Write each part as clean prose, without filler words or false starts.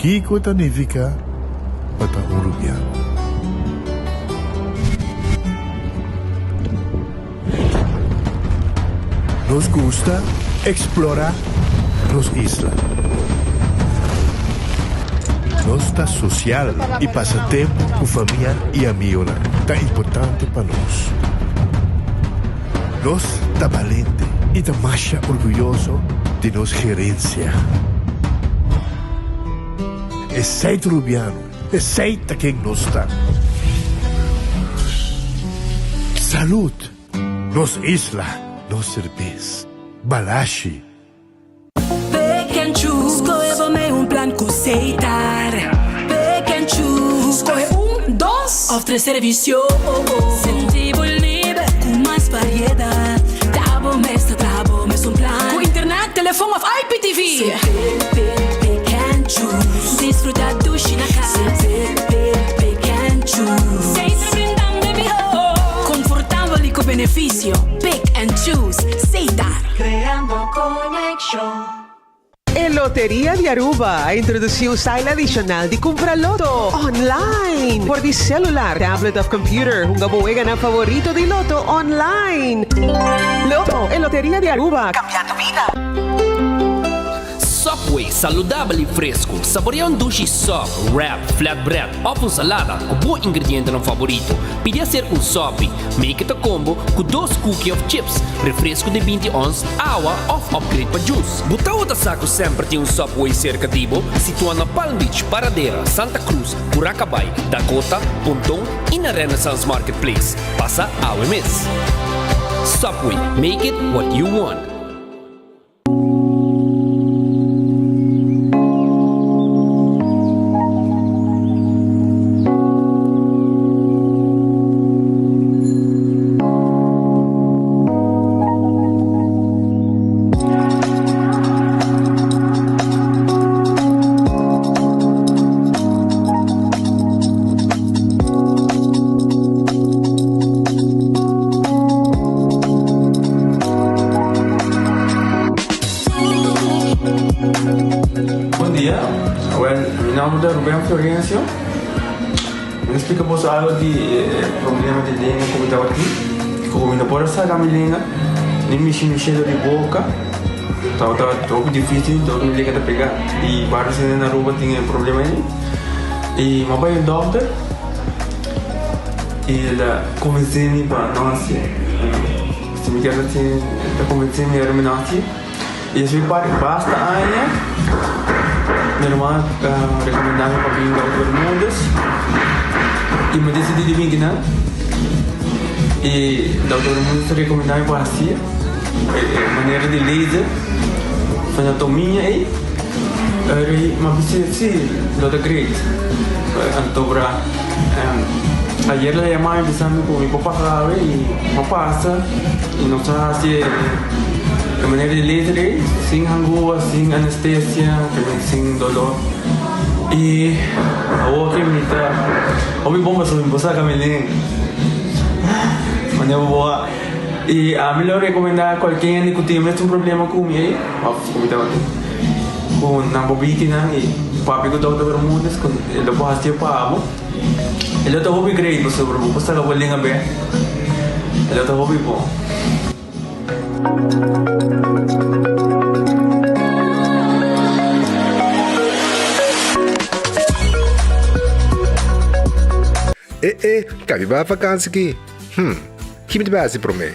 Kiko ta nifiká pa ta un rubiano? Nos gusta eksplorá nos isla. Nos ta sosial i pasa tempu ku famia i amigonan ta importante pa nos. Nos ta balente i ta masha orguyoso di nos gerensia. Esei ta Rubiano, esei ta ken nos ta. Salud! Nos isla, nos serbes. Balashi. Pick and choose, skohe bo mei un plan ku Setar. Pick and choose, skohe un, dos of tres servisio. Sinti bo liber ku mas variedat. Ta bo mes ta traha bo mes un plan. Ku internet, telefon of IPTV. Pick, pick, pick and choose. Disfruta dushi na kas. Pick, pick, pick and choose. Setar brindando e mihó. Konfortabel i ku benefisio. Pick and choose. Setar. Creando conexion. E Loteria di Aruba a introduci un style adicional di cumpra loto online por di celular, tablet of computer. Hunga bo weganan favorito di loto online. Lotto, e Loteria di Aruba, cambiando bida. Subway, saludabel y fresco. Saborea un dushi sub, wrap, flatbread of un salada cu bo ingredientenan favorito. Pidi acerca un sopi. Make it a combo cu dos cookie of chips, refresco di binti ons, awa of upgrade pa juice. Bo tawata sa cu semper tin un Subway cerca di bo? Situa na Palm Beach, Paradera, Santa Cruz, Curacabai, Dakota, Ponton y na Renaissance Marketplace. Pasa awe mes. Subway, make it what you want. Bon dia, well mi nomber ta Ruben Florencio. Mi ta splika boso algo di e problema di lenga ku mi tabatin. Ku mi no por a saka mi lenga, ni mishi mi shelo di boka. Tabata hopi dificil, dor mi lenga ta pega. I varios hende na Aruba tin e problema ei. I mi a bai un dokter i el a konvensé mi pa no hasié. Si mi kier hasié, el ta konvensé mi ora mi no hasié. I esei par basta aña mi ruman a rekomendá mi pa bin Dokter Bermudez i mi a disidí di bin kinan. I Dokter Bermudez a rekomendá mi pa hasié e manera di laser anatomia ei. Mi a bisa si lo ta great. Anto bra ayer el a yama mi bisa mi ku mi por pasa awe i mi a pasa i nos a hasi e manera di laser ei sin hangua, sin anestesia, sin dolor i awor ke mi ta hopi bon pasobra mi por saka mi lenga manera bo a i ami lo rekomenda kualke hende ku tin e mesun problema ku mi ei òf ku mi tabatin ku nan por biki nan i papia ku Dòkter Bermudez ku e lo por hasié pa bo. E lo ta hopi great pasobra bo por saka bo lenga bek. E lo ta hopi bon. E e, kabi bai vakansi ki? Hm, ki mi ta bai hasi promé?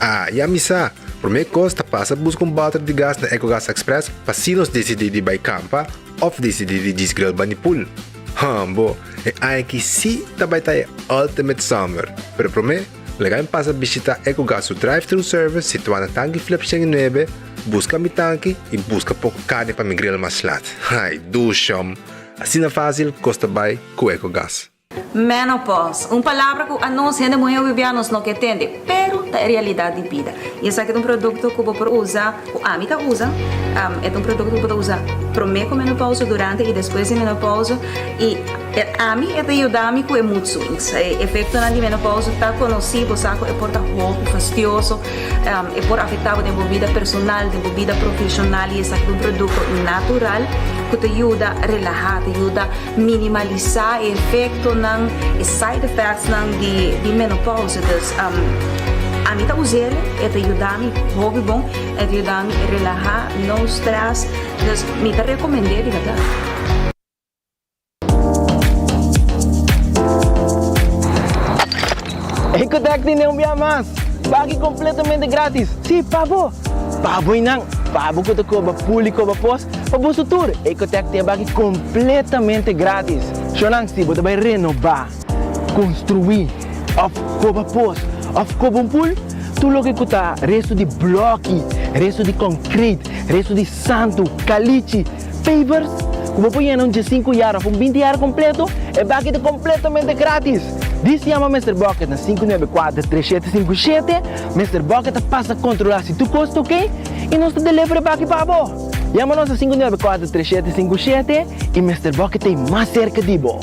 Ah, ya mi sa! Promé kos ta pasa buska un bòter di gas na Ecogas Express pa si nos disidí di bai kampa òf disidí di djis grill bani pool. Hambo, e aña aki sí ta bai ta e ultimate summer! Pero promé, laga mi pasa bishitá Ecogas su drive-thru service situá na Tanki Flip 109, buska mi tanki i buska poko karni pa mi grill mas lat. Ai, dushom! Asina fásil kos ta bai ku Ecogas. Menopause, un palabra ku anos hende muhé hopi bia nos no ke tende, pero. ta e realidat di bida. I esaki ta un produkto ku bo por usa, ku ami ta usa, e ta un produkto ku bo ta usa promé ku menopousa, durante i despues di menopousa i ami e ta yuda mi ku e mood swings. E efektonan di menopousa ta konosí, bo sa ku e por ta hopi fastioso, e por afektá bo den bo bida personal, den bo bida profeshonal i esaki ta un produkto natural ku ta yuda relahá, ta yuda minimalisá e efektonan, e side effectsnan di di menopousa. Dus ami ta us'el, e ta yuda mi hopi bon, e ta yuda mi relahá, no stress, dus mi ta rekomend'é di bèrdat. Ecotec tene un bia mas! Pagi completamente gratis! Si, pa bo! Pa bo y nan! Pa bo cu ta coba pul y coba pos, pa boso tur! Ecotec tin e baki completamente gratis! Shownan, si bo ta bay renoba, construi, of coba pos, of coba un pul, tur loke cu ta resto di bloki, resto di concrete, resto di santo, calichi, Pavers ku bo por yena un diesinku yar òf un binti yar kompleto, e baki ta kompletamente gratis! Dis yama Mister Bucket na 594 3757, Mister Bucket ta pasa kontrolá si tur kos ta oke i nos ta deliver e baki pa bo! Yama nos na 594 3757 i Mister Bucket ta ei mas serka di bo!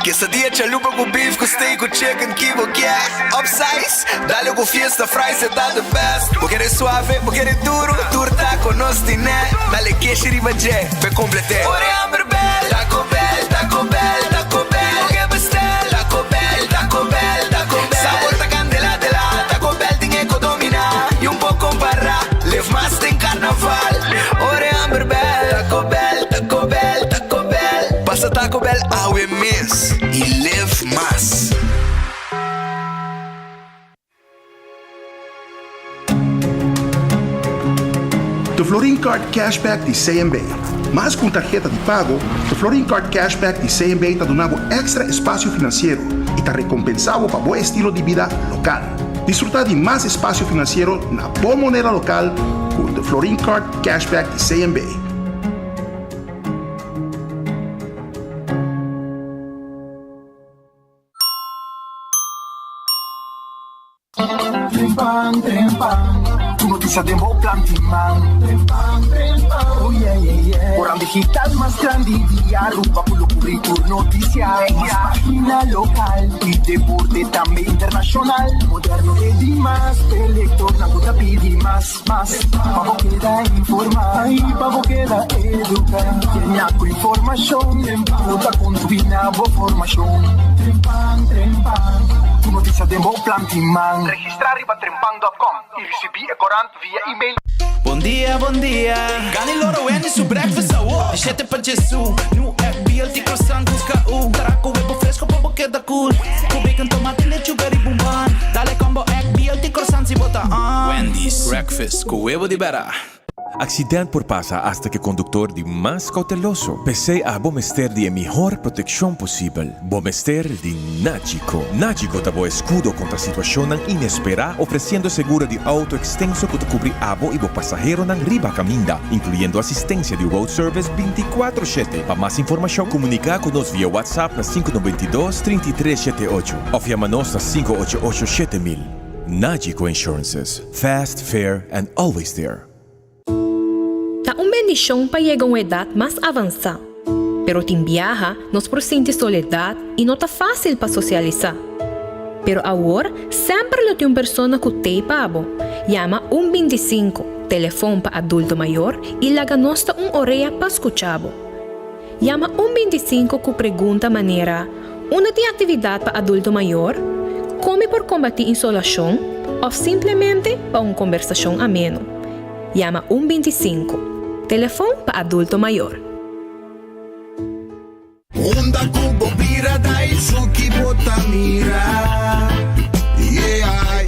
Quesadilla chalupa cu beef cu steak cu chicken ki bo kier Upsize, dale cu fiesta fries e ta the best Bo kere suave, bo kere duro, tur taco nos tine Dale keshi riba dje, p'e complete Ora e hamber bel, Taco Bell, Taco Bell, Taco Bell Bo ke bestel, Taco Bell, Taco Bell, Taco Bell Sabor ta candela de la, Taco Bell tin e co domina Y un por compara, live mas den carnaval Ora e hamber bel, Taco Bell, Taco Bell, Taco Bell Pasa Taco Bell awe mes y live mas. De Florin Card Cashback di CMB. Mas ku un tarheta di pago, De Florin Card Cashback di CMB ta duna bo èkstra espasio finansiero i ta rekompensá bo pa bo estilo di bida lokal. Disfrutá di mas espasio finansiero na bo moneda lokal ku De Florin Card Cashback di CMB. Trempan, trempan, tur noticia den bo plan tin man. Trempan, trempan, oh yeah, yeah, yeah. Koran digital mas grandi di Aruba cu lo cubri tur noticia. Mas pagina local y deporte tambe internacional. Moderno e di mas, e lectornan cu ta pidi mas. Mas, pa bo keda informá i pa bo keda eduká. Yena ku informashon ku ta kontribuí na bo formashon. Trempan, trempan, tur notisia den bo plan tin man. Registrá riba trempan dòt kòm i risibí e korant via email. Bon dia, bon dia. Gani loro Wendy su breakfast awo. Di shete pa djesu. New egg, BLT croissant ku KU. Traha ku webo fresco pa bo keda cool. Ku bacon, tomate, lechuga riba un bun. Dale combo egg, BLT croissant si bo ta on. Wendy's breakfast ku webo di bera. Accident por pasa hasta cu e conductor di mas cauteloso. P'esey abo mester di e mihor proteccion posibel. Bo mester di Nagico. Nagico ta bo escudo contra situacionnan inespera, ofreciendo seguro di auto extenso cu ta cubri abo y bo pasaheronan riba caminda, incluyendo asistencia di road service binticuatro shete. Pa mas informacion, comunica cu nos via WhatsApp na sinku 92 33 shete ocho of yama nos na sinku ocho ocho 7000. Nagico Insurances, fast, fair and always there. Ta un bendishon pa yega un edat mas avansá, pero tin biaha nos por sinti soledat i no ta fásil pa sosialisá. Pero awor semper lo tin un persona ku t'ei pa bo. Yama un 25, telefon pa adulto mayor, i laga nos ta un orea pa skucha bo. Yama un 25 ku pregunta manera, Unda tin aktividat pa adulto mayor? Kon mi por kombatí insolashon? Òf simplemente pa un kombersashon ameno. Yama un 25, telefon pa adulto mayor. Unda ku bo bira Daisuki bo ta mira Yeah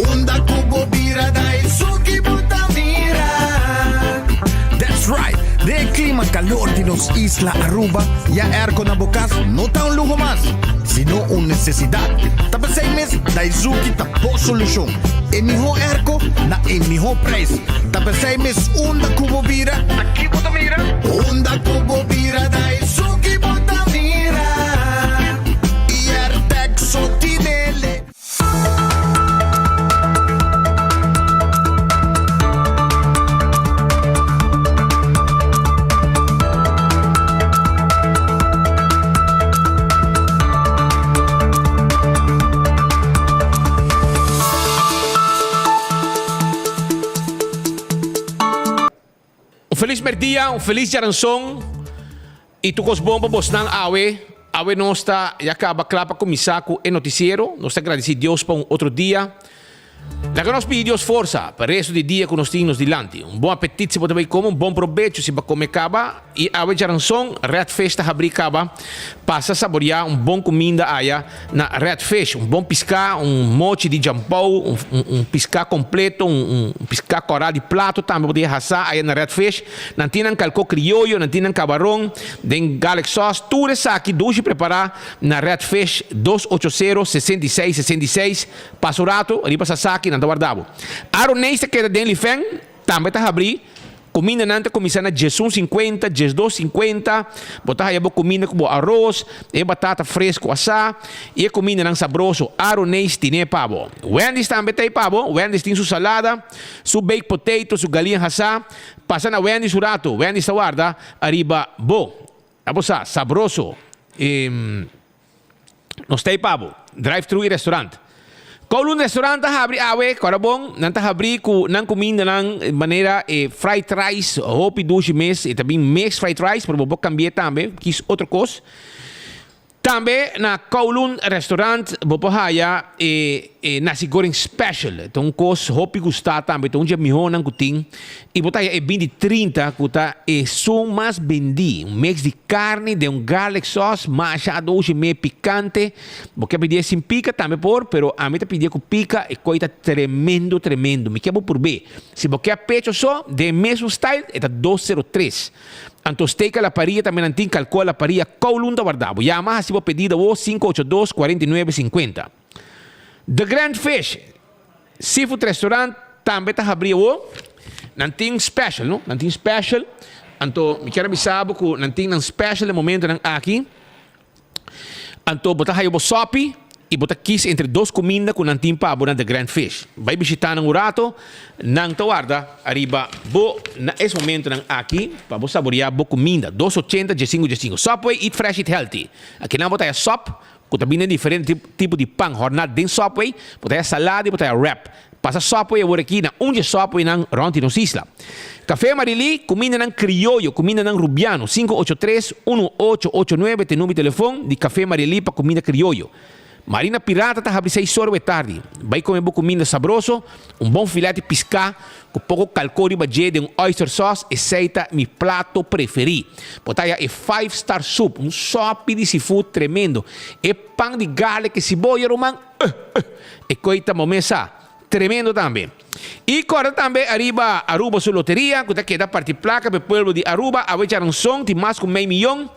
Unda ku bo bira Daisuki bo ta mira That's right! Den e clima calor di nos isla Aruba, ya airco na bo cas no ta un luho mas, sino un necesidad. Ta p'esey mes Daizuki ta bo solucion. E miho airco na e miho prijs. Ta p'esey mes unda cu bo bira, Ta ki bo ta mira? Unda cu bo bira Daizuki bo ta mira. felis merdia, un felis djaranson y tur cos bon pa bosnan awe. Awe nos ta ya caba cla pa cuminsa cu e noticiero. Nos ta gradici Dios pa un otro dia. Laga nos pidi Dios forsa pa resto di dia cu nos tin nos dilanti. Un bon apetit si bo ta bay come, un bon probecho si bo a come caba. Y awe djaranson, Red Fish ta habri caba. Pasa saboria un bon cuminda aya na Red Fish. Un bon pisca, un mochi di jampou, un, un, un pisca completo, un, un pisca cora di plato tambe bo ta hasa aya na Red Fish. Nan tin nan calco crioyo, nan tin nan cabaron den garlic sauce. Tur esaki dushi prepara na Red Fish, 280 66 66. Pasa un rato, riba sasaki nan ta warda bo. Aroneis ta keda den Lifen, tambe ta habrí. Kumindanan ta kuminsá na diesun sinkuenta, diesdos sinkuenta. Bo ta haya bo kuminda ku bo aros, e batata fresku asá i e kumindanan sabroso. Aroneis tine pa bo. Wendy's tambe ta ei pa bo. Wendy's tin su salada, su baked potato, su galiña hasá. Pasa na Wendy's un rato. Wendy's ta warda ariba bo. Abo sa, sabroso. Nos ta ei pa bo. Drive thru i restaurant. Kowloon Restaurant ta habri awe, kòrda bon, nan ta habri ku nan kumindanan manera e fried rice, hopi dushi mes, e ta bin mix fried rice, pero bo por kambi'é tambe, kis otro kos. Tambe na Kowloon Restaurant bo por haya e e nasi goreng special, ta un kos hopi gustá tambe, ta un dje mihónan ku tin. I bo ta haya e bin di 30 ku ta esun mas bendí, un mix di karni den un garlic sauce masha adoshi mee pikante. Bo ke pidié sin pika tambe por, pero ami ta pidié ku pika, e koi ta tremendo tremendo. Mi ke bo purb'é. Si bo ke a pecho so, den e mesun style, e ta dos sero tres. Anto steak a la parilla tambe nan tin, kalkó a la parilla, Kowloon ta warda bo. Yama hasi bo pedido awo, 582 49 50. The Grand Fish Seafood Restaurant tambe ta habri awo. Nan tin special, no? Nan tin special. Anto mi kier a bisa bo ku nan tin nan special e momentonan aki. Anto bo ta haya bo sopi i bo ta kis entre dos kuminda ku nan tin pa bo na The Grand Fish. Bai bishita nan un rato, nan ta warda ariba bo na es momentonan aki pa bo saboria bo kuminda. Dos ochenta diesinku diesinku. Subway, eat fresh, eat healthy. Akinan bo ta haya sop Ku ta bini diferente tipo di pan horná den Subway, bo ta haya salada i bo ta haya wrap. Pasa Subway awor aki na un dje Subwaynan rònt di nos isla. Café Marilí, kumindanan krioyo, kumindanan rubiano, 583 1889 ta e number di telefon di Café Marilí pa kuminda krioyo. Marina Pirata ta habri seis ora wei tardi. Bai kome bo kuminda sabroso, un bon filet di piská ku poko kalkó riba dje den un oyster sauce, esei ta mi plato preferí. Bo ta haya e five star soup, un sòpi di seafood tremendo. E pan di garlic e siboya ruman, uh uh, e koi ta bo mesa. Tremendo tambe. Y corda tambe ariba Aruba su loteria cu ta keda parti placa pa e pueblo di Aruba. Awe djaranson tin mas cu mei miyon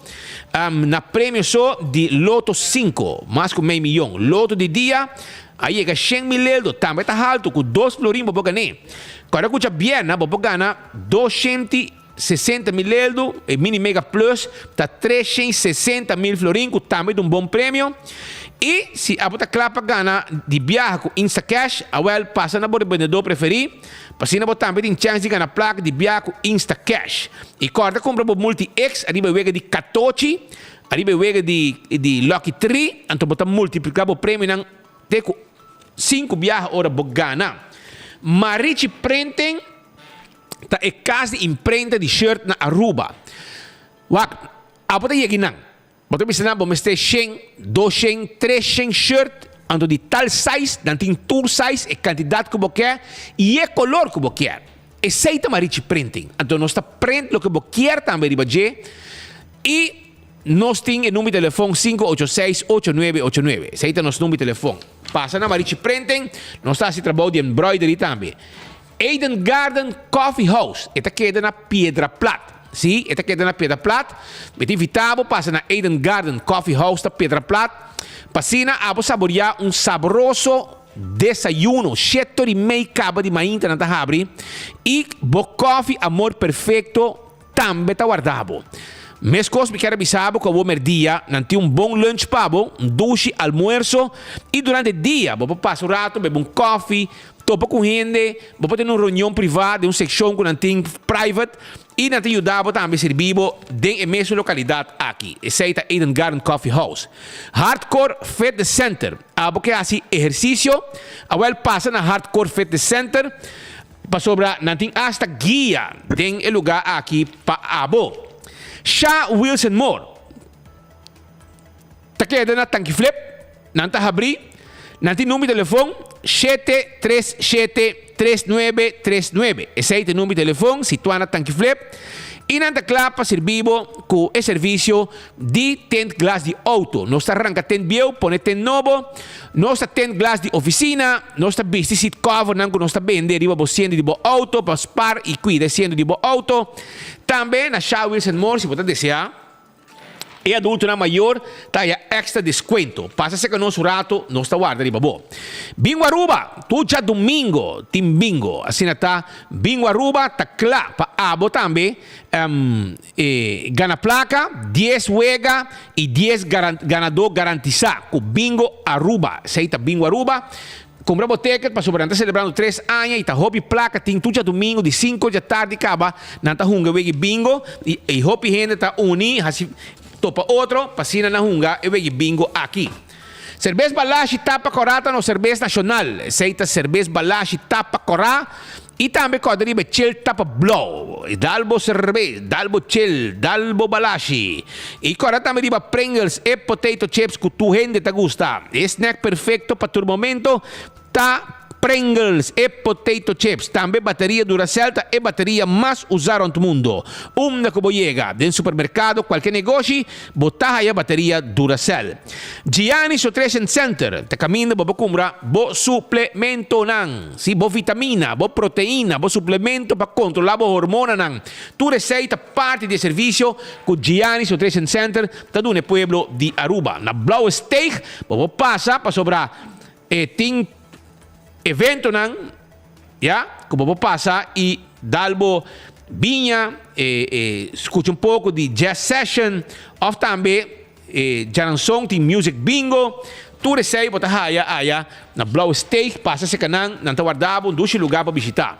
na premio so di Loto cinco. Mas cu mei miyon. Loto di dia a yega shen mil eldo. Tambe ta halto cu dos florin bo por gané. Corda cu djabierna bo por gana doshenti 60 mil eldo, e Mini Mega Plus ta 360 mil florin ku tambe ta un bon premio. I si abo ta kla pa gana di biaha ku Instacash, awel pasa na bo rebendedor preferí, pa asina bo tambe tin chèns di gana plaka di biaha ku Instacash. I kòrda kumpra bo Multi X ariba e wega di katochi, ariba e wega di di Lucky Tree, anto bo ta multipliká bo premionan te ku sinku biaha ora bo gana. Marichi Printing. Ta e kas di imprenta di shirt na Aruba. Wak, abo ta yegi nan. Bo ta bisa nan bo mester shen, doshen, treshen shirt, anto di tal size, nan tin tur size, e kantidat ku bo ke i e kolor ku bo kier. Esei ta Marichi Printing. Anto nos ta print loke bo kier tambe riba dje i nos tin e number di telefon 586 8989. Esei ta nos number di telefon. Pasa na Marichi Printing, nos ta hasi trabou di embroidery tambe. Eden Garden Coffee House, e ta keda na Piedra Plat. Sí, e ta keda na Piedra Plat. Mi ta invitá bo pasa na Eden Garden Coffee House ta Piedra Plat pa asina abo saboriá un sabroso desayuno. Shete ora i mei kaba di mainta nan ta habri i bo kòfi Amor Perfecto tambe ta warda bo. Meskos mi kier a bisa bo ku awor merdia nan tin un bon lunch pa bo, un dushi almuerso i durante dia bo por pasa un rato bebe un kòfi, topa ku hende, bo por tene un reunion privá den un sekshon ku nan tin private i nan ta yuda bo tambe sirbi bo den e mesun lokalidat aki. Esei ta Eden Garden Coffee House. Hardcore Fitness Center. Abo ke hasi ehersisio? Awèl pasa na Hardcore Fitness Center. Pasobra nan tin asta guia den e lugá aki pa abo. Sha Wilson Moore ta keda na Tankiflip, nan ta habrí, nan tin number di telefon 737 3939. Esei ta e number di telefon situá na Tankiflip i nan ta kla pa sirbi bo ku e servisio di tint glas di outo. Nos ta ranka tint bieu, pone tint nobo. Nos ta tint glas di ofisina. Nos ta bisti seat covernan ku nos ta bende riba bo siento di bo outo pa spar i kuida e siento di bo outo. Tambe na Sha Wheels and More si bo ta deseá. E adultonan mayor ta haya extra descuento. Pasa cerca nos un rato, nos ta warda riba bo. Bingo Aruba, tur djadomingo tin bingo. Asina ta, Bingo Aruba ta cla pa abo tambe gana placa, dies wega y dies ganador garantisa cu Bingo Aruba. Esey ta Bingo Aruba. Cumpra bo ticket pasobra nan ta celebrando tres aña y ta hopi placa tin tur djadomingo di cinco djatardi caba nan ta hunga wegi bingo y y hopi hende ta uni haci topa otro pa asina nan hunga e wegi bingo aki. Cerbes Balashi tapa cora ta nos cerbes nacional esey ta cerbes Balashi tapa cora y tambe corda riba e chel tapa blauw dal bo cerbes dal bo chel dal bo Balashi y corda tambe riba Pringles e potato chips cu tur hende ta gusta e snack perfecto pa tur momento ta Pringles e potato chips tambe bateria Duracell ta e bateria mas usa rond mundo unda cu bo yega den supermercado cualke negoshi bo ta haya bateria Duracell. Giannis Nutrition Center ta caminda bo por cumpra bo suplementonan. Si, bo vitamina, bo proteina, bo suplemento pa controla bo hormonanan. Tur esey ta parti di e servicio cu Giannis Nutrition Center ta duna e pueblo di Aruba. Na Blauwe Steeg bo por pasa pasobra e tin eventonan ya cu bo por pasa y dal bo biña, e scucha un poco di jazz session of tambe E djaranson tin music bingo. Tur esei bo ta haya aya na Blauwe Steeg. Pasa serka nan, nan ta warda bo un dushi lugá pa bishitá.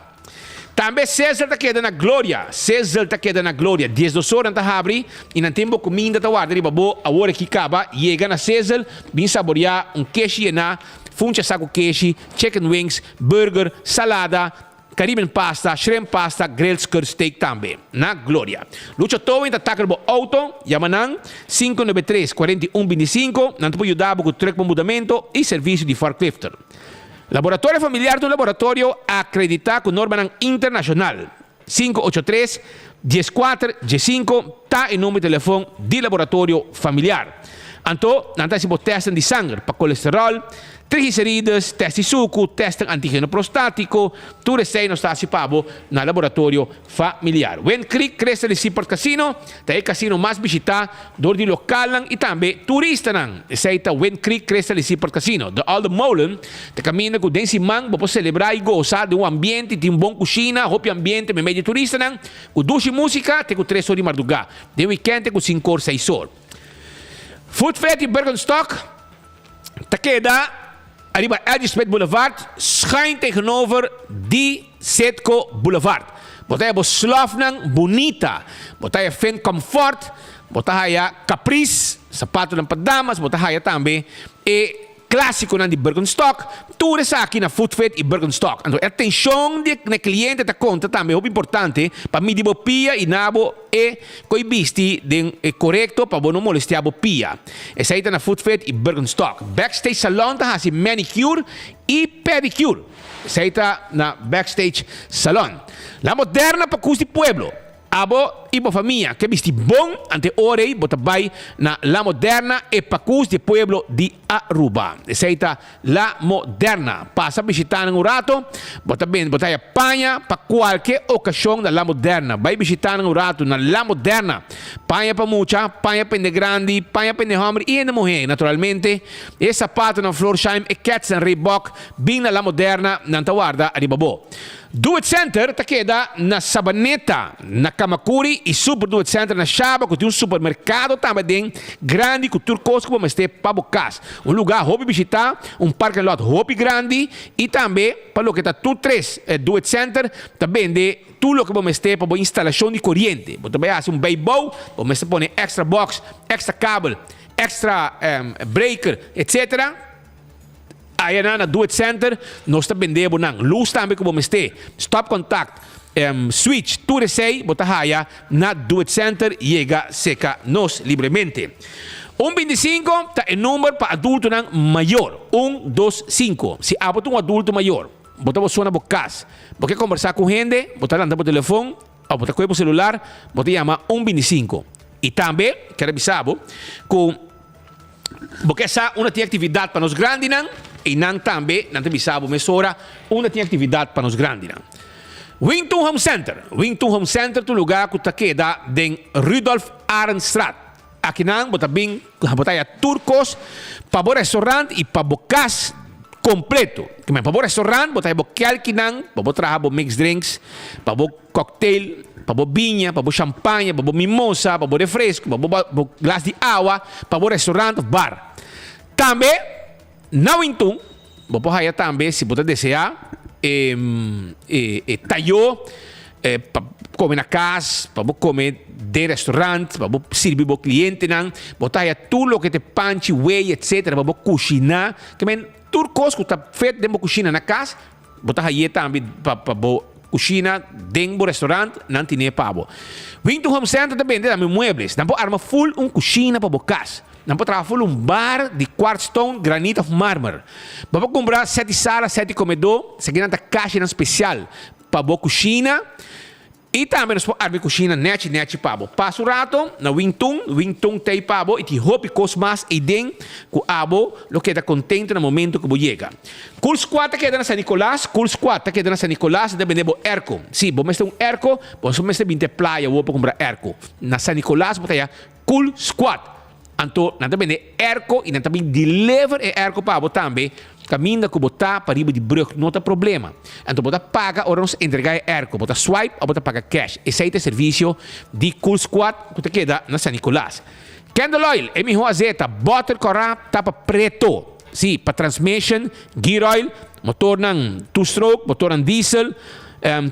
Tambe Sizzle ta keda na Gloria. Sizzle ta keda na Gloria. Diesdos or nan ta habri i nan tin bo kuminda ta warda riba bo. Awor aki kaba, yega na Sizzle, bin saboriá un keshi yená, funcha saku keshi, chicken wings, burger, salada, Caribbean pasta, shrimp pasta, grilled skirt steak tambe. Na Gloria. Lucho Towing ta tackle bo auto, yama nan 593 41 25, nan ta por yuda bo cu truck pa mudamento y servicio di forklifter. Laboratorio Familiar ta un laboratorio acredita cu normanan internacional. 583 14 15 ta e number di telefon di Laboratorio Familiar. Anto nan ta haci bo testen di sanger pa colesterol, Triglicerides, test di suku, testen antigeno prostátiko, tur esei nos ta hasi pa bo na Laboratorio Familiar. Wind Creek Crystal di Seaport Casino ta e kasino mas bishitá dor di lokalnan i tambe turistanan. Esei ta Wind Creek Crystal di Seaport Casino. De Alde Molen ta kaminda ku den siman bo por selebrá i gosa den un ambiente, tin bon kushina, hopi ambiente meimei di turistanan, ku dushi músika te ku tres or di mardugá, den wikènt te ku sinkor seis or. Food Fair di Bergenstock. ta keda ariba L.G. Smith Boulevard, schuin tegenover di Citgo Boulevard. Bo ta haya bo slofnan bunita, bo ta haya Finn Comfort, bo ta haya Caprice, sapatonan pa damas, bo ta haya tambe e clasiconan di Birkenstock, tur esaki na Footfit y Birkenstock. Anto e atencion di e cliente ta conta tambe hopi importante pa midi bo pia y na bo E koe bisti den e korekto pa bo no molestia bo pia. Esei ta na Footfit i Birkenstock. Backstage Salon ta hasi manicure i pedicure. Esei ta na Backstage Salon. La Moderna pa kus di pueblo. Abo i bo famia ke bisti bon ante ora ei bo ta bai na La Moderna e pakus di pueblo di Aruba. Esei ta La Moderna. Pasa bishita nan un rato, bo ta bende, bo ta haya paña pa kualke okashon na La Moderna. Bai bishita nan un rato na La Moderna. Paña pa mucha, paña pa hende grandi, paña pa hende hòmber i hende muhé. Naturalmente, e sapatonan Florsheim, e kètsnan Reebok, bin na La Moderna, nan ta warda riba bo. Do It Center ta keda na Sabaneta, na Kamakuri y Super Do It Center na Shaba cu tin un supermercado tambe aden grandi cu tur cos cu bo mester pa bo cas. Un lugar hopi bishita, un parking lot hopi grandi y tambe pa loke ta tur tres Do It Center ta bende tur loke bo mester pa bo instalacion di coriente. Bo ta bay haci un bijbouw, bo mester pone extra box, extra kabel, extra breaker, etc. Aya na Do It Center nos ta bende bo nan. Luz tambe ku bo mester. Stop contact, switch, tur esei bo ta haya na Do It Center yega seka nos libremente. Un bintisinko ta e number pa adultonan mayor. Un, dos, sinku. Si abo ta un adulto mayor, bo ta bo so na bo kas, bo ke kombersá ku hende, bo ta lanta bo telefon òf bo ta kohe bo selular, bo ta yama un bintisinko. I tambe ker a bisa bo ku Bo ke sa unda tin aktividat pa nos grandinan? I nan tambe nan ta bisa bo mesora unda tin aktividat pa nos grandinan. Wington Home Center Wington Home Center ta un lugá ku ta keda den Rudolf Arendstraat. Akinan bo ta bin bo ta haya tur kos pa bo restaurant i pa bo kas kompleto. Pa bo restaurant bo ta haya bo kèlkinan pa bo traha bo mixed drinks, pa bo Cocktail, pa bo biña, pa bo champaña, pa bo mimosa, pa bo refresco, pa bo bo glas di awa, pa bo restaurant of bar. Tambe, na Wintun, bo por haya tambe si bo ta desea e e e tayo pa come na cas, pa bo come den restaurant, pa bo sirbi bo clientenan. Bo ta haya tur loke ta e panchi, wei, etcetera, pa bo cushina. Ke men tur cos cu ta fet den bo cushina na cas, Bo ta haye tambe pa pa bo kushina den bo restaurant, nan tine pa bo. Winton Home Center ta bende tambe muebles. Nan por arma full un kushina pa bo kas. Nan por traha full un bar di quartz stone, granit of marmer. Bo por kumpra set di sala, set di komedó. Esaki nan ta kashinan spesial pa bo kushina. I tambe nos por arma e kushina nèchi nèchi pa bo. Pasa un rato na Wing Tun, Wing Tun t'ei pa bo i tin hopi kos mas eiden ku abo lo keda kontentu na momento ku bo yega. Cool Squad ta keda na San Nicolas, Cool Squad ta keda na San Nicolas i ta bende bo airco. Sí, bo mester un airco, bo no mester binti e playa awor pa kumpra airco. Na San Nicolas bo ta haya Cool Squad. Anto nan ta bende airco y nan ta bin deliver e airco pa bo tambe caminda cu bo ta pariba di brug no ta problema. Anto bo ta paga ora nos entrega e airco, bo ta swipe of bo ta paga cash. Esey ta e servicio di Cool Squad cu ta keda na San Nicolas. Candle oil, e miho azeta, boter cora, tapa preto. Si, pa transmission, gear oil, motornan two stroke, motornan diesel,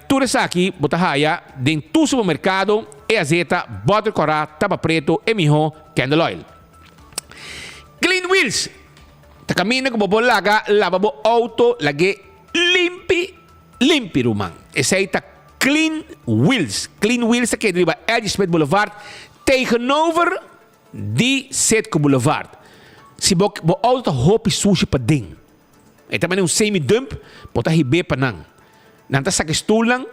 tur esaki bo ta haya den tur supermercado. E azeta, boter kòrá, tapa preto, e mihó candle oil. Clean Wheels ta kaminda ku bo por laga laba bo outo lag'é limpi limpi ruman. Esei ta Clean Wheels. Clean Wheels ta keda riba Eddie Smith Boulevard tegenover di Citgo Boulevard. Si bo bo outo ta hopi sushi paden, e ta manera un semi dump, bo ta hib'é pa nan. Nan ta saka e stulnan.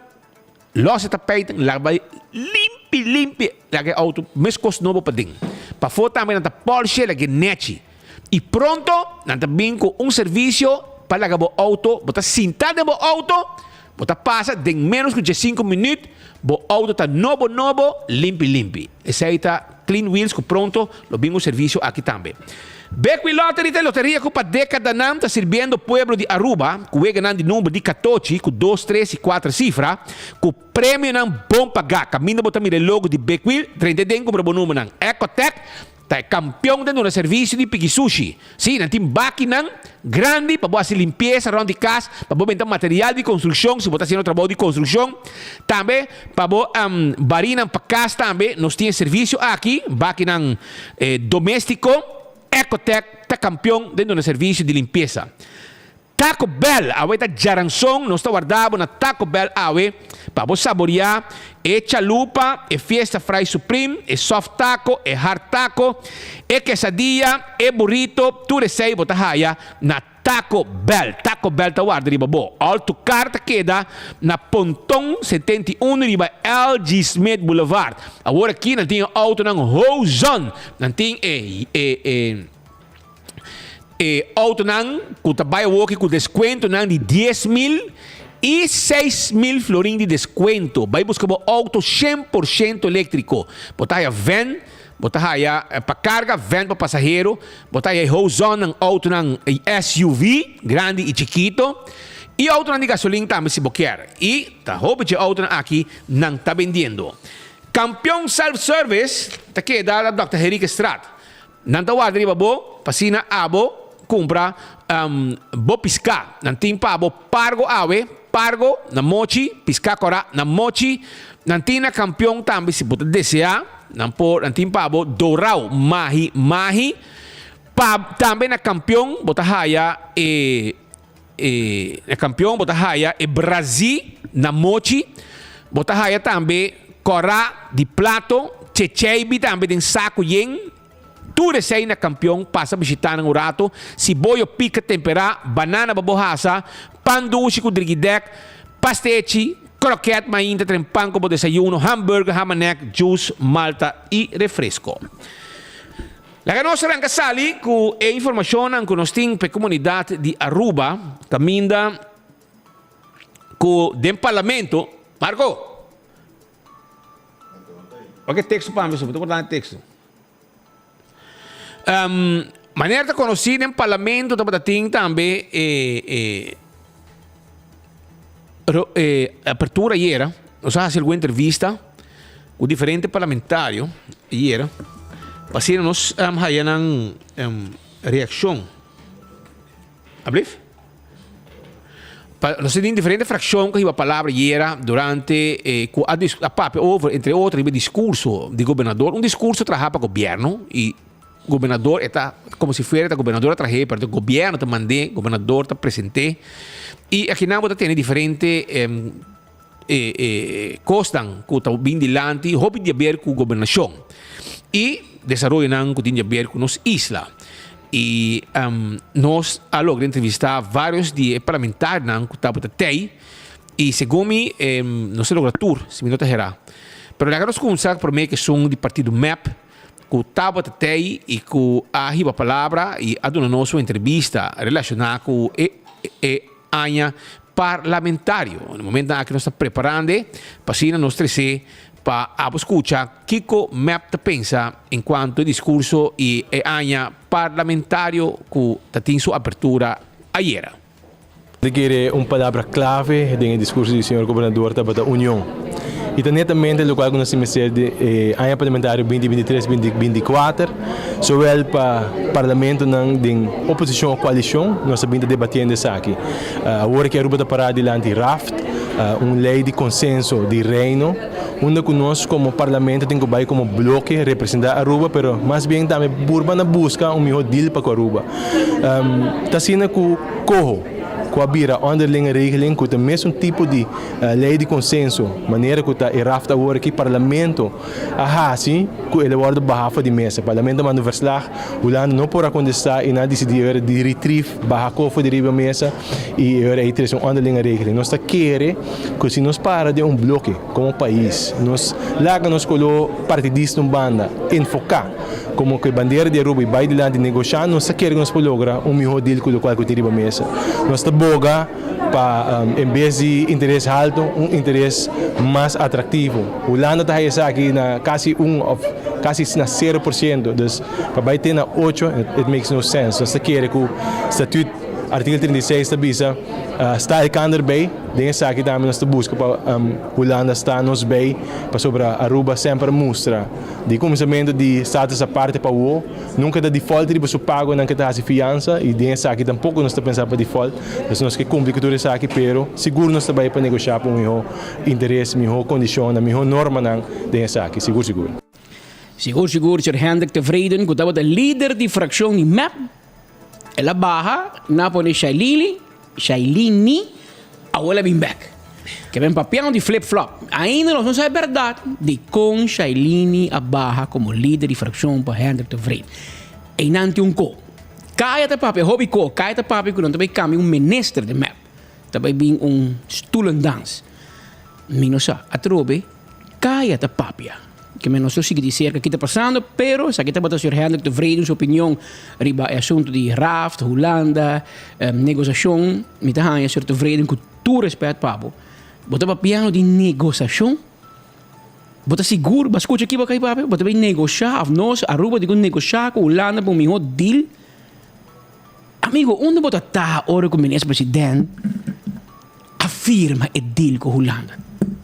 Los e tapijt laga bai limpi limpi laga e auto meskos nobo paden. Pafó tambe nan ta polshe laga e nechi. I pronto nan ta bin ku un servisio pa laga bo auto, bo ta sinta den bo auto, bo ta pasa den menos ku diesinku minüt bo auto ta nobo nobo limpi limpi. Esei ta Clean Wheels ku pronto lo bin un servisio aki tambe. Bekwin Lottery ta e loteria ku pa dekadanan ta sirbiendo pueblo di Aruba ku weganan di number di katochi ku dos, tres i kuater sifra ku premionan bon pagá. Kaminda bo ta mira e logo di Bekwil, drenta den kumpra bo numbernan. Ecotec ta e kampion den duna servisio di piki sushi. Sí, nan tin bakinan grandi pa bo hasi limpiesa rònt di kas, pa bo benta material di konstrukshon si bo ta hasiendo trabou di konstrukshon. Tambe pa bo barinan pa kas tambe nos tin e servisio aki, bakinan Doméstiko, Ecotec ta kampion den duna servisio di limpiesa. Taco Bell, awe ta djaranson, nos ta warda bo na Taco Bell awe pa bo saboriá e chalupa, e Fiesta Fry Supreme, e soft taco, e hard taco, e quesadilla, e burrito, tur esei bo ta haya na Taco Bell, Taco Bell ta warda riba bo. All to car ta keda na Ponton 71 riba LG Smith Boulevard. Awor aki nan tin e autonan Hozon. Nan tin e e e e autonan ku ta bai awoki ku deskuentonan di 10,000 i 6,000 florin di deskuento. Bai buska bo auto 100% eléktriko. Bo ta haya van. Bo ta haya pa karga, van pa pasahero, bo ta haya e hozonnan, autonan SUV, grandi i chikito, i autonan di gasolin tambe si bo kier. I ta hopi dje autonan aki nan ta bendiendo. Kampion Self Service ta keda na Dòkter Henriquezstraat. Nan ta warda riba bo pa asina abo kumpra bo piská. Nan tin pa bo pargo awe, pargo na mochi, piská kòrá na mochi. Nan tin na Kampion tambe si bo ta deseá. Nan por, nan tin pa bo dorao mahi mahi. Pa tambe na Kampion bo ta haya e e na Kampion bo ta haya e brazí na mochi. Bo ta haya tambe kòrá di plato, checheibi tambe den saku yen. Tur esei na Kampion pasa bishitá nan un rato. Siboyo pika temperá, banana pa bo hasa, pan dushi ku drigidèk, pastechi, krokèt mainta tren pan ku bo desayuno, hamburger, hamanek, juice, malta i refresko. Laga nos ranka sali ku e informashonnan ku nos tin pa e komunidat di Aruba kaminda ku den parlamento. Marco! Wak e teksto pa mi, so mi ta korda e teksto. Manera ta konosí den parlamento tabata tin tambe e e e apertura ayera. Nos a hasi algun entrevista ku diferente parlamentario ayera pa asina nos haya nan reakshon. Ablief? Pa nos tin diferente frakshon ku a hiba palabra ayera durante ku a a papia over entre otro riba e diskurso di gobernador. Un diskurso traha pa gobièrnu i gobernador e ta komo si fuera ta gobernador a trah'é pero ta gobièrnu ta mand'é, gobernador ta present'é. I akinan bo ta tene diferente e kosnan ku ta bin dilanti hopi di haber ku gobernashon i desaroyonan ku tin di haber ku nos isla. I nos a logra entrevistá vários di e parlamentarionan ku tabata tei i segun mi nos a logra tur si mi no ta herá. Pero laga nos kuminsá promé ku esun di partido mep ku tabata tei i ku a hiba palabra i a duna nos un entrevista relashoná ku e e aña parlamentario. Na momentonan aki nos ta preparando pa asina nos trece pa abo scucha kico mep ta pensa en cuanto e discurso y e aña parlamentario cu ta tin su apertura ayera. Ta kere un palabra clave den e discurso di señor Gobernador tabata union. Y ta netamente locual cu nos tin mester di e aña parlamentario binti 23, binti 24, zowel pa parlamentonan den oposicion of coalicion, nos ta bin ta debatiendo esaki. Awor aki Aruba ta pará dilanti raft, un lei di konsenso di Reino, unda ku nos komo Parlamento tin ku bai komo bloke representá Aruba, pero mas bien tambe purba na buska un mihó deal pa ku Aruba. Ta asina ku koho ku a bira onderlinge regeling ku ta mesun tipo di lei di konsenso manera ku ta e raft awor aki Parlamento a hasi ku el a wòrdu baha for di mesa. Parlamento a manda un verslag, Hulanda no por a kontestá i nan a disidí e ora di retrieve, baha kofo di riba mesa i e ora ei trese un onderlinge regeling. Nos ta kere ku si nos para den un bloke komo pais, nos laga nos koló partidista un banda, enfoká komo ku e bandera di Aruba i bai dilanti negoshá, nos ta kere ku nos por logra un mihó deal ku lokual ku tin riba mesa. Nos ta boga pa en bes di interes halto, un interes mas atraktivo. Hulanda ta haya esaki na kasi un of kasi na sero por siento. Dus pa bai te na ocho, it makes no sense. Nos ta kere ku Statuut artikel 36 ta bisa sta elkander bei. Den esaki tambe nos ta buska pa Hulanda sta nos bei pasobra Aruba semper a mustra di kuminsamentu di status aparte pa awo. Nunka ta default riba su pagonan ke ta hasi fiansa i den esaki tampoko nos ta pensa pa default. Entonces nos ke kumpli ku tur esaki pero sigur nos ta bai pa negoshá pa un mihó interes, mihó kondishonnan, mihó normanan den esaki, sigur sigur. Sigur sigur Sir Hendrik Tevreden ku tabata lider di frakshon di mep el a baha na pone Shailili, Shailini awor el a bin bek. Ke ben papiando di flip flop ainda nos no sa e bèrdat dikon Shailini a baha komo lider di frakshon pa Hendrik Tevreden. Einan tin un ko. Kaya ta papia hopi ko. Kaya ta papia ku nan ta bai kambia un minister di mep. Ta bai bin un stoelendans. Mi no sa. Atrobe Kaya ta papia. Ke men nos lo sigui di serka ki ta pasando, pero esaki tabata señor Hendrik Tevreden su opinion riba e asuntu di Raft, Hulanda, negosashon. Mi ta haña señor Tevreden ku tur respet pa bo. Bo ta papiando di negosashon? Bo ta sigur? Bo a skucha ki bo a kai papia? Bo ta bai negoshá òf nos Aruba tin ku negoshá ku Hulanda pa un mihó deal? Amigo, unda bo ta ta ora ku minister president a firma e deal ku Hulanda?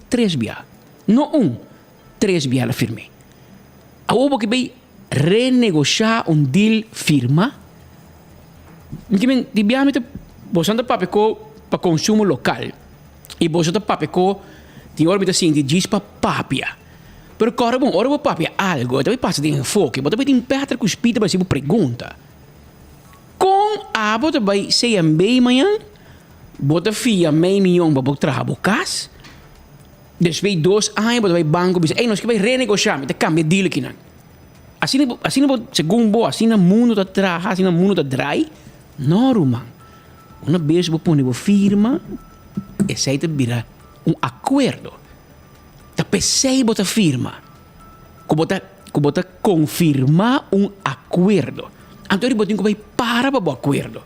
Tres bia. No un, tres bia el a firm'é. Awor bo ke bai renegoshá un deal firmá? Mi ke men, di bia mi ta, boso ta papia ku pa konsumo lokal. I boso ta papia ku tin ora mi ta sinti djis pa papia. Pero kòrda bon, ora bo papia algu, e ta bai pasa den enfoke. Bo ta bai tin Peter ku Spita bai hasi bo pregunta. Kon abo ta bai CMB mañan? Bo ta fia mei miyon pa bo traha bo kas? Despues dos aña bo ta bai banko bisa, ey nos ke bai renegoshá, mi ta kambia deal akinan. Asina bo, asina bo, segun bo, asina mundo ta traha, asina mundo ta drai? No, ruman. Una bes bo pone bo firma, esei ta bira un akuerdo. Ta p'esei bo ta firma, ku bo ta, ku bo ta konfirmá un akuerdo. Anto eri bo tin ku bai para pa bo akuerdo.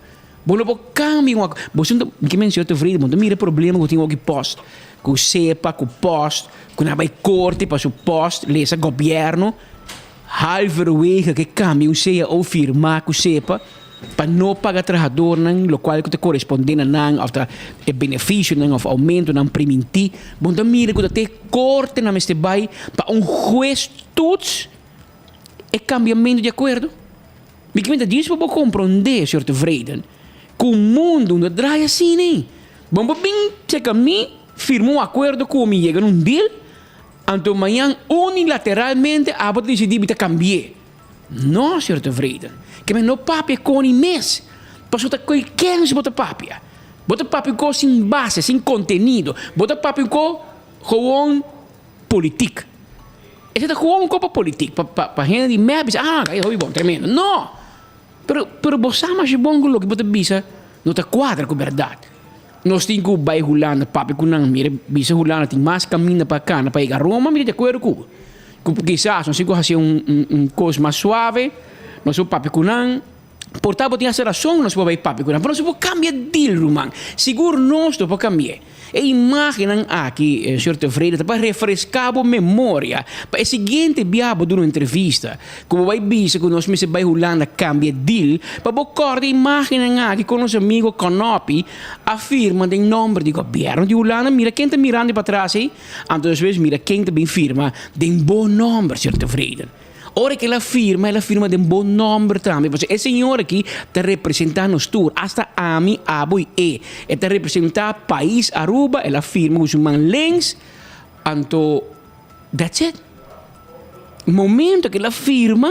Bo no por kambia un akuerdo. Bo sinta, mi ke mensiona tevreden, bo no ta mira e problema ku tin oki post, ku sepa, ku post, ku nan a bai korte pa su post, lesa gobièrnu, halverwege ke kambia un cao firmá ku sepa. pa no paga trahadornan lokual ku ta korespondé na nan òf ta e benefisionan òf oumentonan primintí. Bo ta mira ku ta te korte nan mester bai pa un hues toets e kambiamentu di akuerdo. Mi ke mester djis pa bo komprondé, señor Tevreden, ku mundu no ta draai asina ei. Bo por bin cheka mi, firma un akuerdo ku mi, yega na un deal, anto mañan unilateralmente abo ta disidí mi ta kambi'é. No, señor Tevreden, ke men no papia koni mes, pasobra ta koe kens bo ta papia. Bo ta papia un kos sin base, sin kontenido. Bo ta papia un kos gewoon politiek. Esei ta gewoon un kos pa politiek, pa pa pa hende di mep bisa, ah, e hopi bon, tremendo. No! Pero, pero bo sa masha bon ku loke bo ta bisa no ta kuadra ku bèrdat. Nos tin ku bai Hulanda papia ku nan, mira, bisa Hulanda tin mas kaminda pa kana pa yega Roma, mi ta di akuerdo ku bo. Ku kisas nos tin ku hasi un un kos mas suave, nos por papia ku nan. Por ta bo tin hasta rason nos por bai papia ku nan, pero nos no por kambia deal ruman. Sigur nos no por kambi'é. E imágennan aki, señor Tevreden, ta pa refreská bo memoria pa e siguiente biaha bo duna un entrevista ku bo bai bisa ku nos mester bai Hulanda kambia deal, pa bo kòrda e imágennan aki kon nos amigo Konopi a firma den nòmber di gobièrnu di Hulanda. Mira ken ta mirando patras ei, anto despues mira ken ta bin firma den bo nòmber, señor Tevreden. Ora ku el a firma, el a firma den bo nòmber tambe. Pasobra e señor aki ta representá nos tur, asta ami, abo i e. E ta representá pais Aruba, el a firma ku su man links, anto that's it. Momento ku el a firma,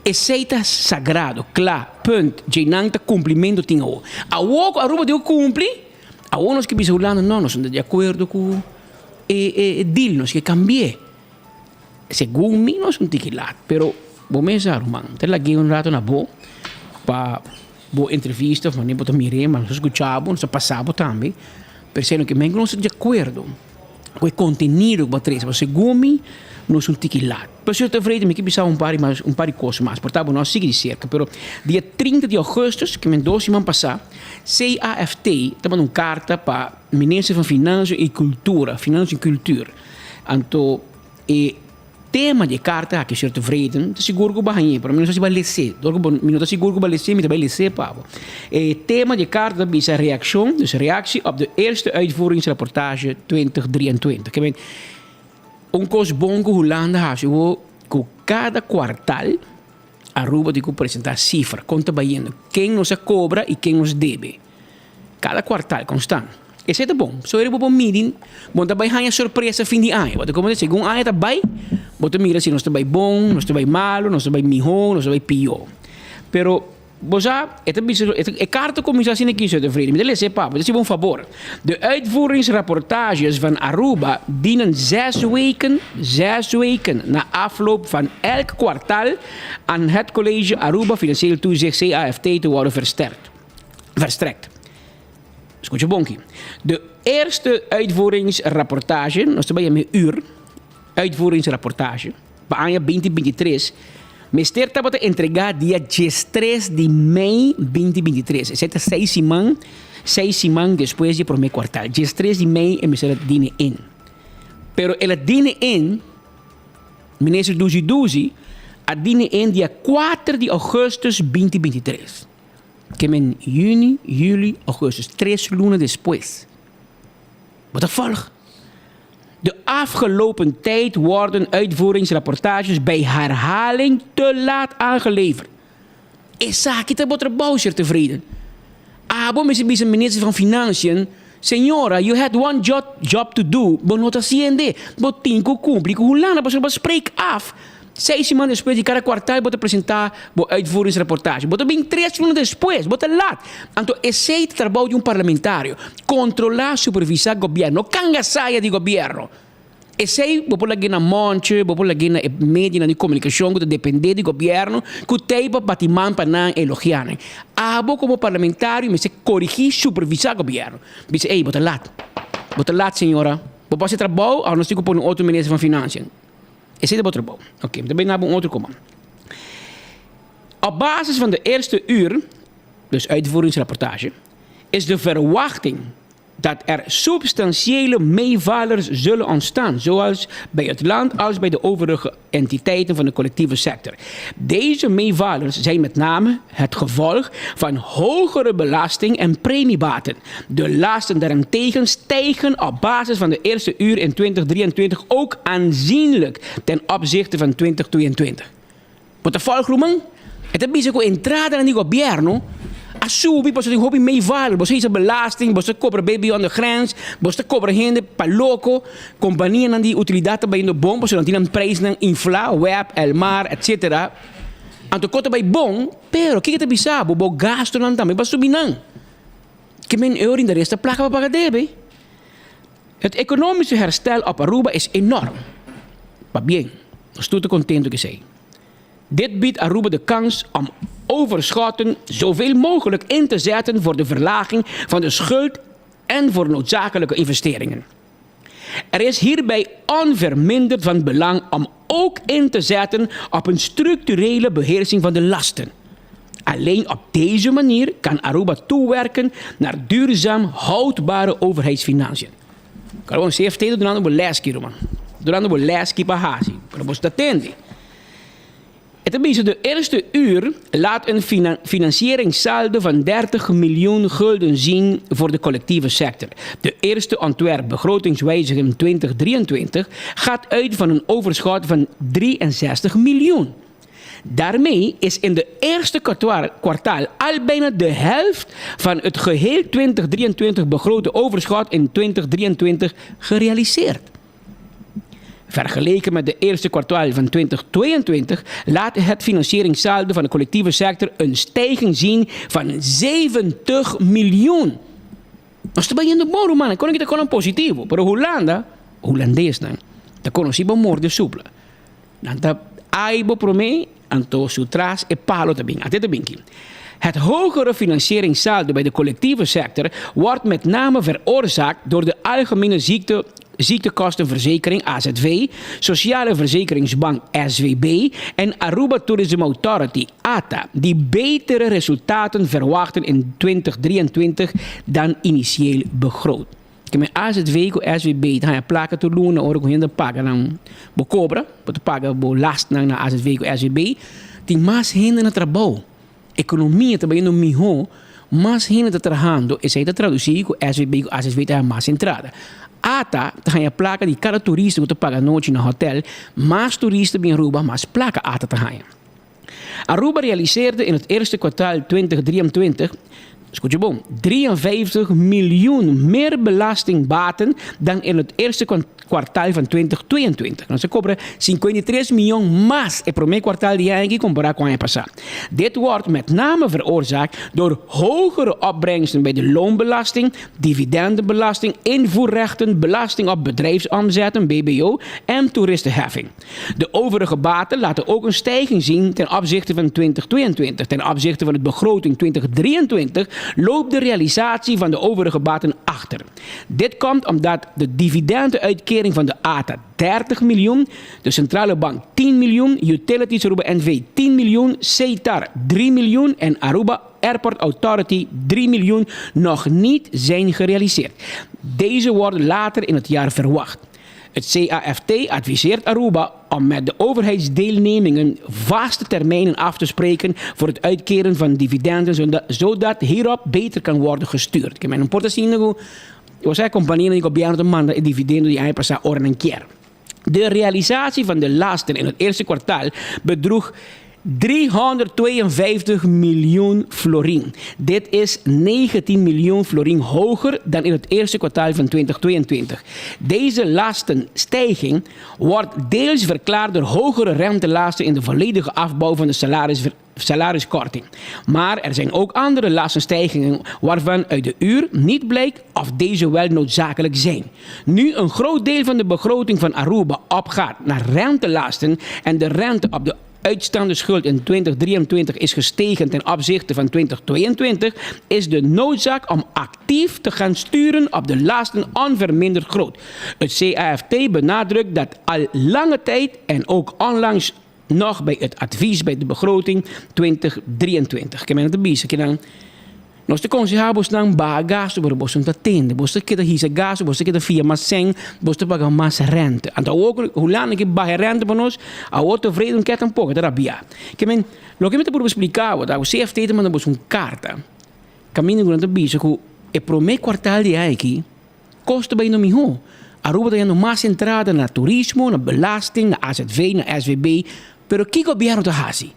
esei ta sagrado, kla, punt. Djeinan ta kumplimentu tin awor. Awor ku Aruba tin ku kumpli, awor nos ke bisa Hulanda, no, nos no ta di akuerdo ku e deal, nos ke kambi'é. Segun mi no es un tiki lat, pero bo mes sa ruman, ta lag'é un rato na bo pa bo entrevista of manera bo ta mir'é, ma nos a skucha bo, nos a pasa bo tambe, pero seno ke men ku nos ta di akuerdo ku e kontenido ku bo a trese, pasobra segun mi no es un tiki lat. Pero señor Tevreden mi ke bisa un par di mas, un par di kos mas, por ta bo no a sigui di serka, pero dia trinta di augustus, ke men dos siman pasá, CAFT ta manda un karta pa Minister van Financiën i Kultura, Financiën en Cultuur, Anto e tema di e karta aki, señor Tevreden, ta sigur ku bo a hañ'é, pero mi no sa si bo a les'é. Dor ku bo, mi no ta sigur ku bo a les'é, mi ta bai les'é pa bo. E tema di e karta ta bisa reakshon, dus reactie op de eerste uitvoeringsrapportage 2023. Ke men, un kos bon ku Hulanda hasi awor, ku kada kuartal Aruba tin ku presentá sifra, kon ta bayendo, ken nos a kobra i ken nos debe. Kada kuartal konstant. Esei ta bon. So ora bo por midi, bo no ta bai haña sorpresa fin di aña. Bo ta komo segun aña ta bai, bo ta mira si nos ta bai bon, nos ta bai malu, nos ta bai mihó, nos ta bai pió. Pero bo sa, e ta bisa, e karta kuminsá asina aki, señor Tevreden. Mi ta lesa e pa bo, mi ta hasi bo un fabor. De uitvoeringsrapportages van Aruba dienen zes weken, zes weken, na afloop van elk kwartaal aan het College Aruba Financieel Toezicht, CAFT, te worden versterkt. Verstrekt. Skucha bon aki. De eerste uitvoeringsrapportage, nos ta bai yama e uur, uitvoeringsrapportage, pa aña binti binti tres, mester tabata entregá dia diestres di mei binti binti tres. Esei ta seis siman, seis siman despues di e promé kuartal. Diestres di mei e mester a dine in. Pero el a dine in, minister Dusi Dusi a dine in dia kuater di ougùstùs binti binti tres. Ke men juni, juli, augustus, tres luna despues. Bo ta volg? De afgelopen tijd worden uitvoeringsrapportages bij herhaling te laat aangeleverd. Esaki ta bo trabou, Sir Tevreden. Abo mester bisa minister van Financiën, Señora, you had one job to do, bo no ta hasiende. Bo tin ku kumpli ku Hulanda pasobra bo spreek af. Seis siman despues di kada kwartal bo ta presentá bo uitvoeringsrapportage. Bo ta bin tres luna despues, bo ta lat. Anto esei ta trabou di un parlamentario, kontrolá, supervisá gobièrnu, no kanga saya di gobièrnu. Esei bo por lag'é na Monche, bo por lag'é na e medionan di komunikashon ku ta dependé di gobièrnu, ku t'ei pa bati man pa nan elogiá nan. Abo komo parlamentario mester korigí, supervisá gobièrnu. Bisa, ey, bo ta lat. Bo ta lat, señora. Bo por hasi trabou, awo nos tin ku pone un otro minister van Financiën. Esei ta bo trabou. Oké, mi ta bai na bo un otro koma. Op basis van de eerste uur, dus uitvoeringsrapportage, is de verwachting dat er substantiële meevallers zullen ontstaan, zoals bij het land als bij de overige entiteiten van de collectieve sector. Deze meevallers zijn met name het gevolg van hogere belasting en premiebaten. De lasten daarentegen stijgen op basis van de eerste uur in 2023 ook aanzienlijk ten opzichte van 2022. Bo ta volg ruman? E ta bisa ku entradanan di gobièrnu a subi pasobra tin hopi meevaller. Bo sa hisa belasting, bo sa kobra baby on the grens, bo sa kobra hende pa loko. Kompanianan di utilidat ta bayendo bon pasobra nan tin nan prijsnan inflá, web, Elmar, etcetera. Anto kos ta bai bon, pero kiko ta bisa bo? Bo gastunan tambe ba subi nan. Ke men euro inda resta plaka pa paga debe. Het economische herstel op Aruba is enorm. Pabien, nos tur ta contento cu esey. Dit biedt Aruba de kans om overschotten zoveel mogelijk in te zetten voor de verlaging van de schuld en voor noodzakelijke investeringen. Er is hierbij onverminderd van belang om ook in te zetten op een structurele beheersing van de lasten. Alleen op deze manier kan Aruba toewerken naar duurzaam houdbare overheidsfinanciën. Karo CFT ta dunando bo les ki ruman. Dunando bo les ki pa hasi. Pero bo sta tende. E ta bisa de eerste uur laat een financieringssaldo van 30 miljoen gulden zien voor de collectieve sector. De eerste ontwerpbegrotingswijziging 2023 gaat uit van een overschot van 63 miljoen. Daarmee is in de eerste kwartaal al bijna de helft van het geheel 2023 begrote overschot in 2023 gerealiseerd. Vergeleken met de eerste kwartaal van 2022 laat het financieringssaldo van de collectieve sector een stijging zien van 70 miljoen. Nos ta bayendo bon rumannan, kon aki ta konan positivo, pero Hulanda, hulandesnan, ta konosí pa morde supla. Nan ta ai bo promé, anto su tras e palo ta bin. Ate ta bin ki. Het hogere financieringssaldo bij de collectieve sector wordt met name veroorzaakt door de Algemene Ziekte Ziektekostenverzekering, AZV, Sociale Verzekeringsbank, SVB, en Aruba Tourism Authority, ATA, die betere resultaten verwachten in 2023 dan initieel begroot. Ke men AZV ku SVB ta haña plaka tur luna ora ku hende paga nan bo kobra, bo ta paga bo lastnan na AZV ku SVB, tin mas hende na trabou. Ekonomia ta bayendo mihó, mas hende ta trahando, esei ta tradusí ku SVB ku AZV ta haña mas entrada. Ata ta haña plaka di kada turista ku ta paga anochi na hotèl, mas turista bin Aruba, mas plaka ata ta haña. Aruba realiseerde in het eerste kwartaal 2023, scucha bon, 53 miljoen meer belastingbaten dan in het eerste kwartaal van 2022. Nos a cobra 53 miljoen mas e prome kwartaal di aña aki compara cu aña pasa. Dit wordt met name veroorzaakt door hogere opbrengsten bij de loonbelasting, dividendenbelasting, invoerrechten, belasting op bedrijfsomzetten, BBO, en toeristenheffing. De overige baten laten ook een stijging zien ten opzichte van 2022. Ten opzichte van het begroting 2023 loopt de realisatie van de overige baten achter. Dit komt omdat de dividendenuitkering van de ATA 30 miljoen, de Centrale Bank 10 miljoen, Utilities Aruba NV 10 miljoen, CETAR 3 miljoen en Aruba Airport Authority 3 miljoen nog niet zijn gerealiseerd. Deze worden later in het jaar verwacht. Het CAFT adviseert Aruba om met de overheidsdeelnemingen vaste termijnen af te spreken voor het uitkeren van dividenden, zodat hierop beter kan worden gestuurd. Ke men no por ta sinti ku osea e kompanianan di gobièrnu ta manda e dividendo di aña pasá ora nan kier. De realisatie van de lasten in het eerste kwartaal bedroeg 53,6 352 miljoen florin. Dit is 19 miljoen florin hoger dan in het eerste kwartaal van 2022. Deze lastenstijging wordt deels verklaard door hogere rentelasten in de volledige afbouw van de salaris salariskorting. Maar er zijn ook andere lastenstijgingen waarvan uit de uur niet blijkt of deze wel noodzakelijk zijn. Nu een groot deel van de begroting van Aruba opgaat naar rentelasten en de rente op de uitstaande schuld in 2023 is gestegen ten opzichte van 2022, is de noodzaak om actief te gaan sturen op de lasten onverminderd groot. Het CAFT benadrukt dat al lange tijd en ook onlangs nog bij het advies bij de begroting 2023. Ke men ta bisa kinan nos ta konsehá bosnan baha gastu pero bosnan ta tende. Bos ta keda hisa gastu, bos ta keda fia mas sèn, bos ta paga mas rente. Anto awor ku Hulanda ke baha e rente pa nos, awor tevreden ke tampoko, e ta rabiá. Ke men, loke mi ta purba spliká bo ta ku CFT ta manda bos un karta kaminda ku nan ta bisa ku e promé kuartal di e aña aki, Kos ta bayendo mihó. Aruba ta yendo mas entrada na turismo, na belasting, na azv, na SVB, pero ki gobierno ta hasi?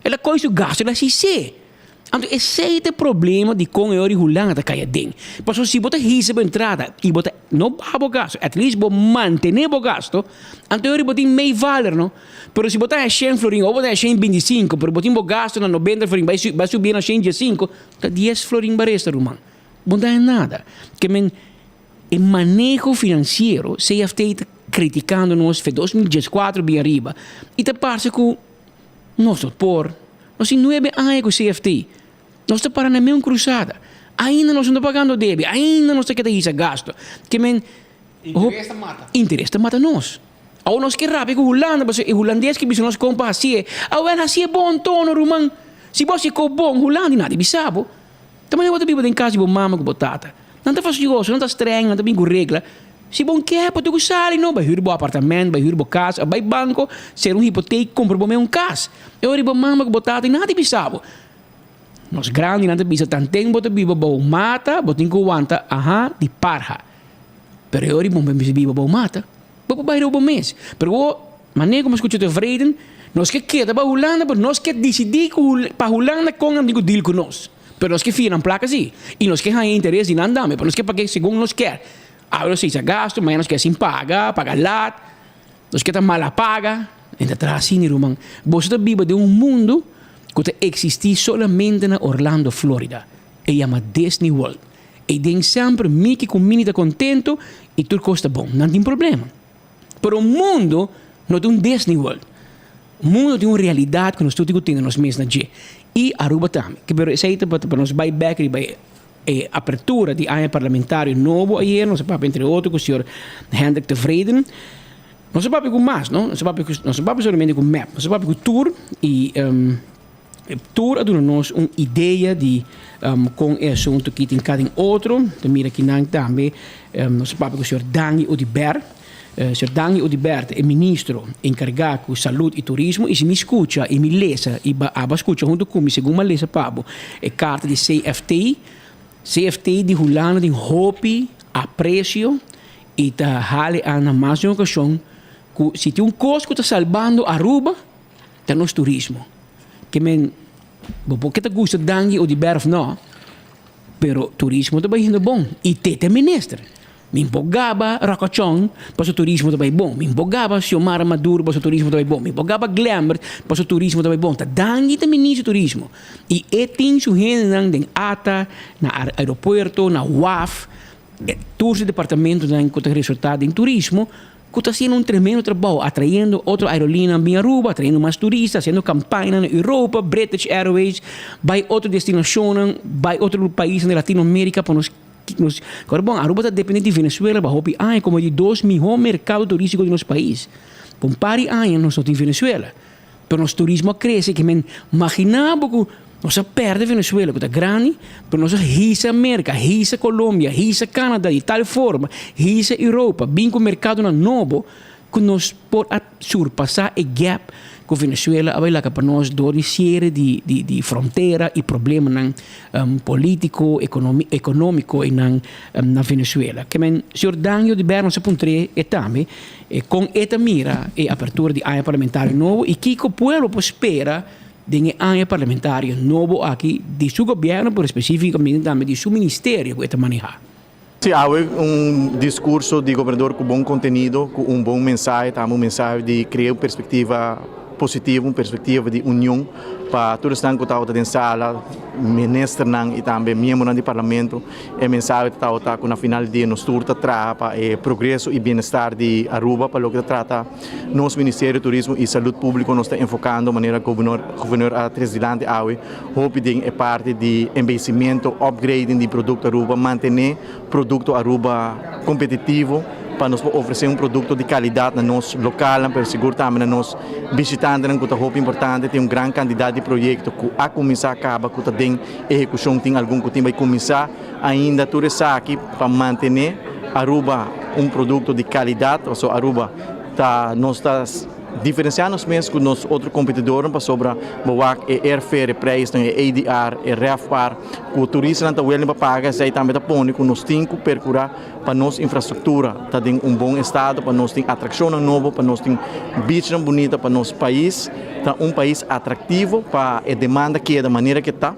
El a koy su gasto, el a hasi. Anto esey ta e problema di kon e ora di Hulanda ta kai aden. Pasobra si bo ta hisa bo entrada y bo ta no baha bo gasto, at least bo mantene bo gasto, anto e ora bo tin meevaller no. Pero si bo ta haña shen florin o bo ta haña shen bintisinko, pero bo tin bo gasto na nobenta florin, bai bai subi na shen diesinko, ta dies florin bo a resta ruman. Bo no ta haña nada. Ke men e maneho finansiero, CFT ta kritikando nos fe 2014 bin ariba i ta parse ku nos no por. Nos tin nuebe aña ku CFT. Nos ta para na meun krusada. Ainda nos no ta pagando debe, ainda nos ta keda hisa gasto. Ke men Interes ta mata. Interes ta mata nos. Awor nos ke rabia ku Hulanda pasobra e hulandes ke bisa nos kon pa hasié. Awel hasié bon tono ruman. Si bo hasi ko bon Hulanda i nada bisa bo. Ta manera bo ta biba den kas di bo mama ku bo tata. Nan ta fastidioso, nan ta streng, nan ta bin ku regla. Si bo ke, bo tin ku sali no. Bai hür bo apartament, bai hür bo kas, òf bai banko, sera un hipotek, kumpra bo mes un kas. E ora di bo mama ku bo tata i nada di bisa bo. Nos grandinan ta bisa tanten bo ta biba bou mata, bo tin ku wanta aha di parha. Pero e ora di bo mester biba bou mata, bo por bai riba bo mes. Pero bo Manera ku mi skucha tevreden, nos ke keda pa Hulanda, pero nos ke disidí ku pa Hulanda kon nan tin ku deal ku nos. Pero nos ke fia nan plaka sí, i nos ke haña interes di nan tambe, pero nos ke pag'é segun nos kier. Awe nos hisa gastu, mañana nos ke sin paga, paga lat, nos ke ta mala paga. E ta traha asina, ruman. Boso ta biba den un mundu ku ta eksistí solamente na Orlando, Florida. E yama Disney World. Ei den semper Mickey ku Minnie ta kontentu i tur kos ta bon. Nan tin problema. Pero mundo no ta un Disney World. Mundo tin un realidad cu nos tur tin cu tene nos mes na dje. Y Aruba tambe. Pero esey ta pa nos bay bek riba e apertura di aña parlamentario nobo ayer. Nos a papia entre otro cu señor Hendrik Tevreden. Nos a papia cu mas, no? Nos a papia cu, nos a papia solamente cu mep. Nos a papia cu tur y tur a duna nos un idea di con e asunto aki tin cada en otro. Ta mira kinan tambe nos a papia cu señor Dangui Oduber. Señor Dangui Oduber ta e ministro encarga cu salud y turismo y si mi scucha y mi lesa y abo a scucha hunto cu mi segun mi a lesa pa bo e carta di CFT. CFT di Hulanda tin hopi aprecio y ta hali an na mas di un ocasion cu si tin un cos cu ta salbando Aruba ta nos turismo. Ke men, bo por ke ta gusta Dangui Oduber of no, pero turismo ta bai hende bon y te ta minister. Mi por gaba Rocochon paso turismo ta bai bon, mi por gaba Xiomara Maduro paso turismo ta bai bon, mi por gaba Glembert paso turismo ta bai bon. Ta Dangui ta minister turismo y e tin su hendenan den ata, na aeropuerto, na waf, tur su departamentonan cu ta resulta den turismo. Cu ta haciendo un tremendo trabao atrayendo otro aerolineanan bin Aruba, atrayendo mas turista, haciendo campañanan na Europa, British Airways, bay otro destinacionnan, bay otro paisnan di Latinoamerica pa nos nos Ahora bon, Aruba ta depende di Venezuela pa hopi aña como di dos miho mercado turistico di nos pais. Pa un par di aña nos no tin Venezuela, pero nos turismo a crece ke men magina bo cu nos a perde Venezuela cu ta grandi, pero nos a hisa Merca, hisa Colombia, hisa Canada di tal forma, hisa Europa, bin cu mercadonan nobo cu nos por a surpasa e gap cu Venezuela a bay laga pa nos door di ciere di di frontera y problemanan politico, economico eynan na Venezuela. Ke men señor Dangio di Berno sa puntr'e e tambe con e ta mira e apertura di aña parlamentario nobo y kico pueblo por spera. den e aña parlamentario nobo aki di su gobierno pero specificamente tambe di su ministerio cu e ta maneha. Si awe un discurso di gobernador cu bon contenido, cu un bon mensahe, ta un mensahe di crea un perspectiva positivo, un perspectiva di union pa tur esnan cu tabata den sala, ministernan y tambe miembronan di parlamento. E mensahe ta tabata cu na final di dia nos tur ta traha pa e progreso y bienestar di Aruba. Pa loke ta trata nos Ministerio di Turismo y Salud Publico nos ta enfocando manera Gobernador a tres dilanti awe hopi den e parti di embeyecimento, upgrading di producto Aruba, mantene producto Aruba competitivo pa nos por ofrece un producto di calidad na nos localnan pero sigur tambe na nos bishitantenan cu ta hopi importante. Tin un gran cantidad di proyecto cu a cuminsa caba cu ta den ehecucion, tin algun cu tin bay cuminsa ainda. Tur esaki pa mantene Aruba un producto di calidad pasobra Aruba ta nos ta diferencia nos mes cu nos otro competidornan pasobra bo wak e airfare, e prijsnan, e ADR, e RevPAR cu turistanan ta willing pa paga, esey tambe ta pone cu nos tin cu percura pa nos infrastructura ta den un bon estado, pa nos tin atraccionnan nobo, pa nos tin beachnan bunita, pa nos pais ta un pais atractivo, pa e demanda keda manera ke ta.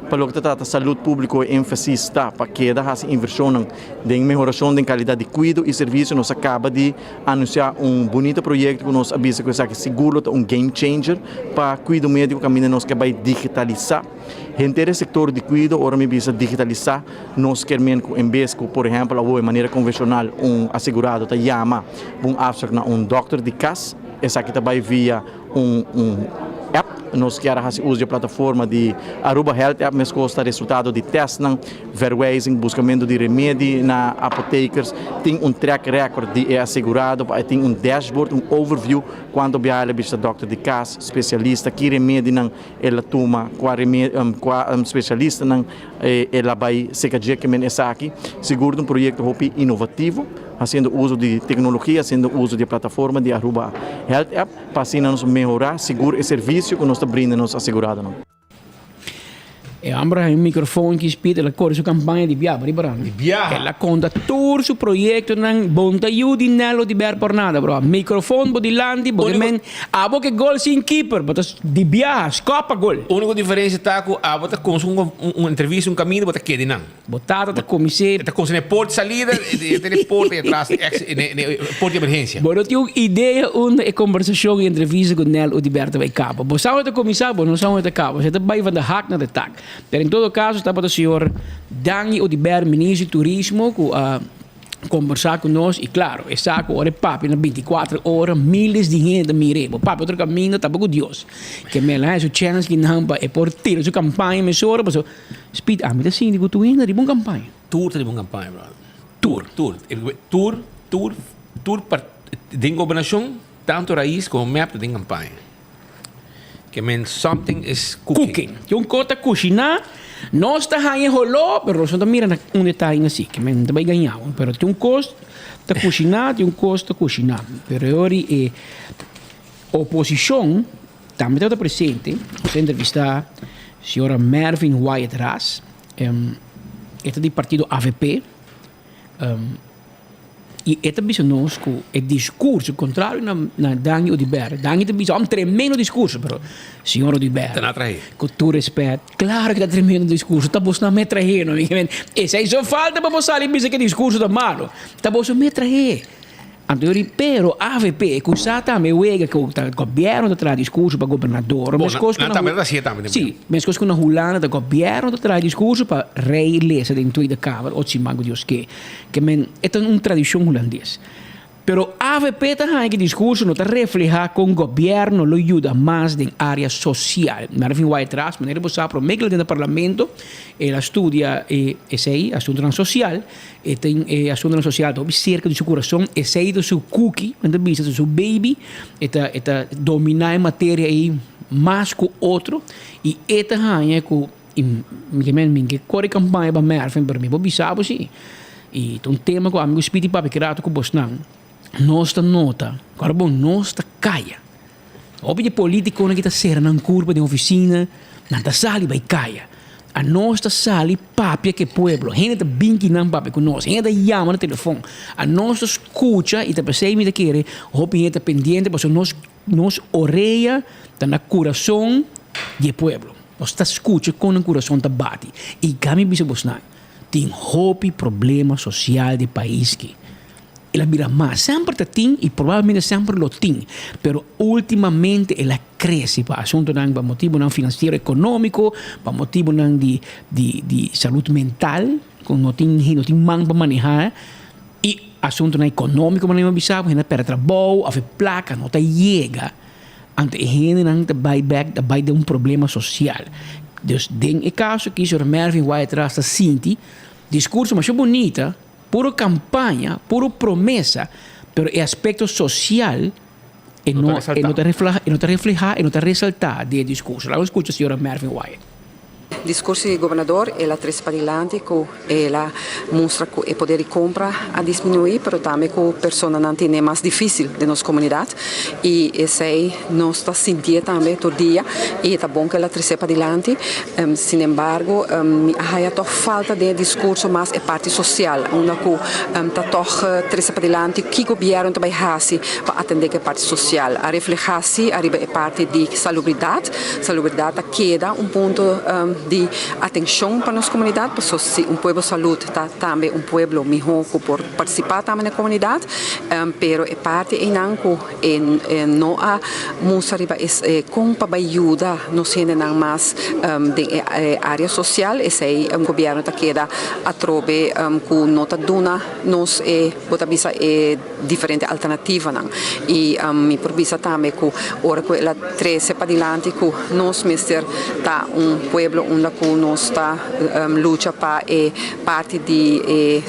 Pa loke ta trata salud publico e enfasis ta pa keda haci inversionnan den mehoracion den calidad di cuido y servicio. Nos a caba di anuncia un bunita proyecto cu nos a bisa cu esaki sigur lo ta un game changer pa cuido medico caminda nos ke bay digitalisa henter e sector di cuido. Ora mi bisa digitalisa nos kier men cu en bes cu por ehempel awo e manera convencional un asegurado ta yama pa un afspraak na un dokter di cas, esaki ta bay via un un app. Nos kier a hasi uso di e plataforma di Aruba Health App, meskos ta resultado di testnan, verwijzing, buskamentu di remedi na apotekers, tin un track record di e asegurado pa e tin un dashboard, un overview kuantu biaha el a bishita dòkter di kas, spesialista, ki remedinan el a tuma, kua remedi, kua spesialistanan el a bai seka dje ke men esaki. Sigur ta un proyekto hopi inovativo, hasiendo uso di teknologia, hasiendo uso di e plataforma di Aruba Health App. Pa asina nos mehorá sigur e servisio ku nos ta brinda nos aseguradonan. E homber a haña un microfoon ki speed el a kore su campaña di biaha riba rano. Di biaha. El a conta tur su proyectonan bon ta yu di Nelo di ber por nada bro. Microfoon bo dilanti bo ke men abo ke gol sin keeper bo ta di biaha skop pa gol. Unico diferencia ta cu abo ta cuminsa un entrevista un caminda bo ta keda nan. Bo tata ta kumins'é. E ta kuminsá na e port di salida, e ta na e port ei atras, na e port di emergensia. Bo no tin un idea unda e kombersashon i entrevista ku Nel Oduber ta bai kaba. Bo sa unda ta kuminsá, bo no sa unda ta kaba. Bo ta bai van de hak na de tak. Pero en todo kaso tabata señor Dangui Oduber, Minister di Turismo, ku a kombersá ku nos i klaro, e sa ku ora e papia na bintikuater ora, miles di hende ta mir'é. Bo papia otro kaminda ta ku Dios. Ke mel a haña su chèns kinan pa e por tira su kampaña mesora, pasobra Speed, ami ta sinti ku tur hende riba un kampaña. Tur ta riba un kampaña, brother. Tur, tur. Tur, tur, tur par den gobernashon, tantu Raiz komo mep ta den kampaña. Ke men something is cooking. Cooking. Tin un kos ta kushiná, nos ta haña e holó, pero nos no ta mira na un detaye así. Ke men ta bai gañá bo. Pero tin un kos ta kushiná, tin un kos ta kushiná. Pero e ora e oposishon. Tambe tabata presente, nos a entrevista señora Mervin Wyatt Ras, e ta di partido avp, y e ta bisa nos cu e discurso, contrario na Dangui Oduber, Dangui ta bisa un tremendo discurso, pero señor Oduber, cu tur respet, claro cu ta tremendo discurso, ta bos nan me trahe, no, esey so falta pa bo sali bisa cu e discurso ta malo, ta boso me trahe. Anto yo di, pero avp ku sa tambe wega ku ta gobièrnu ta traha diskurso pa gobernador. Bon, Meskos ku nan na tambe ta hasié tambe. Sí, meskos ku na Hulanda ta gobièrnu ta traha diskurso pa rei lesa den Tweede Kamer ot siman ku Dios ke. Ke men e ta un tradishon hulandes. Pero avp ta haña ku e diskurso no ta reflehá kon gobièrnu lo yuda mas den área sosial. Mervin Wyatt-Ras, manera bo sa promé ku el a den na parlamento el a studia e esei, asuntunan sosial. E tin e asuntonan sosial ta hopi serka di su kurason, esei ta su kuki, men ta bisa ta su baby, e ta e ta dominá e materia ei mas ku otro i e ta haña ku i mi ke men mi ke kore kampaña pa Mervin pero mi por bisa bo si i ta un tema ku ami ku Speedy papia ki rato ku bosnan nos ta nota ku ora bon nos ta kaya hopi di politikonan ki ta sera nan kurpa den ofisina nan ta sali bai kaya. Anos ta sali papia ku e pueblo. Hende ta bin kinan papia ku nos. Hende ta yama na telefon. Anos ta skucha i ta p'esei mi ta kere hopi hende ta pendiente pasobra nos nos orea ta na kurason. di e pueblo. Nos ta skucha kon nan kurason ta bati. I kami bisa bosnan, tin hopi problema sosial den pais ki. El a bira mas. Semper ta tin i probablemente semper lo tin, pero ultimamente el a krese pa asuntonan, pa motibonan finansiero ekonómiko, pa motibonan di di di salud mental ku no tin no tin man pa manehá i asuntonan ekonómiko manera mi a bisa bo hende a pèrdè trabou òf e plaka no ta yega. Anto e hendenan ta bai bek ta bai den un problema sosial. Dus den e kaso aki señor Mervin Wyatt-Ras ta sinti diskurso masha bunita, puro kampaña, puro promesa, pero e aspekto sosial e no e no ta refleha e no ta refleha e no ta resaltá den e diskurso. Laga nos skucha señora Mervin Wyatt. Diskurso di gobernador el a trese padilanti ku el a mustra ku e poder di kompra a disminuí pero tambe ku personanan tene mas difísil den nos komunidat i esei nos ta sintié tambe tur dia i ta bon ku el a trese padilanti. Sinembargo mi a haya tòg falta den e diskurso mas e parti sosial unda ku ta tòg trese padilanti ki gobièrnu ta bai hasi pa atendé ku e parti sosial. A reflehá si ariba e parti di salubridat. Salubridat ta keda un punto di atenshon pa nos komunidat paso si un pueblo salud ta tambe un pueblo mihó ku por partisipá tambe na e komunidat. Pero e parti einan ku e no a mustra riba e kon pa bai yuda nos hendenan mas den e área sosial esei gobièrnu ta keda atrobe ku no ta duna nos e bo ta bisa e diferente alternativanan i mi por bisa tambe ku ora ku el a trese padilanti ku nos mester ta un pueblo unda ku nos ta lucha pa e parti di e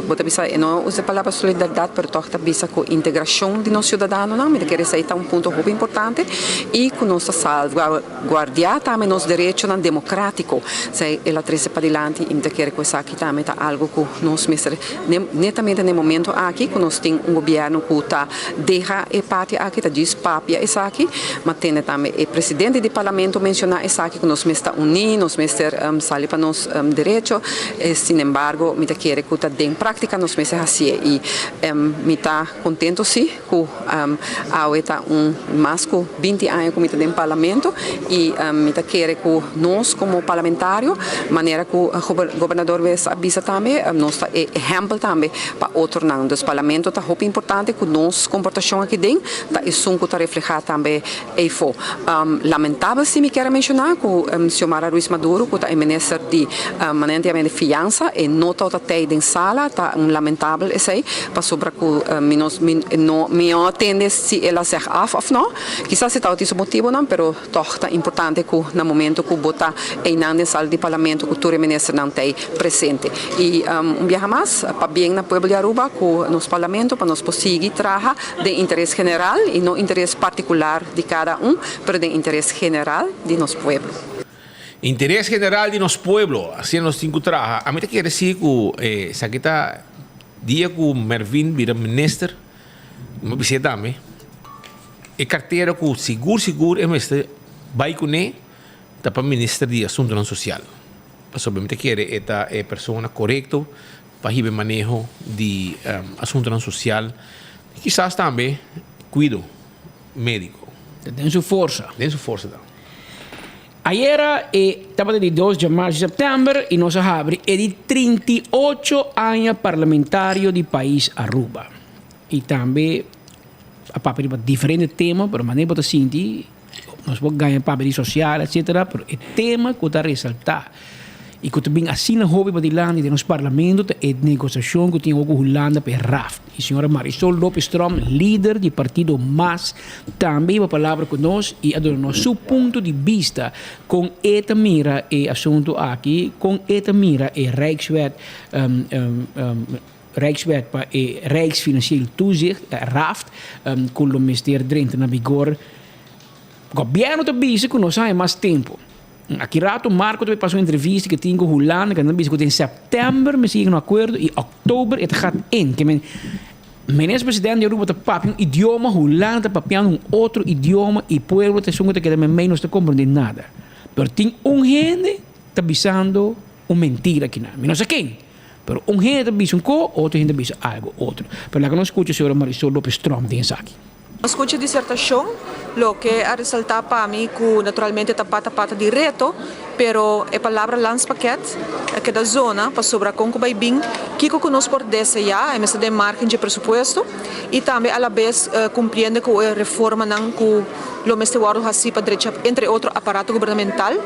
bo ta bisa e no usa e palabra solidaridat pero tòg ta bisa ku integrashon di nos siudadanonan mi ta kere esei ta un punto hopi importante i ku nos ta salvaguardiá tambe nos derechonan demokratiko esei el a trese padilanti i mi ta kere ku esaki tambe ta algu ku nos mester Netamente na e momento aki ku nos tin un gobièrnu ku ta deha e parti aki, ta djis papia esaki, ma tende tambe e presidente di parlamento menshoná esaki ku nos mester ta uní, nos mester sali pa nos derecho. Sinembargo mi ta kere ku ta den práktika nos mester hasié i mi ta kontento si ku awe ta un mas ku binti aña ku mi ta den parlamento i mi ta kere ku nos komo parlamentario manera ku gobernador Wes a bisa tambe nos ta e ehèmpel tambe pa otronan. Dus parlamento ta hopi importante ku nos komportashon aki den ta esun ku ta reflehá tambe Eyfo. Lamentabel si mi kier a menciona cu Xiomara Ruiz Maduro cu ta e minister di manera di fiansa e no ta tey den sala ta un lamentabel esey pasobra cu mi no mi no a tende si el a zeg af of no kisas e tabatin su motibonan pero tog ta importante cu na momento cu bo ta eynan den sala di parlamento cu tur e ministernan tey presente y un biaha mas pabien na pueblo di Aruba cu nos parlamento pa nos por sigui traha Den interes general y no interes particular di cada un, pero den interes general di nos pueblo. Interes general di nos pueblo, asina nos tin cu traha. Ami ta kere si cu esaki ta dia cu Mervin bira minister, mi a bis'é tambe, e cartera cu sigur sigur e mester bay cune ta pa minister di asuntonan social. Pasobra mi ta kere e ta e persona corecto pa hiba e maneho di asuntonan sosial i kisas tambe kuido médiko. Den su forsa. Den su forsa ta. Ayera e tabata di dos djamas di sèptèmber i nos a habri e di 38 aña parlamentario di pais Aruba. I tambe a papia riba diferente tema, pero manera bo ta sinti Nos por gaña papia di sosial etcetera pero e tema ku ta resaltá i ku ta bin asina hopi padilanti den nos parlamento ta e negosiashon ku tin awor ku Hulanda pa e raft. I señora Marisol Lopez Tromp lider di partido mas tambe hiba palabra ku nos i a duna nos su punto di bista kon e ta mira e asuntu aki, kon e ta mira e Rijkswet Rijkswet pa e Rijksfinancieel Toezicht, RAFT, ku lo mester drenta na vigor. Gobièrnu ta bisa ku nos haña mas tempu. Aki rato Marco ta bay pasa un entrevista ku tin ku Hulanda ku nan ta bisa ku den sèptèmber mester yega na un akuerdo i òktober e ta gat in. Ke men Minister Presidente di Aruba ta papia un idioma, Hulanda ta papiando un otro idioma i pueblo ta esun ku ta keda meimei nos ta komprendé nada. Pero tin un hende ta bisando un mentira akinan. Mi no sa ken. Pero un hende ta bisa un ko, otro hende ta bisa algo otro. Pero laga nos skucha señora Marisol Lopez Tromp den esaki. A scucha disertacion, loke a resalta pa mi cu naturalmente ta pata pata di reto, pero e palabra landspakket a keda zona pasobra con cu bay bin kico cu nos por desea, e mester den margen dje presupuesto y tambe alabes cumpliendo cu e reformanan cu lo mester wordo haci pa drecha entre otro aparato gubernamental.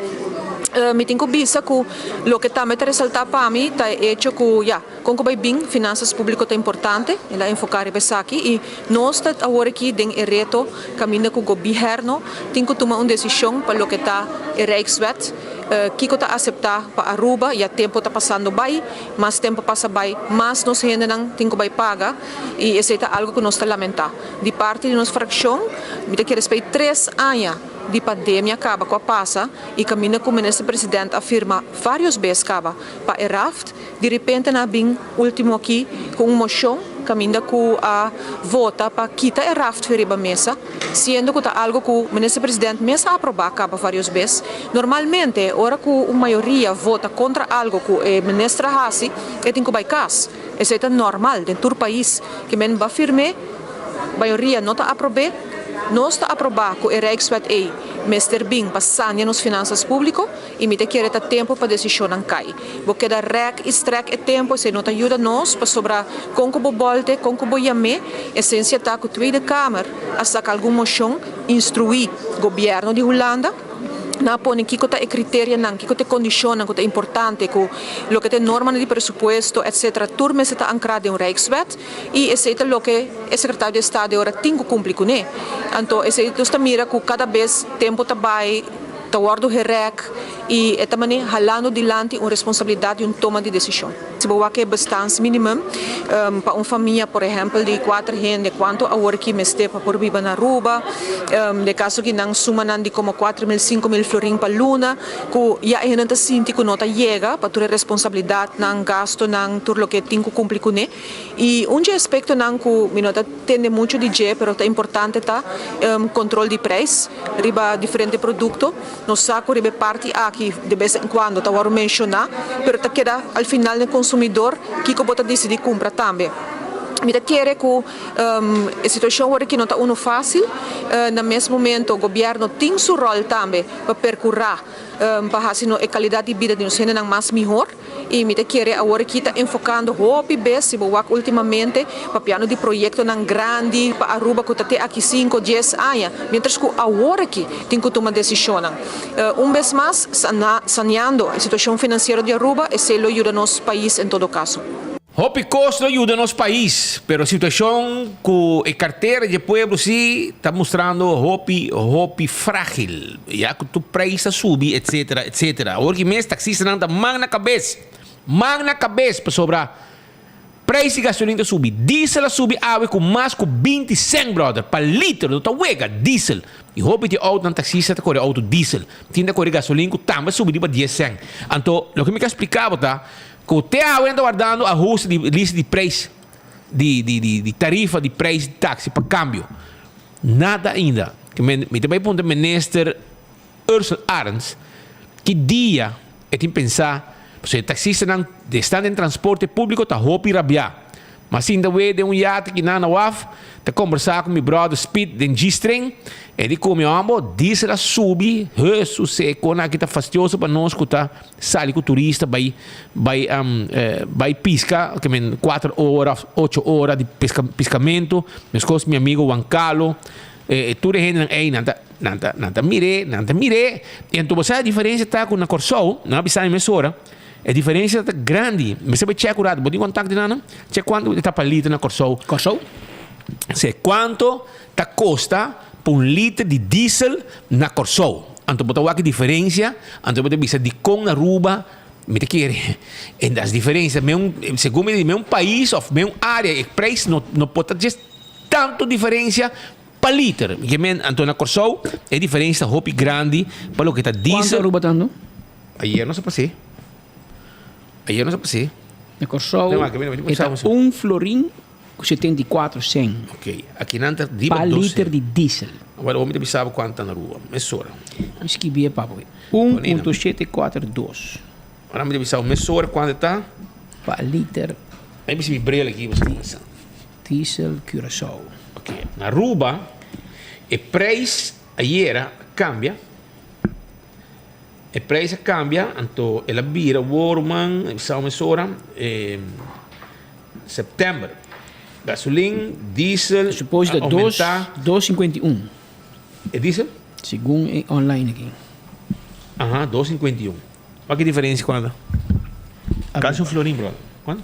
Mi tin cu bisa cu loke tambe ta resalta pa mi ta e hecho cu ya, Kon ku bai bin, finansas públiko ta importante, el a enfoká riba esaki i nos ta awor aki den e reto kaminda ku gobièrnu tin ku tuma un desishon pa loke ta e Rijkswet, kiko ta aseptá pa Aruba, ya tempu ta pasando bai, mas tempu pasa bai, mas nos hendenan tin ku bai paga i esei ta algu ku nos ta lamentá. Di parti di nos frakshon mi ta kere spei tres aña di pandemia kaba ku a pasa i kaminda ku Minister President a firma vários bes kaba pa e raft, Di repente nan a bin ultimo aki cu un mocion caminda cu a vota pa kita e raft for riba mesa, siendo cu ta algo cu Minister President mes a aproba caba varios bes. Normalmente ora cu un mayoria vota contra algo cu e minister a haci, e tin cu bay cas. Esey ta normal den tur pais. Ke men ba firme, mayoria no ta aprobe. Nos ta aproba cu e Rijkswet ey mester bin pa sania nos finanzas publico. I mi ta kere ta tempu pa desishonnan kai. Bo keda rèk i strèk e tempu, esei no ta yuda nos, pasobra kon ku bo bòlte, kon ku bo yam'é, esensia ta ku Tweede Kamer a saka algun moshon instruí gobièrnu di Hulanda, nan a pone kiko ta e kriterianan, kiko ta e kondishonnan ku ta importante, ku loke ta e normanan di presupuesto, etsetera, tur mester ta ankrá den un Rijkswet i esei ta loke e sekretario di Estado e ora tin ku kumpli kuné. Anto esei nos ta mira ku kada bes tempu ta bai. Ta wòrdu herèk i e ta manera halando dilanti un responsabilidat di un toma di desishon. Si bo wak e bestaansminimum pa un famia por ehèmpel di kuater hende kuantu awor ki mester pa por biba na Aruba, den kaso ki nan sumanan di komo 4000, 5000 florin pa luna ku ya e hendenan ta sinti ku no ta yega pa tur e responsabilidatnan, gastonan, tur loke tin ku kumpli kuné. I un dje aspektonan ku mi no ta tende muchu di dje pero ta importante ta kontrol di preis riba diferente produkto. Nos sa ku riba e parti aki de bes en kuando ta wòrdu menshoná pero ta keda al final na e konsumidor kiko bo ta disidí kumpra tambe. Mi ta kere ku e situashon wòrdu aki no ta unu fásil. Na mes momento gobièrnu tin su ròl tambe pa perkurá pa hasi e kalidat di bida di nos hendenan mas mihor. I mi ta kere awor aki ta enfocando hopi bes, si bo wak ultimamente, papiando di proyectonan grandi pa Aruba cu ta te aki cinco, dies aña, mientras cu awor aki tin cu tuma decisionnan. Un bes mas, saneando e situacion financiero di Aruba, esey lo yuda nos pais en todo caso. Hopi cos lo yuda nos pais, pero situacion cu e cartera dje pueblo si ta mustrando hopi, hopi fragil, ya cu tur prijs ta subi, etc. Etc. Awor ki mes taxistanan ta man na cabes, man na cabes pasobra prijs di gasolin ta subi, diesel a subi awe cu mas cu binti cent brother pa liter, no ta wega, diesel, y hopi di autonan taxista ta core auto diesel, tin ta core gasolin cu tambe a subi riba dies cent, anto loke mi ka splica bo ta. Ku te awe nan ta wardando ahuste di lista di preis di di di di tarifa di preis di taxi pa kambio. Nada ainda. Ke men mi ta bai puntra minister Ursell Arends ki dia e tin pensa pasobra e taxistanan esnan den transporte publico ta hopi rabia. Ma sinta wee den un yate ki nan na waf ta kombersá ku mi bròder Speed den G-string. E di ku mi hòmber, diesel a subi, Hesus e kona aki ta fastioso pa nos ku ta sali ku turista bai bai bai piska, ke men kuater ora òf ocho ora di piska piskamentu. Meskos mi amigo Juan Carlo, e tur e hendenan ei nan ta nan ta nan ta mir'é nan ta mir'é. I anto bo sa e diferensia ta ku na Kòrsou, nan a bisa mi mesora, E diferencia ta grandi. Mester bai check un rato. Bo tin contact di nan? Check cuanto ta pa liter na Corsou. Corsou? Si, cuanto ta costa pa un liter di diesel na Corsou. Anto bo ta wak e diferencia, anto bo ta bisa dicon Aruba mi ta kere en das diferencia. Me un, segun mi me un pais of me un area e prijs no no por ta djes tanto diferencia pa liter. Mi ke men anto na Corsou e diferencia ta hopi grandi pa loke ta diesel. Cuanto Aruba ta ando? Ayer nos a pas'é. Ayer nos a pas'é. Na Kòrsou e ta un florin ku 74 sèn. Ok, aki nan ta riba Pa dos liter di diesel. Awor mi ta bisa bo kuantu ta na Aruba. Mesora. Mi skibi e papo. 1.742. Ora mi ta bisa bo mesora kuantu ta. Pa liter. Mi bisa mi bril aki. Diesel Curaçao. Ok, na Aruba. E prijs ayera a cambia. E prijs a cambia, anto el a bira awor man, sa mesora, eh, september. Gasolin, diesel, Suppose a dat dos, aumenta. 2,51. E diesel? Segun e online aki. Aha, 2,51. Wak e diferencia cuando ta? Casi un florin, brother. Cuando?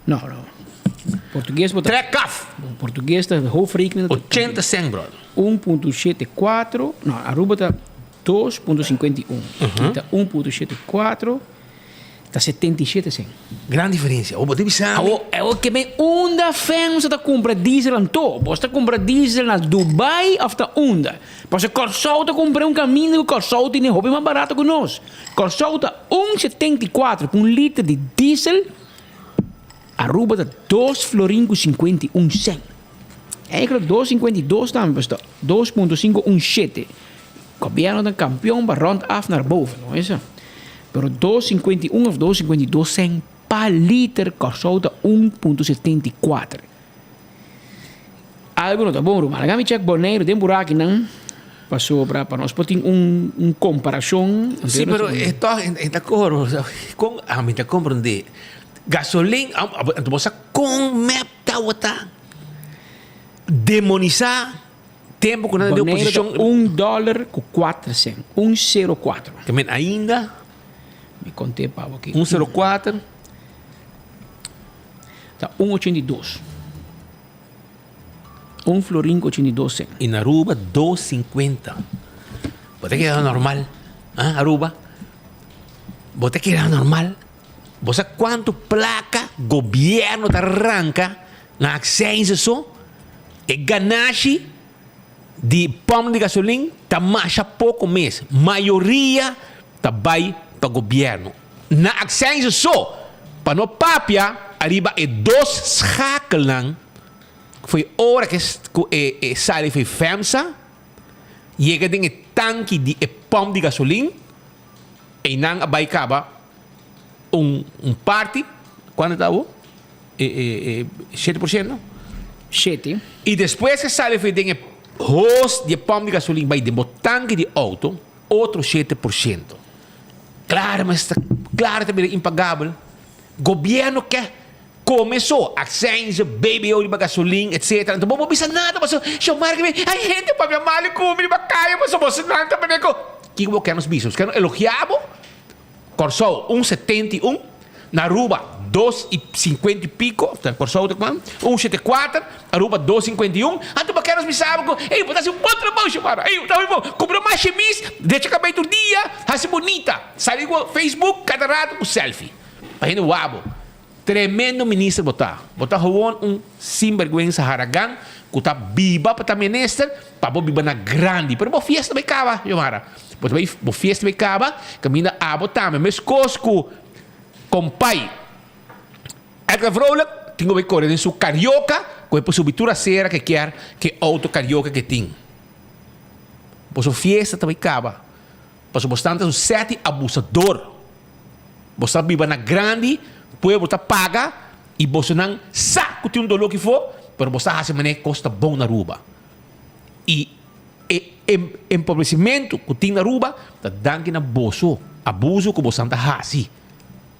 No, no. Portugues bo ta. Trek af! Portugues ta hoofdrekening. 80 cent, brother. 1.74. No, Aruba ta 2.51. Uh-huh. Ta 1.74. Ta 77 cent. Gran diferencia. O bo ta bisa mi. Awo, awo ke men unda FEMSA ta kumpra diesel anto? Bos ta kumpra diesel na Dubai of ta unda? Pasobra Kòrsou ta kumpra un kaminda ku Kòrsou tene hopi mas barato ku nos. Kòrsou ta un 74 pa un liter di diesel, Aruba ta dos florin ku 51 cent. Eigenlijk dos 52 tambe pasobra ta 2.517. Gobierno ta campeon pa rond af naar boven, no esa? Pero 2,51 of 2,52 cent pa liter, Kòrsou ta 1,74. Algo no ta bon, ruman. Laga mi check Boneiru den burakinan pasobra pa nos por tin un un comparacion. Sí, pero e toch e ta coro. Con ami ta comprende. Gasolin, anto bo sa con mep tawata demonisa Tempo ku nan ta den Boneiru ta oposishon. un dòler ku kuater sen, un sero kuater. Ke men ainda. Mi kont'é pa bo aki. Un sero kuater. Ta un ochenta i dos. Un florin ku ochenta i dos sen. I na Aruba dos sinkuenta. Bo ta kere normal? Ah, Aruba? Bo ta kere normal? Bo sa kuantu plaka gobièrnu ta ranka na aksèinse so? E ganashi di pòmp di gasolin ta masha poko mes. Mayoria ta bai pa gobièrnu. Na aksèinse so, pa no papia ariba e dos schakelnan fo'i ora ku e sali fo'i FEMSA yega den e tanki di e pòmp di gasolin, einan a bai kaba un parti, kuantu ta awo? 7%. 7. I despues ke sali for den e hos di e pòmp di gasolin bai den bo tanki di outo, otro 7%. Klaro mes ta, klaro ta bira impagabel. Gobièrnu ke kome so, aksènse, BBO riba gasolin, etsetera. Anto bo bo bisa nada pasobra Xiomara ke bin, ay hende papia malu ku mi riba kaya pasobra boso nan ta pone ku. Kiko bo ke nos bisa? Nos ke nos elogiá bo? Kòrsou un 71, na Aruba dos i sinkuenta i piko, ta Kòrsou ta kuan? Un shete kuater, Aruba dos sinkuenta i un, anto bo kere nos bisa bo ku ey bo ta hasi un bon trabou Xiomara, ey bo ta hasi bon, kumpra mas shemis, drecha kabei tur dia, hasi bunita, sali ku Facebook kada rato ku selfie pa hende wak bo. Tremendo minister bo ta. Bo ta gewoon un sinberguensa haragan cu ta biba pa ta minister pa bo biba na grandi. Pero bo fiesta bay caba, Yomara. Bo ta bay, bo fiesta bay caba, caminda abo tambe. Mescos cu compay Edgar Vrolijk tin cu bay core den su carioca cu e por subi tur acera cu e kier cu e auto carioca cu e tin. Boso fiesta ta bay caba. Pasobra bo stan ta un seti abusador. Bo sa biba na grandi, pueblo ta paga y bosonan sa cu tin un dolor kifo, pero bo sa haci manera cos ta bon na Aruba. Y e empobrecimento cu tin na Aruba ta danki na boso abuso cu bosan ta haci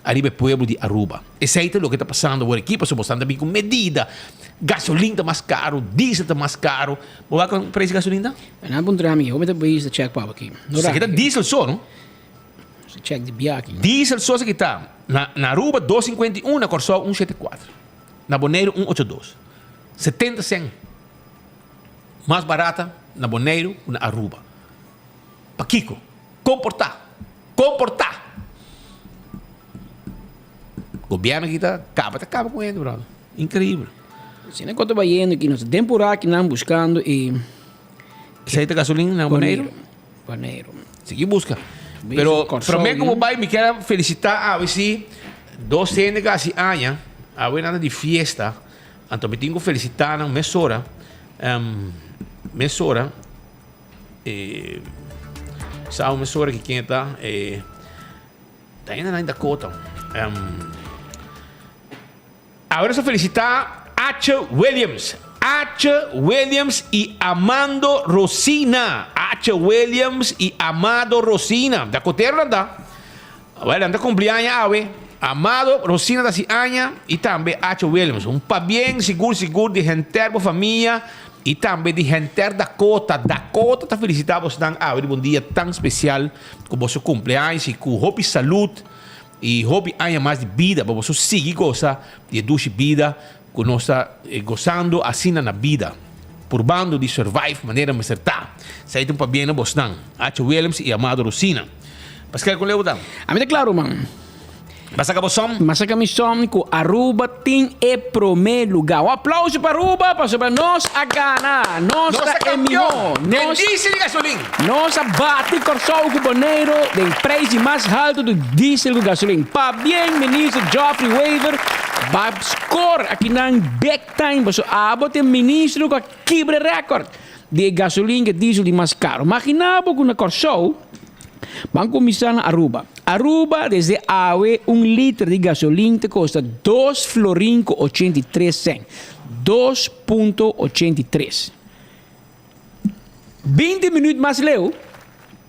ariba e pueblo di Aruba. Esey ta loke ta pasando awor aki pasobra bosan ta bin cu medida, gasolin ta mas caro, diesel ta mas caro. Bo wak con precio gasolin ta? Nan a puntra mi, hopi ta bisa check pa aki. Esaki ta diesel so, no? Check di biaki. Diesel sosa ki ta na na Aruba dos 51, na Kòrsou un 74. Na Boneiru un 82. 70 sèn mas barata na Boneiru ku na Aruba. Pakiko? Komportá! Komportá! Gobièrnu aki ta kaba ta kaba ku hende bròder. Inkreibel. Asina ku ta bayendo aki nos ta den purá akinan buskando e. Esei ta gasolin na Boneiru? Boneiru. Sigui buska. Pero prome ku bo bai mi kier a felisitá awe si dos hende ku a hasi aña awe nan ta di fiesta anto mi tin ku felisitá nan mesora mesora sa mesora ki ken ta ta hende nan Dakota. Awe nos a felisitá Ache Williams. H. Williams y Amando Rosina. H. Williams y Amado Rosina. Da kotero nan ta. Wel, nan ta cumpli aña awe. Amado Rosina ta si aña y tambe H. Williams. Un pabien sigur sigur di henter bo famia y tambe di henter Dakota. Dakota ta felicita bosnan awe di bo un dia tan special cu boso cumpleaños y cu hopi salud y hopi aña mas di bida pa boso sigui goza di e dushi bida Ku nos ta gosando asina na bida, purbando di survive manera mester ta. Esei ta un pabien na bosnan, H. Willems i Amado Rosina. Paskel kon leu ta? A mi ta klaru man. Ba saka bo som? M'a saka mi som ku Aruba tin e promé lugá. Un aplauso pa Aruba pasobra nos a gana. Nos Nos ta ta e mihó. kampion den Nos diesel i gasolin. Nos a bati Kòrsou ku Boneiru den preis di mas haltu di diesel ku gasolin. Pabien Minister Geoffrey Wever ba score akinan big time paso abo ta e ministro ku a kibra e record di e gasolin ku e diesel di mas karo. Magina bo ku na Kòrsou ban kuminsá na Aruba. Aruba desde awe un liter di gasolin ta kosta dos florin ku 83 sènt, 2.83. 20 minuut mas leu,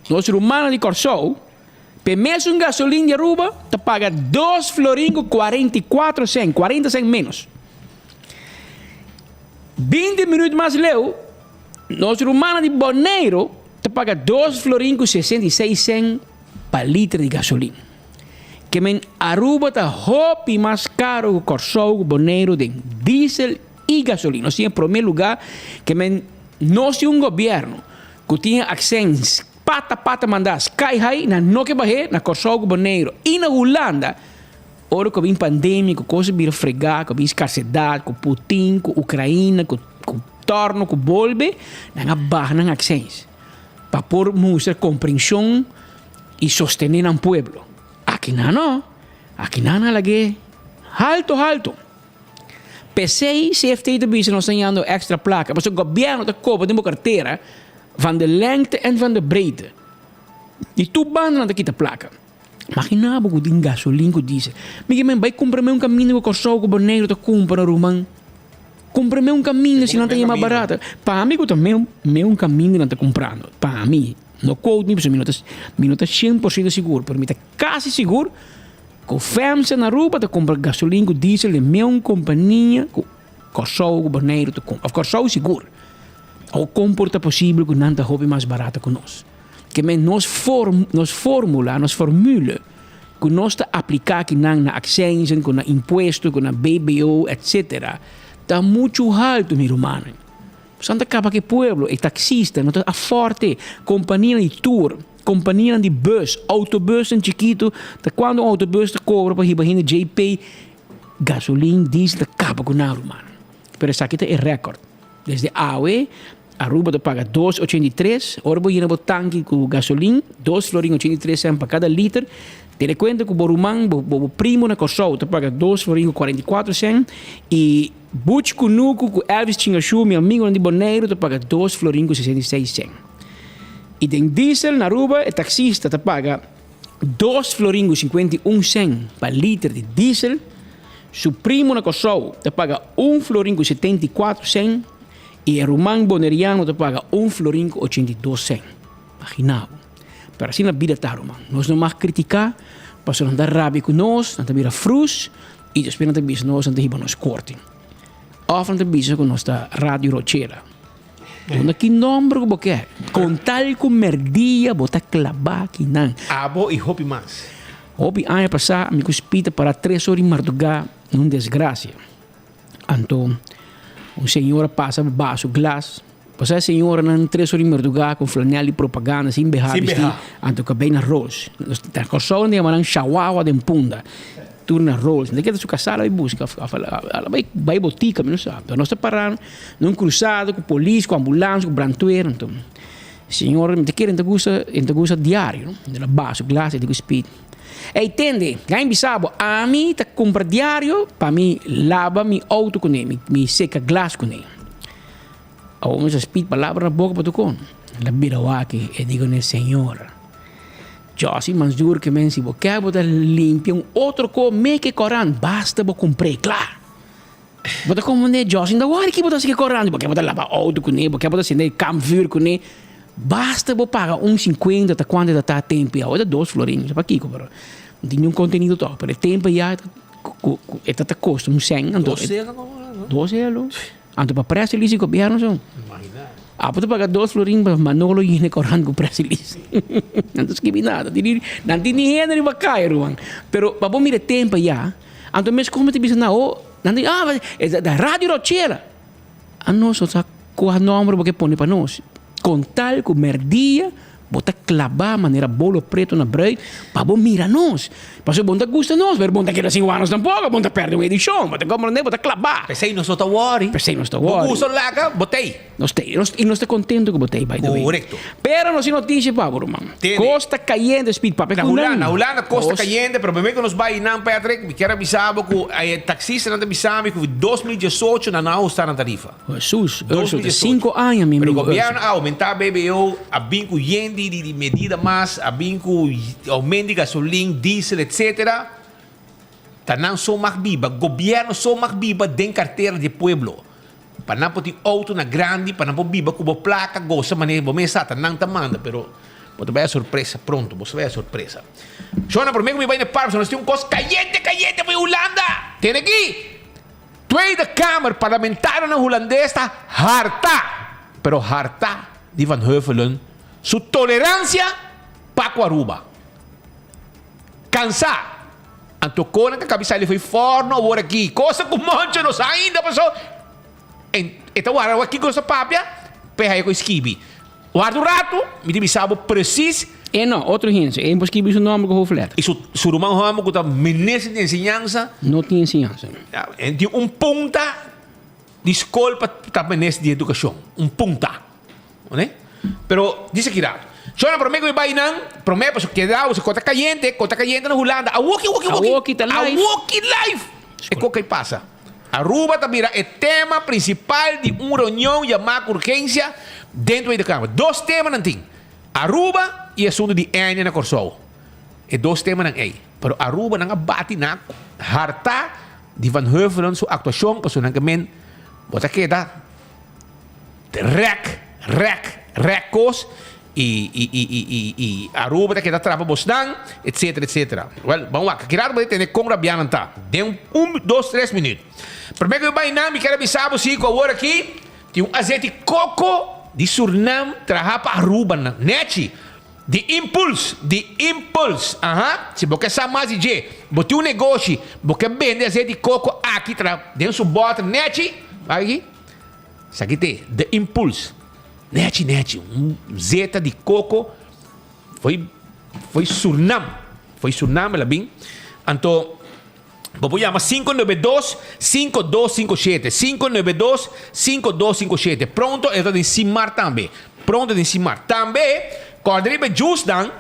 nos rumannan di Kòrsou, p'e mesun gasolin di Aruba ta paga dos florin ku 44 sènt, 40 sènt ménos. 20 minuut mas leu, nos rumannan di Boneiru ta paga dos florin ku 66 sènt pa liter di gasolin. Ke men Aruba ta hopi mas karo ku Kòrsou ku Boneiru den diesel y gasolina. Nos tin e prome lugar ke men nos tin un gobierno ku tin e accent pata pata manda sky high nan no ke bahe na Kòrsou ku Boneiru y na Hulanda ora ku a bin pandemia ku kos a bira frega ku a bin skarsedat ku Putin ku Ukraina ku ku torno ku bolbe nan a baha nan accent pa por mustra komprenshon y sostene nan pueblo. Aki nan no aki nan a lag'e halto halto. P'esei CFT ta bisa nos ta yando extra placa, pasobra gobierno ta cobra den bo cartera van de lengte en van de breedte. Di tur banda nan ta kita placa. Magina bo cu tin gasolin cu diesel. Mi ke men bay cumpra me un caminda cu Corsou cu Boneiru ta cumpra ruman. Cumpra me un caminda si nan ta yama barata. Pa mi cu ta me me un caminda nan ta cumprando. Pa mi. No quote mi pasobra mi no ta mi no ta 100% sigur pero mi ta casi sigur. Ku FEMSA na Aruba ta kumpra gasolin ku diesel den meun kompania ku Kòrsou ku Boneiru ta kumpra. Òf Kòrsou sigur. Awo kon por ta posibel ku nan ta hopi mas barato ku nos? Ke men nos form nos formula, nos formule ku nos ta apliká kinan na aksensen, ku na impuesto, ku na BBO etsetera ta muchu haltu mi rumannan. Santa kaba ku e pueblo, e taksista no ta afòrte, kompanianan di tur. Kompanianan di bus, autobusnan chikitu, ta kuantu un autobus ta kobra pa hiba hende JP, gasolin, diesel ta kaba ku nan ruman. Pero esaki ta e rèkòrt. Desde awe Aruba ta paga dos 83, ora bo yena bo tanki ku gasolin, dos florin 83 sènt pa kada liter. Tene kuenta ku bo ruman, bo bo primo na Kòrsou ta paga dos florin ku 44 sènt i Butch Kunuku ku Elvis Chingashu, mi amigonan di Boneiru ta paga dos florin ku 66 sènt. I den diesel na Aruba e taxista ta paga dos florin ku 51 sen pa liter di diesel, su primo na Kòrsou ta paga un florin ku 74 sen i e ruman boneriano ta paga un florin ku 82 sen. Imagina bo. Pero asina bida ta ruman. Nos no mag kritiká pasobra nan ta rabia ku nos, nan ta bira frus i despues nan ta bisa nos nan ta hiba nos korte. Òf nan ta bisa ku nos ta Radio Rochela. Duna ki nomber ku bo ke. Kon tal ku merdia bo ta klabá kinan. Abo i hopi mas. Hopi aña pasá mi ku Speed a pará tres ora di mardugá na un desgrasia. Anto un señora pasa baha su glas. Bo sa e señoranan tres ora di mardugá ku flanel di propaganda sin behá bistí. Anto kabei na roos. Na Kòrsou nan ta yama nan shawawa den punda. Tur na roos. Nan ta keda su kasá la bai buska of a bai bai botika mi no sa. Pero nos ta pará na un krusada ku polis, ku ambulans, ku brandweer. Anto señor mi ta kere ta gusta e ta gusta diario no. El a baha su glas e di ku Speed, Ey tende, gain bisa bo ami ta kumpra diario pa mi laba mi outo kuné, mi seka glas kuné. Awor mi sa Speed palabra na boka pa tur kon. El a bira wak e di kuné, Señor. Jossy Mansur ke men si bo ke bo ta limpia un otro ko meke koran basta bo kumpr'é kla. Bo ta komprendé, Jocelyn ta wòrdu ki bo ta hasi ku e korant, bo ke bo ta laba outo kuné, bo ke bo ta sende kampvuur kuné. Basta bo paga un sinkuenta ta kuantu ta ta tempu ya, awe ta dos florin, no sa pakiko pero no tin niun kontenido tòg, pero e tempu ya ku e ta ta kosta un sèn anto Dos elo no no no. Dos elo. Anto pa press release di gobièrnu so. Imagina. Abo ta paga dos florin pa Manolo yena e korant ku press release. Nan ta skibi nada, nan tin ni hende riba kaya ruman. Pero pa bo mira e tempu ya, anto mes kos mi ta bisa nan, oh, nan ta di, ah, e ta Radio Rochela. Anos no sa kua nomber bo ke pone pa nos. Kon tal ku merdia bo ta klabá manera bolo preto na bruid pa bo mira nos. Pasobra bo no ta gusta nos, pero bo no ta keda sin wak nos tampoko, bo no ta pèrdè un edishon, bo ta komprondé, bo ta klabá. P'esei nos no ta wòri. P'esei nos ta wòri. Bo gusta laga, bo t'ei. Nos t'ei. I nos ta kontentu ku bo t'ei, by the way. Korekto. Pero nos tin notisia pa bo, ruman. Tende. Kos ta kayente, Speed, papia Na ku nan. Hulanda, na Hulanda kos ta kayente, pero promé ku nos bai einan, Patrick, mi kier a bisa bo ku e taksistanan ta bisa mi ku 2018 nan no a ahusta nan tarifa. Hesus, Urso, ta 5 aña mi Pero amigo gobierno Urso. a aumenta BBO, a bin cu yen di di medida mas, a bin cu aumento di gasolin, diesel etc. Ta nan so mag biba, gobierno so mag biba den cartera di e pueblo. Pa nan por tin auto na grandi, pa nan por biba cu bo placa, goza manera bo mes sa, ta nan ta manda, pero bo ta bay a sorpresa pronto, bo sa bay a sorpresa. Shona, prome cu mi bay na e park, nos tin un cos cayente cayente pa Hulanda! Tene aki! Tweede Kamer parlamentarionan Hulandes ta harta, pero harta di Van Huffelen su tolerancia pa cu Aruba. Cansa. Anto con nan ka sali fo'i forno awor aki. Cosa cu Moncho no sa ainda paso en e ta warda awor kico nos ta papia p'e haya cu skibi. Warda un rato mi ta bisa bo precies. E no, otro hende. E por skibi su nomber cu hoofdletter. Y su ruman homber cu ta minister di enseñansa. No tin enseñansa. Ya, en tin un punta di scol pa ta minister di educacion. Un punta. Oné? Pero dice aki rato. Shona prome cu mi bay nan, prome pasobra keda bo cu ta cayente, cu ta cayente na Hulanda. Awoki, awoki, awoki. Awoki ta live. Awoki live. E co kay pasa. Aruba ta bira e tema principal di un reunion yama cu urgencia den Tweede Kamer. Dos temanan tin. Aruba y asunto di Enia na Corsou. E dos temanan ey. Pero Aruba nan a bati na harta di Van Heuvelen su actuacion pasobra nan ke men bo ta keda rek, rek, rek cos y y y y y y Aruba ta keda trapa bosnan etcetera etcetera. Wel ban wak ki rato bo ta tende con rabia nan ta den un dos tres minuut. Prome cu mi bay nan mi kier a bisa bo si cu awor aki Tin un azeti koko di Surnam traha pa Aruba nan. Nechi, di Impuls, di Impuls, aha, si bo ke sa mas di dje, bo tin un negoshi, bo ke bende azeti koko aki tra den su bòter, nechi, wak aki, esaki t'e, The Impuls, nechi, nechi, un zeta di koko foi, foi Surnam, foi Surnam el a bin, anto. Bo por yama 592 5257, 592 5257. Pronto e ta den Simar tambe. Pronto den Simar. Tambe kòrda riba e juicenan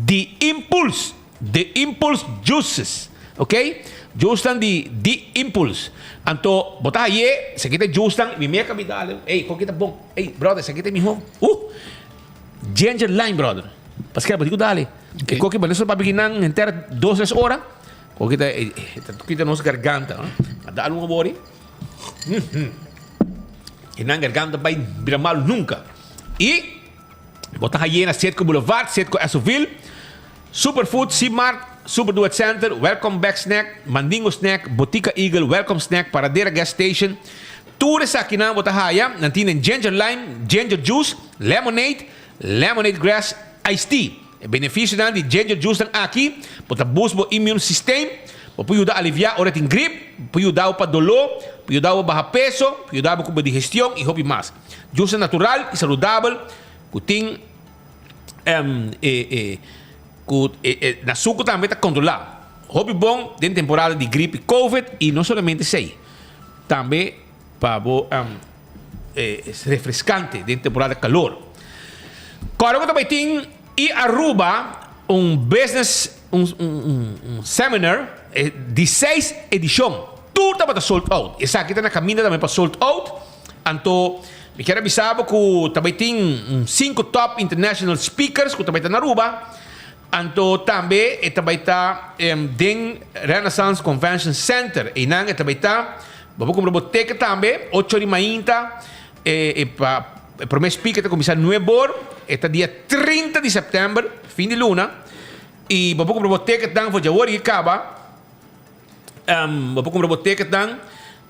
di Impuls, The Impulse Juices. Ok? Juicenan di The Impulse. Anto bo ta haye, esaki ta e juicenan, mi mia kabi dale. Ey, koki ta bon. Ey, brother, esaki ta e mihó. Uh! Ginger lime, brother. Paske bo tin ku dale. E koki bo no papia kinan henter dos tres ora. Oki ta ta kita nos garganta no. A dal un abori. E nan garganta bai bira malu nunca. Y bo ta haye na Citgo Boulevard, Citgo Esoville, Superfood, Simart, Super Duet Center, Welcome Back Snack, Mandingo Snack, Botica Eagle, Welcome Snack, Paradera Gas Station. Tur esakinan bo ta haya. Nan tin den ginger lime, ginger juice, lemonade, lemonade grass, iced tea. E benefisionan di ginger juice nan aki, bo ta boost bo immune system, bo por yuda alivia ora tin grip, por yuda bo pa doló, por yuda bo baha peso, por yuda bo ku bo digestion y hopi mas. Juice natural y saludabel ku tin ku na suku tambe ta kontrolá. Hopi bon den temporada di grip y covid y no solamente esei, tambe pa bo refrescante den temporada calor. Kòrda ku ta bai tin i Aruba un business un un seminar di seis edishon. Tur tabata sold out. Esaki ta na kaminda tambe pa sold out. Anto mi kier a bisa bo ku ta bai tin un sinku top international speakers ku ta bai ta na Aruba. Anto tambe e ta bai ta den Renaissance Convention Center. Einan e ta bai ta. Bo por kumpra bo ticket tambe, ocho di mainta, e e pa e prome speaker ta kuminsá nuebe or, e ta dia 30 di sèptèmber, fin di luna, i bo por kumpra bo ticketnan for djawor i kaba, bo por kumpra bo ticketnan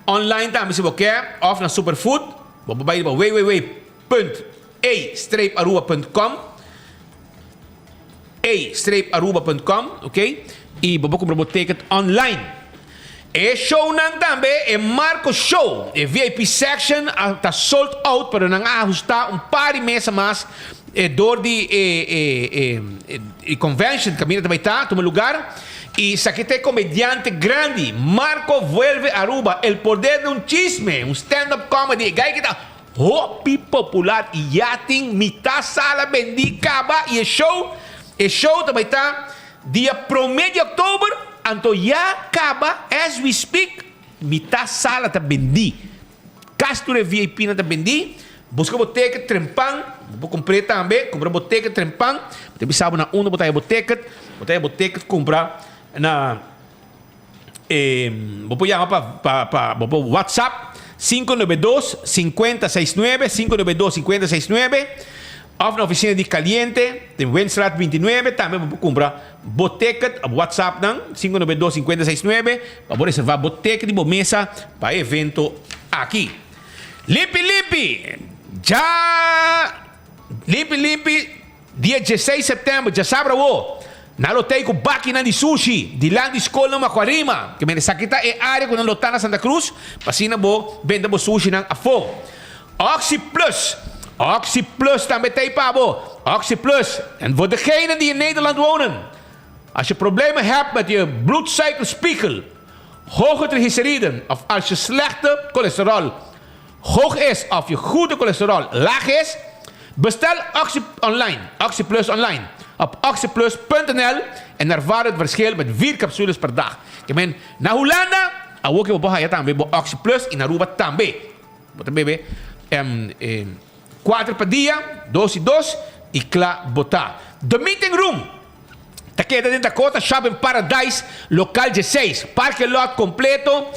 online tambe si bo ke, òf na Superfood, bo por bai riba www punt e streep aruba punt com, e streep aruba punt com, ok, i bo por kumpra bo ticket online. E shownan tambe, e Marco Show, e VIP section a ta sold out pero nan a ahusta un par di mesa mas dor di e e e convention kaminda ta bai ta tuma lugar i esaki ta e comediante grandi Marco Vuelve Aruba El Poder de un Chisme, un stand up comedy, e guy ki ta Hopi popular y ya tin mitad sala bendí caba y e show e show ta bay ta dia prome di october anto ya caba as we speak mitad sala ta bendí casi tur e VIP nan ta bendí busca bo ticket trempan bo por compr'é tambe cumpra bo ticket trempan bo ta bisa bo na unda bo ta haya bo ticket bo ta haya bo ticket cumpra na E bo por yama pa pa pa bo por WhatsApp 592 5069 592 5069 of na oficina di Caliente den Windstraat 29 tambe bo por cumpra bo ticket op WhatsApp nan 592 5069 pa bo reserva bo ticket di bo mesa pa e evento aki. Limpi limpi ja limpi limpi. Dia dieseis sèptèmber, djasabra awo, nan lo tei ku bakinan di sushi dilanti skol na Macuarima. Ke mende esaki ta e área ku nan lo ta na Santa Cruz pa asina bo benta bo sushinan afó. Oxi Plus, Oxi Plus tambe tei pa bo. Oxi Plus, en voor degenen die in Nederland wonen, als je problemen hebt met je bloedsuikerspiegel, hoge triglyceriden of als je slechte cholesterol hoog is of je goede cholesterol laag is, bestel Oxi online, Oxi Plus online, op oxiplus.nl en ervaar het verschil met 4 capsules per dag. Ke men, na Hulanda, awo ke bo por haya tambe bo Oxi Plus y na Aruba tambe. Bo ta bebe 4 pa dia, dos y dos, y kla bo ta. The Meeting Room ta keda den Dakota Shopping Paradise, local 16, parke lot completo,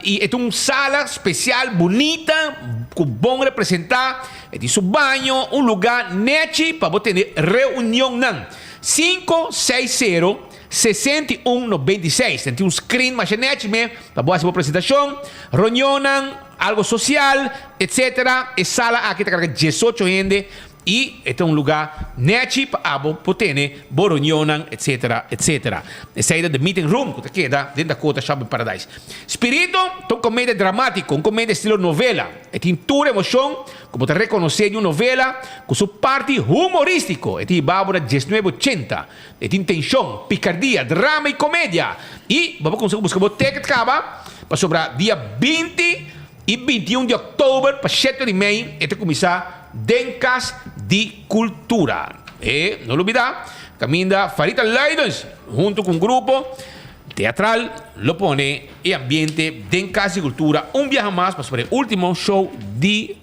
y e ta un sala special bunita cu bon representa, e tin su baño, un lugar nechi pa bo tene reunionnan. Cinco seis cero, 61 96, nan tin un screen masha nechi me pa bo haci bo presentacion, reunionnan, algo social, etc. E sala aki ta carga 18 hende Y e ta un lugar nechi pa abo por tene bo reunionnan etc. Etc. Esey ta The Meeting Room cu ta keda den Dakota Shopping Paradise. Spirito ta un comedia dramatico, un comedia estilo novela. E tin tur emocion cu bo ta reconoce di un novela cu su parti humoristico. E tin hiba bo na diesnuebe ochenta. E tin tension, picardia, drama y comedia. Y bo por cuminsa busca bo ticket caba pasobra dia 20 y 21 di october pa shete di mei e ta cuminsa Den Kas di Kultura. E no lubida, kaminda Farita Luidens huntu ku un grupo teatral lo pone e ambiente den Kas di Kultura un biaha mas pasobra e ultimo show di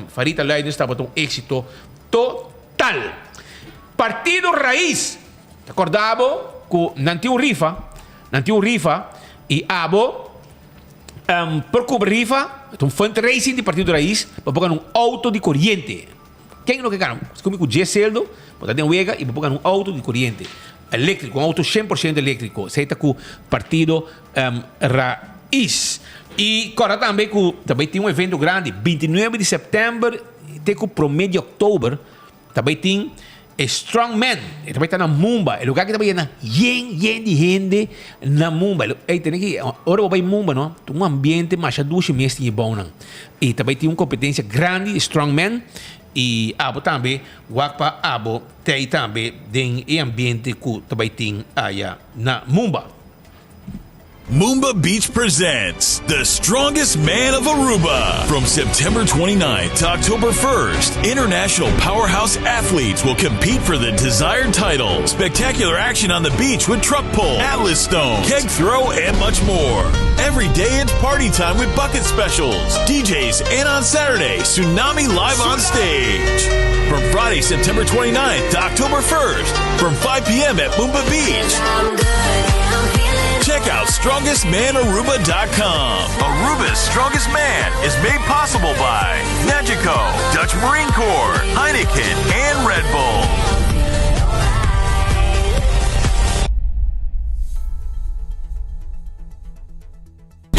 Farita Luidens tabata un éksito total. Partido Raiz ta kòrda bo ku nan tin un rifa, nan tin un rifa i abo Por cumpra rifa, ta un fundraising di Partido Raiz pa por gana un auto di coriente. Ken lo ke gana? Si cumi cu dies celdo, bo ta den wega y bo por gana un auto di coriente electrico, un auto cien por ciento electrico. Esey ta cu Partido Raiz. Y corda tambe cu ta bay tin un evento grandi, 29 di september te cu prome di october, Ta bai tin e strong man. E ta bai ta na Mumba. E lugar ki ta bai yena yen yen di hende na Mumba. Ey tene ki ora bo bai Mumba no, ta un ambiente masha dushi mes tin e bounan. Y ta bai tin un competencia grandi di strong man y abo tambe wak pa abo tey tambe den e ambiente cu ta bai tin aya na Mumba. Mumba Beach presents The Strongest Man of Aruba. From September 29th to October 1st, international powerhouse athletes will compete for the desired title. Spectacular action on the beach with truck pull, atlas stone, keg throw, and much more. Every day it's party time with bucket specials, DJs, and on Saturday, Tsunami live on stage. From Friday, September 29th to October 1st, from 5 p.m. at Mumba Beach. Check out strongestmanaruba.com. Aruba's Strongest Man is made possible by Nagico, Dutch Marine Corps, Heineken, and Red Bull.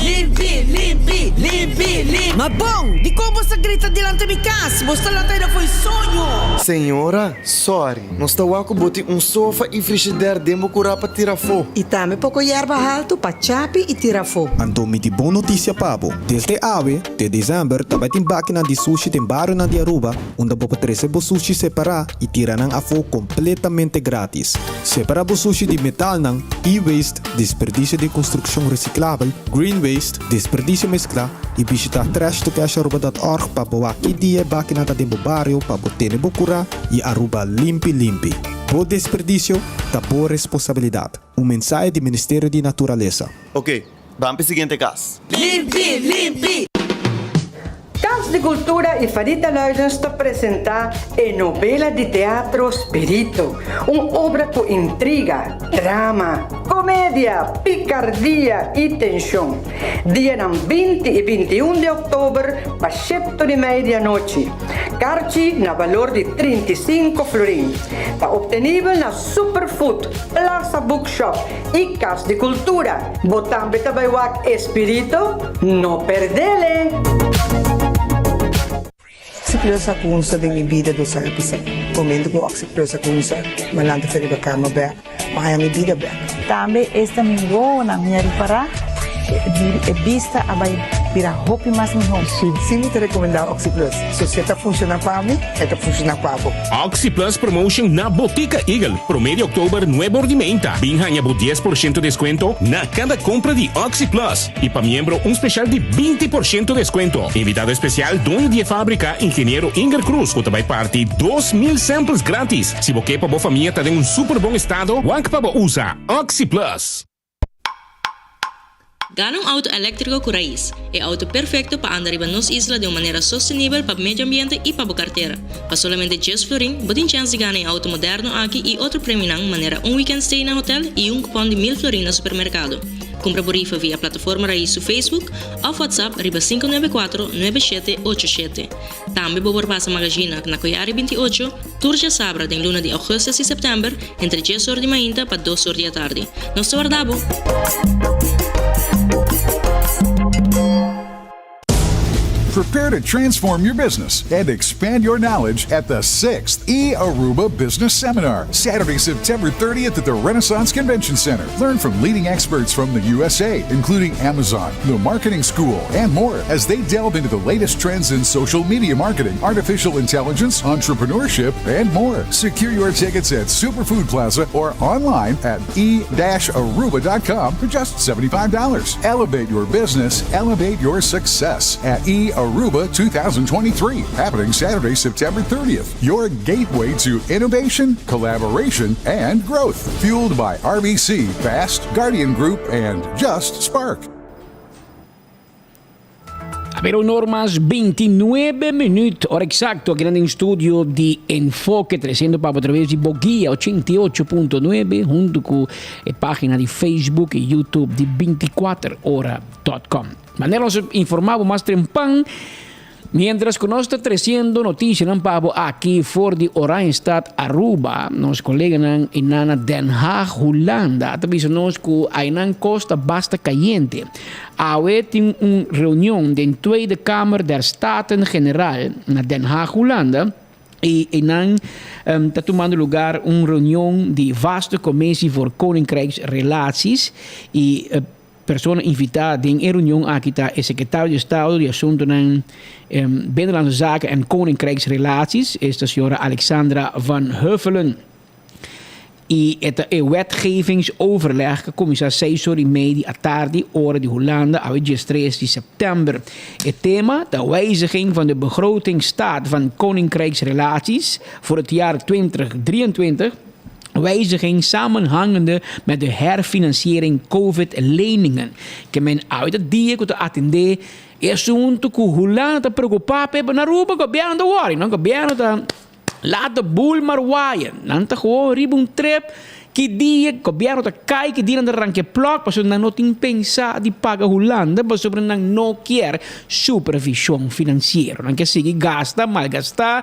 Limpi, limpi, limpi, limpi. Ma bon, dikon bo sa grita dilanti mi kas? Bo sta lanta aida fo'i soño. Señora, sorry, nos ta wak ku bo tin un sofa i frishider den bo kurá pa tira afó. I tambe poko yerba haltu pa chapi i tira afó. Anto mi tin bon notisia pa bo. Desde awe te desèmber ta bai tin bakinan di sushi den barionan di Aruba unda bo por trese bo sushi separá i tira nan afó kompletamente grátis. Separá bo sushi di metalnan, e-waste, Desperdisio di konstrukshon resiklabel, green waste, desperdisio mesklá i bishitá trashtocasharuba.org pa bo wak ki dia e bakinan ta den bo bario pa bo tene bo kurá i Aruba limpi limpi. Bo desperdisio ta bo responsabilidat. Un mensahe di Ministerio di Naturalesa. Ok, ban p'e siguiente kas. Limpi, limpi! Cas di Cultura y Farita Luidens ta presenta e novela di teatro Spirito, un obra cu intriga, drama, comedia, picardia y tension. Dianan 20 y 21 di october pa shepto di media anochi. Carchi na balor di 35 florin. Ta obtenibel na Superfood, Plaza Bookshop y Cas di Cultura. Bo tambe ta bay wak Espirito? No perdele! Oxi Plus a cunsa den mi bida dos aña pasa. Momento cu Oxi Plus a cunsa, mi a lanta fe riba cama bek, mi a haña mi bida bek. Tambe esta mi wowonan mi a ripará e bista a bai bira hopi mas mihó. Si mi ta recomendá Oxi Plus. So si e ta funciona pa mi, e ta funciona pa bo. Oxi Plus Promotion na Botica Eagle, prome di oktober nuebe or di meinta. Bin haña bo 10% descuento na cada compra di Oxi Plus y pa miembro un special di 20% descuento. Invitado especial doño di e fabrica Ingeniero Inger Cruz cu ta bay parti 2000 samples gratis. Si bo ke pa bo famia ta den un super bon estado, wak pa bo usa Oxi Plus. Gana un auto eléktriko ku rais, e auto perfekto pa anda riba nos isla den un manera sostenibel pa medio ambiente i pa bo kartera. Pa solamente djes florin, bo tin chèns di gana e auto moderno aki i otro premionan manera un weekend stay na hotel i un kupòn di mil florin na supermerkado. Kumpra bo rifa via plataforma Rais su Facebook òf WhatsApp riba 594 9787. Tambe bo por pasa Magazina na Koyari 28, tur djasabra den luna di augustus i september entre djes or di mainta pa dos or di atardi. Nos ta warda bo! Prepare to transform your business and expand your knowledge at the 6th E Aruba Business Seminar, Saturday, September 30th at the Renaissance Convention Center. Learn from leading experts from the USA, including Amazon, the Marketing School, and more as they delve into the latest trends in social media marketing, artificial intelligence, entrepreneurship, and more. Secure your tickets at Superfood Plaza or online at e-aruba.com for just $75. Elevate your business, elevate your success at E Aruba 2023, happening Saturday, September 30th. Your gateway to innovation, collaboration, and growth. Fueled by RBC, Fast, Guardian Group, and Just Spark. Pero normas 29 minuut, hora exacto, aquí en estudio di Enfoque, treciendo pa a través di Boguia 88.9, junto con e página di Facebook y YouTube di 24hora.com. Manera nos informaba mas trempan, mientras ku nos ta treciendo noticianan pa bo aki for di Oranjestad, Aruba, nos coleganan einan na Den Haag, Hulanda, ta bisa nos ku einan kos ta basta cayente. Awe tin un reunion den Tweede Kamer der Staten-Generaal na Den Haag, Hulanda, y einan ta tumando lugar un reunion di Vaste Commissie voor Koninkrijksrelaties y Persona invitá den e reunion aki ta e Sekretario di Estado di Asuntunan Binnenlandse Zaken en Koninkrijksrelaties, esta señora Alexandra van Huffelen. I e ta e wetgevingsoverleg ku a kuminsá seis or i mei di atardi, ora di Hulanda, awe diestres di sèptèmber. E tema ta Wijziging van de begrotingsstaat van Koninkrijksrelaties voor het jaar 2023. Wijziging samenhangende met de herfinanciering Covid-leningen. Ke men awe ta dia ku ta atendé e asuntu ku Hulanda ta preokupá p'e, pero na Aruba gobièrnu ta wòri, no? Gobièrnu ta laat de boel maar waaien. Nan ta gewoon riba un trip Ki dia gobièrnu ta kai, ki dia nan ta ranka e plòk, pasobra nan no tin pensá di paga Hulanda, pasobra nan no kier supervishon finansiero. Nan ke sigui gasta, malgastá,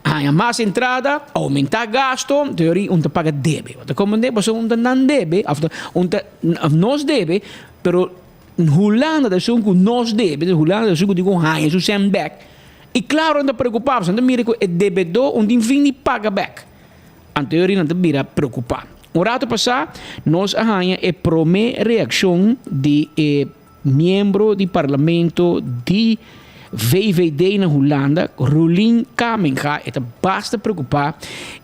haña mas entrada, oumentá gasto, teoria un ta paga debe. Bo ta komprendé? Pasobra un ta nan debe, òf un ta nos debe, pero Hulanda ta esun ku nos debe, Hulanda ta esun ku tin ku haña su sèn bèk. I klaro nan ta preokupá, pasobra nan ta mira ku e debedó un tin fin di paga bèk. Anto e nan ta bira preokupá. Un rato pasá nos a haña e promé reakshon di e miembro di parlamento di VVD na Hulanda, Roelien Kamminga. E ta basta preokupá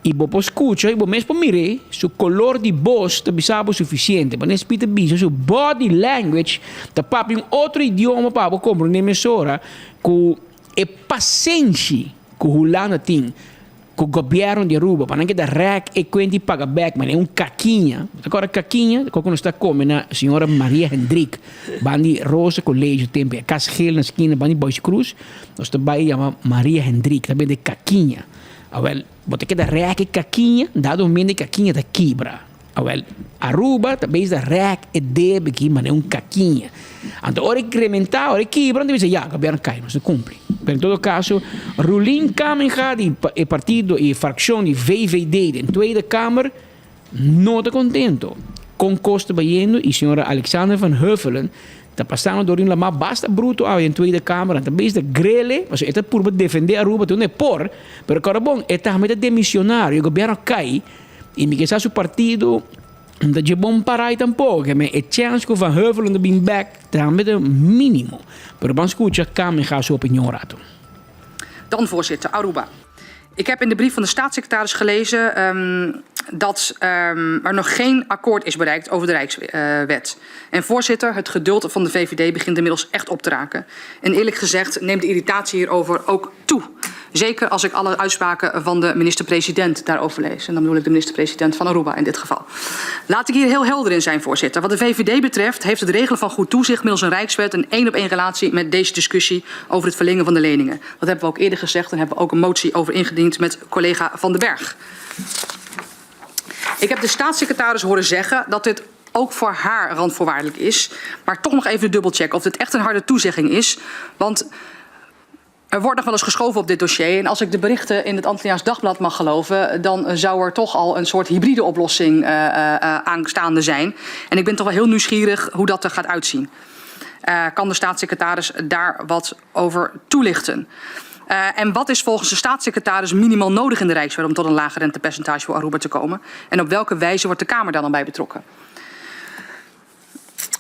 i bo por skucha i bo mes por mir'é, su kolor di bos ta bisa bo sufisiente. Bo nes pita bisa su body language ta papia un otro idioma pa bo komprondé mesora ku e pasenshi ku Hulanda tin. Ku gobièrnu di Aruba pa nan keda rèk e kuenta i paga bèk manera un kakiña. Bo ta kòrda kakiña? Kòke nos ta kome na señora Maria Hendrik ban di Rosa Colegio tempu e kas geel na skina ban di Boys Cruz. Nos ta bai yama Maria Hendrik ta bende kakiña. Awèl bo ta keda rèk e kakiña dado momento e kakiña ta kibra. Awel, Aruba ta bezig ta rek e debe aki manera un kakiña. Anto ora e krementá, ora e kibra, nan ta bisa ya, gobièrnu kai, nos ta kumpli. Pero en todo kaso, Roelien Kamminga di e partido i e frakshon di VVD den Tweede Kamer no ta kontento kon kos ta bayendo i señora Alexander van Huffelen ta pasando dor di un lamá basta bruto awe den Tweede Kamer. Nan ta bezig ta grele, pasobra e ta purba defendé Aruba te unda e por, pero kòrda bon, e tambe ta demisionario, e gobièrnu a kai. I mi ke sa su partido no ta dje bon parai tampoko, ke men e chèns ku Van Heuvelen ta bin bèk tambe ta mínimo. Pero ban skucha Kamminga su opinion un rato. Dan, voorzitter, Aruba. Ik heb in de brief van de staatssecretaris gelezen um, dat um, er nog geen akkoord is bereikt over de Rijkswet. En voorzitter, het geduld van de VVD begint inmiddels echt op te raken. En eerlijk gezegd neemt de irritatie hierover ook toe. Zeker als ik alle uitspraken van de minister-president daarover lees. En dan bedoel ik de minister-president van Aruba in dit geval. Laat ik hier heel helder in zijn, voorzitter. Wat de VVD betreft heeft het regelen van goed toezicht middels een rijkswet een één op één relatie met deze discussie over het verlengen van de leningen. Dat hebben we ook eerder gezegd en hebben we ook een motie over ingediend met collega Van den Berg. Ik heb de staatssecretaris horen zeggen dat dit ook voor haar randvoorwaardelijk is. Maar toch nog even de dubbelcheck of dit echt een harde toezegging is. Want er wordt nog wel eens geschoven op dit dossier. En als ik de berichten in het Antilliaans Dagblad mag geloven, dan zou er toch al een soort hybride oplossing uh, uh, aanstaande zijn. En ik ben toch wel heel nieuwsgierig hoe dat er gaat uitzien. Uh, kan de staatssecretaris daar wat over toelichten? Uh, en wat is volgens de staatssecretaris minimaal nodig in de Rijkswet om tot een lager rentepercentage voor Aruba te komen? En op welke wijze wordt de Kamer daar dan bij betrokken?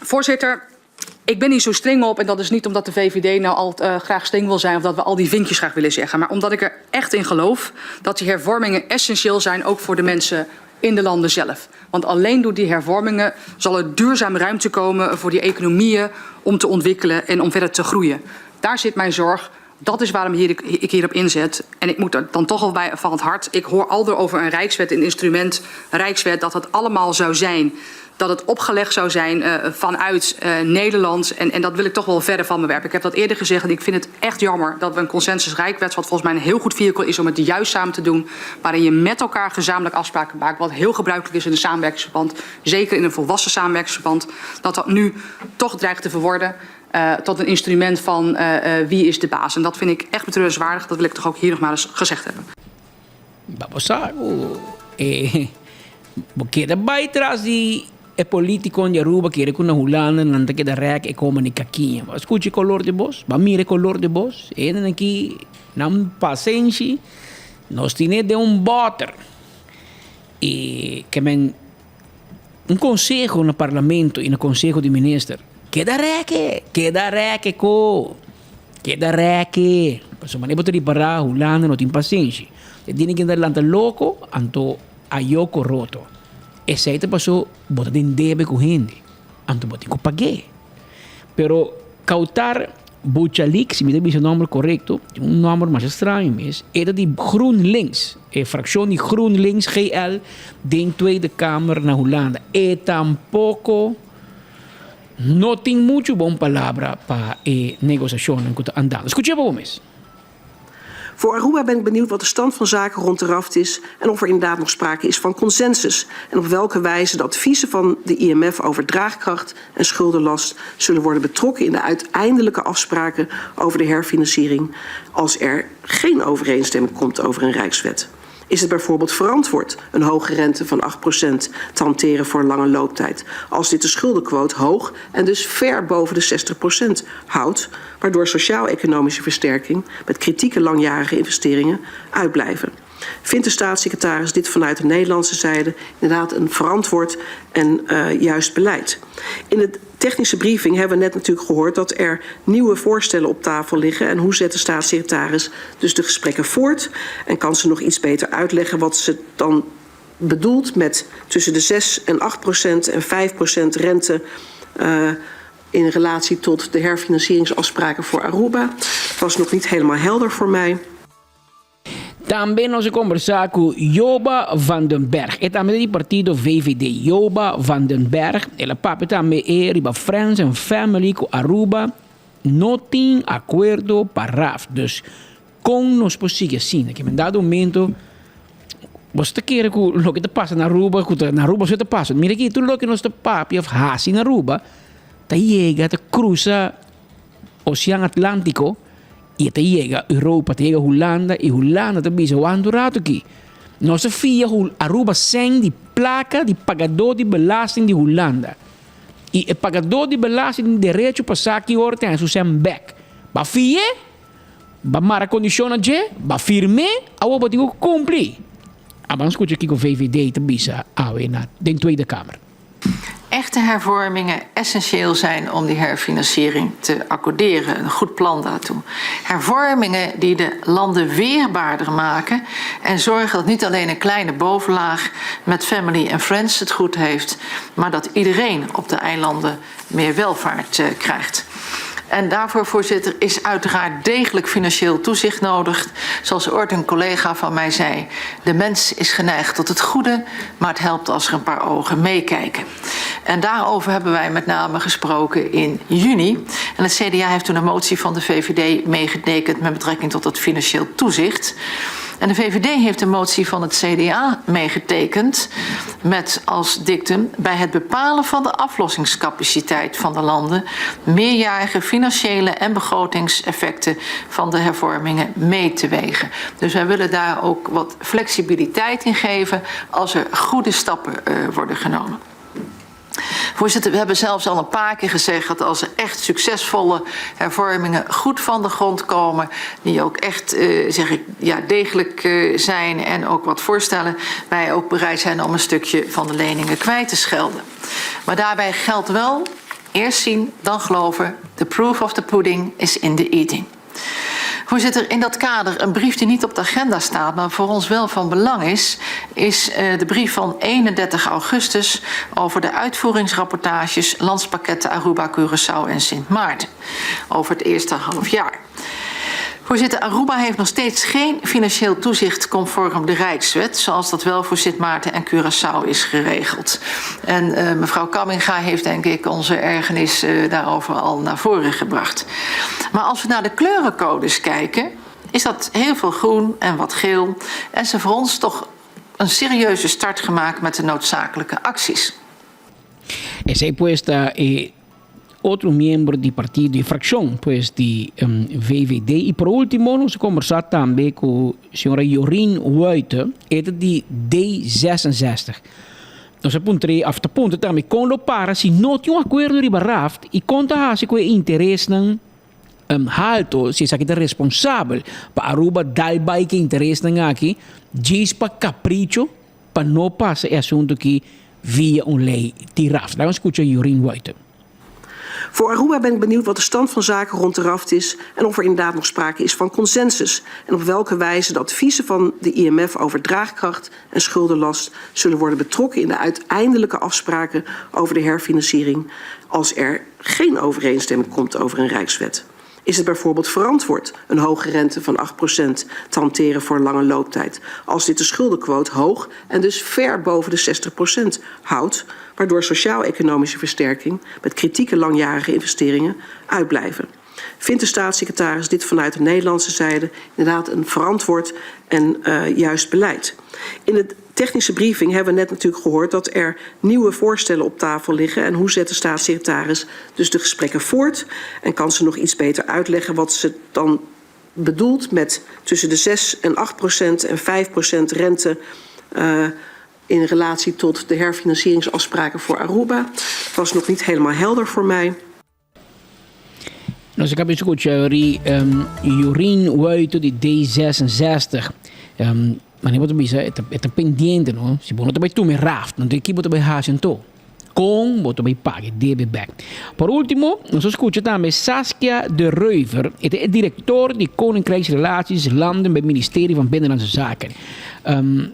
Voorzitter, ik ben hier zo streng op en dat is niet omdat de VVD nou al uh, graag streng wil zijn of dat we al die vinkjes graag willen zeggen. Maar omdat ik er echt in geloof dat die hervormingen essentieel zijn ook voor de mensen in de landen zelf. Want alleen door die hervormingen zal er duurzaam ruimte komen voor die economieën om te ontwikkelen en om verder te groeien. Daar zit mijn zorg. Dat is waarom hier, ik hierop inzet. En ik moet er dan toch al bij van het hart. Ik hoor al over een rijkswet, een instrument, rijkswet, dat dat allemaal zou zijn. Dat het opgelegd zou zijn uh, vanuit uh, Nederland. En, en dat wil ik toch wel verder van me werpen. Ik heb dat eerder gezegd en ik vind het echt jammer dat we een consensus rijkwet, wat volgens mij een heel goed vehikel is om het juist samen te doen, waarin je met elkaar gezamenlijk afspraken maakt, wat heel gebruikelijk is in een samenwerkingsverband, zeker in een volwassen samenwerkingsverband, dat dat nu toch dreigt te verworden uh, tot een instrument van uh, uh, wie is de baas. En dat vind ik echt betreurenswaardig. Dat wil ik toch ook hier nog maar eens gezegd hebben. Bo sa ku e bo keda bai tras di e politiconan di Aruba kere ku na Hulanda nan ta keda rek e koma ni kakiña. Bo a skucha e kolor di bos? Bo a mira e kolor di bos? E hendenan aki nan pasenshi nos tine den un bòter i ke men Un konseho na parlamento i na konseho di minister, keda rèke, keda rèke ko, keda rèke. Pasobra manera bo ta ripará Hulanda no tin pasenshi. E dini ken ta lanta loko, anto ayoko roto. Esei ta paso bo ta den debe ku hende, anto bo tin ku pag'é. Pero Kautar Bouchalik, si mi ta bisa e nòmber korekto, tin un nòmber masha straño mes, e ta di GroenLinks, e frakshon di GroenLinks, GL, den Tweede Kamer na Hulanda. E tampoko no tin muchu bon palabra pa e negosiashonnan ku ta andando. Skuch'é pa bo mes. Voor Aruba ben ik benieuwd wat de stand van zaken rond de raft is en of er inderdaad nog sprake is van consensus en op welke wijze de adviezen van de IMF over draagkracht en schuldenlast zullen worden betrokken in de uiteindelijke afspraken over de herfinanciering als er geen overeenstemming komt over een rijkswet. Is het bijvoorbeeld verantwoord een hoge rente van 8% te hanteren voor een lange looptijd, als dit de schuldenquote hoog en dus ver boven de 60% houdt, waardoor sociaal-economische versterking met kritieke langjarige investeringen uitblijven? Vindt de staatssecretaris dit vanuit de Nederlandse zijde inderdaad een verantwoord en uh, juist beleid? In de technische briefing hebben we net natuurlijk gehoord dat er nieuwe voorstellen op tafel liggen. En hoe zet de staatssecretaris dus de gesprekken voort? En kan ze nog iets beter uitleggen wat ze dan bedoelt met tussen de 6 en 8 procent en 5 procent rente uh, in relatie tot de herfinancieringsafspraken voor Aruba? Dat was nog niet helemaal helder voor mij. Tambe nos a kombersá ku Joba van den Berg. E tambe ta di partido VVD. Joba van den Berg, el a papia tambe e riba Friends and Family ku Aruba no tin akuerdo pa raf. Dus kon nos por sigui asina? Ke men dado momento bo ta kere ku loke ta pasa na Aruba, ku ta na Aruba so ta pasa. Mira aki tur loke nos ta papia of hasi na Aruba ta yega ta krusa Ocean Atlantico y e ta yega Europa, ta yega Hulanda y Hulanda ta bisa wak un rato aki. Nos a fia Aruba sèn di placa di pagadó di belasting di Hulanda. Y e pagadó di belasting tin derecho pa sa ki ora ta haña su sèn bèk. Ba fi'é, ba mara kondishon na dje, ba firm'é, awor bo tin ku kumpli. Aban skucha kiko VVD ta bisa awe na den Tweede Kamer. Echte hervormingen essentieel zijn om die herfinanciering te accorderen. Een goed plan daartoe. Hervormingen die de landen weerbaarder maken en zorgen dat niet alleen een kleine bovenlaag met family en friends het goed heeft, maar dat iedereen op de eilanden meer welvaart eh, krijgt. En daarvoor, voorzitter, is uiteraard degelijk financieel toezicht nodig. Zoals ooit een collega van mij zei: de mens is geneigd tot het goede, maar het helpt als er een paar ogen meekijken. En daarover hebben wij met name gesproken in juni. En het CDA heeft toen een motie van de VVD meegetekend met betrekking tot dat financieel toezicht. En de VVD heeft de motie van het CDA meegetekend met als dictum bij het bepalen van de aflossingscapaciteit van de landen meerjarige financiële en begrotingseffecten van de hervormingen mee te wegen. Dus wij willen daar ook wat flexibiliteit in geven als er goede stappen uh, worden genomen. Voorzitter, we hebben zelfs al een paar keer gezegd dat als er echt succesvolle hervormingen goed van de grond komen, die ook echt uh, zeg ik, ja, degelijk uh, zijn en ook wat voorstellen, wij ook bereid zijn om een stukje van de leningen kwijt te schelden. Maar daarbij geldt wel, eerst zien, dan geloven. The proof of the pudding is in the eating. Voorzitter, in dat kader een brief die niet op de agenda staat, maar voor ons wel van belang is, is eh, de brief van 31 augustus over de uitvoeringsrapportages landspakketten Aruba, Curaçao en Sint Maarten over het eerste halfjaar. Voorzitter, Aruba heeft nog steeds geen financieel toezicht conform de Rijkswet, zoals dat wel voor Sint Maarten en Curaçao is geregeld. En uh, mevrouw Kamminga heeft denk ik onze ergernis uh, daarover al naar voren gebracht. Maar als we naar de kleurencodes kijken, is dat heel veel groen en wat geel. En ze voor ons toch een serieuze start gemaakt met de noodzakelijke acties. Esei pues ta e otro miembro di partido di fraccion pues di um, VVD. Y por ultimo nos a conversa tambe cu señora Jorien Wuite, e ta di D66. Nos a puntr'é of ta puntra tambe con lo para si no tin un acuerdo riba raft y con ta haci cu e interesnan um, halto, si esaki ta responsabel pa Aruba dal bay cu e interesnan aki, djis pa capricho pa no pasa e asunto aki via un ley di raft. Laga nos scucha Jorien Wuite. Voor Aruba ben ik benieuwd wat de stand van zaken rond de raft is en of er inderdaad nog sprake is van consensus en op welke wijze de adviezen van de IMF over draagkracht en schuldenlast zullen worden betrokken in de uiteindelijke afspraken over de herfinanciering als er geen overeenstemming komt over een rijkswet. Is het bijvoorbeeld verantwoord een hoge rente van 8% te hanteren voor een lange looptijd, als dit de schuldenquote hoog en dus ver boven de 60% houdt, waardoor sociaal-economische versterking met kritieke langjarige investeringen uitblijven? Vindt de staatssecretaris dit vanuit de Nederlandse zijde inderdaad een verantwoord en uh, juist beleid? In de technische briefing hebben we net natuurlijk gehoord dat er nieuwe voorstellen op tafel liggen. En hoe zet de staatssecretaris dus de gesprekken voort? En kan ze nog iets beter uitleggen wat ze dan bedoelt met tussen de 6 en 8 procent en 5 procent rente uh, in relatie tot de herfinancieringsafspraken voor Aruba? Dat was nog niet helemaal helder voor mij. Nos a caba di scucha ri um, Jorien Wuite di D66. Um, manera bo ta bisa, e ta, e ta pendiente, no? Si bo no ta bai tuma e raft, no ta ki bo ta bai haci anto? Con bo ta bai paga e debe bek? Por ultimo, nos a scucha tambe Saskia de Reuver, e ta e director di Koninkrijksrelaties Landen bij Ministerie van Binnenlandse Zaken. Um,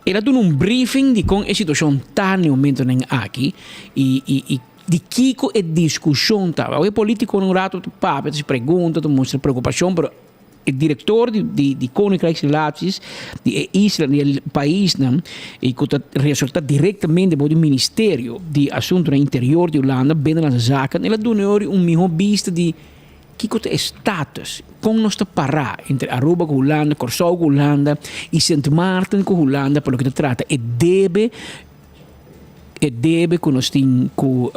el a duna un briefing di con e situacion ta na e momentonan aki y, y, y di kico e discusion ta. Awe e politiconan un rato ta papia, ta haci pregunta, ta mustra preocupacion, pero e director di, di, di Koninkrijksrelaties di e isla, di e paisnan, y cu ta resorta directamente bo di Ministerio di Asuntonan Interior di Hulanda, Binnenlandse Zaken, el a duna ori un miho bista di Kiko ta e status? Kon nos ta pará entre Aruba ku Hulanda, Kòrsou ku Hulanda i Sint Maarten ku Hulanda pa loke ta trata e debe e debe ku nos tin ku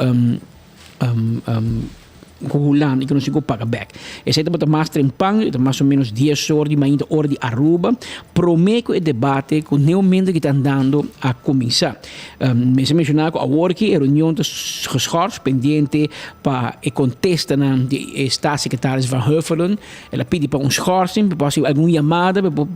ku Hulanda i ku nos tin ku paga bèk. Esei tabata mas trempan, e ta mas o ménos dies or di mainta ora di Aruba, promé ku e debate ku neomente ki ta andando a kuminsá. Mester menshoná ku awor ki e reunion ta geschors pendiente pa e kontestanan di e staatssecretaris Van Huffelen. El a pidi pa un schorsing, pa por hasi algun yamada pa por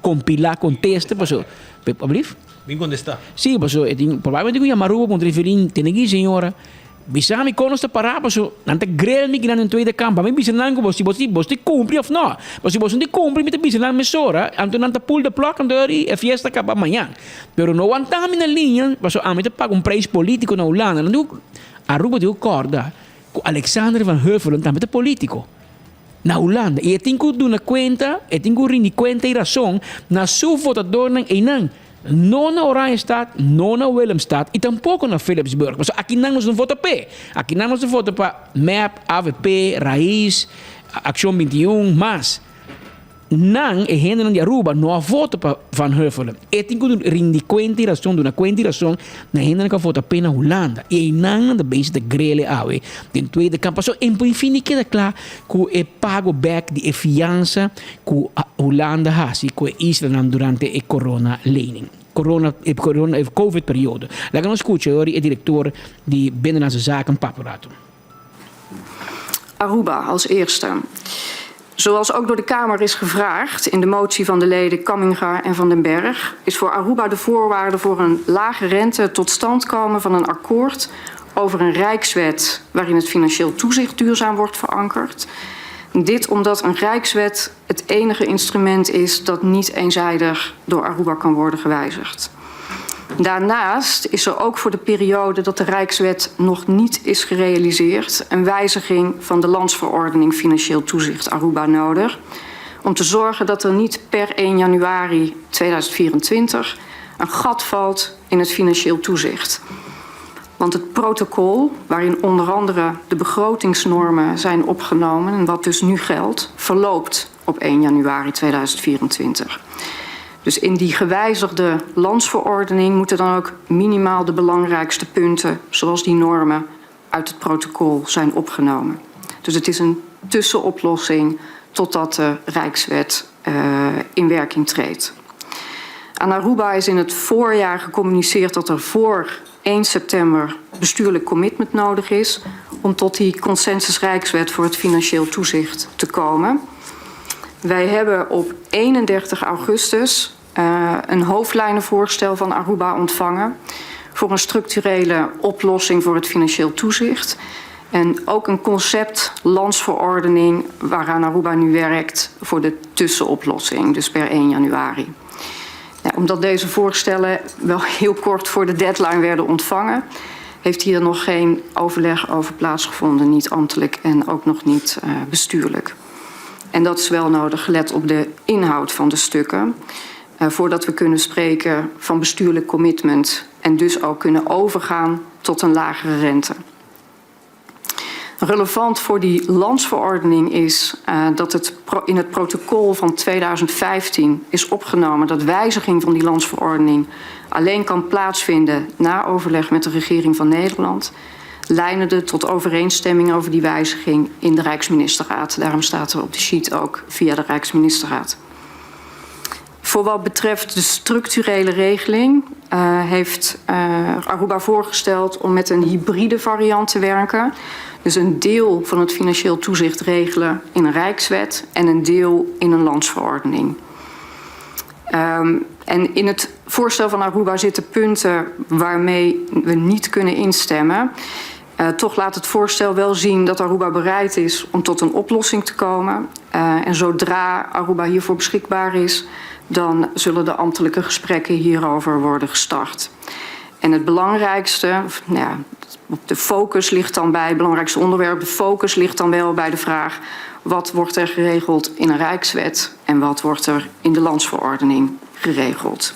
kompilá kontesta paso, ablief? Bin kontestá. Sí, paso e tin probablemente ku yama Aruba pa un referin, tene ki señora. Bisa mi kon nos ta pará paso nan ta grel mi kinan den Tweede Kamer. Mi bisa nan ku bo si bo si bo ta kumpli òf nò. Paso si bo no ta kumpli mi ta bisa nan mesora anto nan ta pull the plug anto e fiesta kaba mañan. Pero no wanta mi na liña paso ami ta paga un prijs politico na Hulanda. Nan dico Aruba tin cu corda cu Alexander van Huffelen tambe ta politico na Hulanda y e tin cu duna cuenta, e tin cu rindi cuenta y razon na su votadornan eynan. No na Oranjestad, no na Willemstad y tampoco na Philipsburg. Pasobra akinan nos no vota p'e. Akinan nos ta vota pa mep, avp, Raiz, Accion 21, mas. Nan, e hendenan di Aruba, no a vota pa Van Huffelen. E tin cu rindi cuenta y razon, duna cuenta y razon na e hendenan cu a vota p'e na Hulanda. Y eynan nan ta bezig ta grele awe den Tweede Kamer. Pasobra en por fin di keda cla cu e pago bek di e fiansa cu Hulanda haci cu e islanan durante e corona lening, corona, e corona, e covid periodo. Laga nos scucha hoor e director di Binnenlandse Zaken papia un rato. Aruba als eerste. Zoals ook door de Kamer is gevraagd in de motie van de leden Kamminga en Van den Berg, is voor Aruba de voorwaarde voor een lage rente tot stand komen van een akkoord over een rijkswet waarin het financieel toezicht duurzaam wordt verankerd. Dit omdat een rijkswet het enige instrument is dat niet eenzijdig door Aruba kan worden gewijzigd. Daarnaast is er ook voor de periode dat de Rijkswet nog niet is gerealiseerd een wijziging van de landsverordening Financieel Toezicht Aruba nodig. Om te zorgen dat er niet per 1 januari 2024 een gat valt in het financieel toezicht. Want het protocol, waarin onder andere de begrotingsnormen zijn opgenomen en wat dus nu geldt, verloopt op 1 januari 2024. Dus in die gewijzigde landsverordening moeten dan ook minimaal de belangrijkste punten, zoals die normen, uit het protocol zijn opgenomen. Dus het is een tussenoplossing totdat de Rijkswet uh, in werking treedt. Aan Aruba is in het voorjaar gecommuniceerd dat er voor 1 september bestuurlijk commitment nodig is om tot die consensus Rijkswet voor het financieel toezicht te komen. Wij hebben op 31 augustus uh, een hoofdlijnenvoorstel van Aruba ontvangen voor een structurele oplossing voor het financieel toezicht. En ook een concept landsverordening waaraan Aruba nu werkt voor de tussenoplossing, dus per 1 januari. Ja, omdat deze voorstellen wel heel kort voor de deadline werden ontvangen, heeft hier nog geen overleg over plaatsgevonden, niet ambtelijk en ook nog niet uh, bestuurlijk. En dat is wel nodig, gelet op de inhoud van de stukken. Uh, voordat we kunnen spreken van bestuurlijk commitment en dus ook kunnen overgaan tot een lagere rente. Relevant voor die landsverordening is uh, dat het in het protocol van 2015 is opgenomen dat wijziging van die landsverordening alleen kan plaatsvinden na overleg met de regering van Nederland, leidende tot overeenstemming over die wijziging in de Rijksministerraad. Daarom staat er op de sheet ook via de Rijksministerraad. Voor wat betreft de structurele regeling uh, heeft uh, Aruba voorgesteld om met een hybride variant te werken. Dus een deel van het financieel toezicht regelen in een rijkswet en een deel in een landsverordening. Um, en in het voorstel van Aruba zitten punten waarmee we niet kunnen instemmen. Uh, toch laat het voorstel wel zien dat Aruba bereid is om tot een oplossing te komen. Uh, en zodra Aruba hiervoor beschikbaar is, dan zullen de ambtelijke gesprekken hierover worden gestart. En het belangrijkste, of, nou ja, de focus ligt dan bij het belangrijkste onderwerp, de focus ligt dan wel bij de vraag: wat wordt er geregeld in een rijkswet en wat wordt er in de landsverordening geregeld?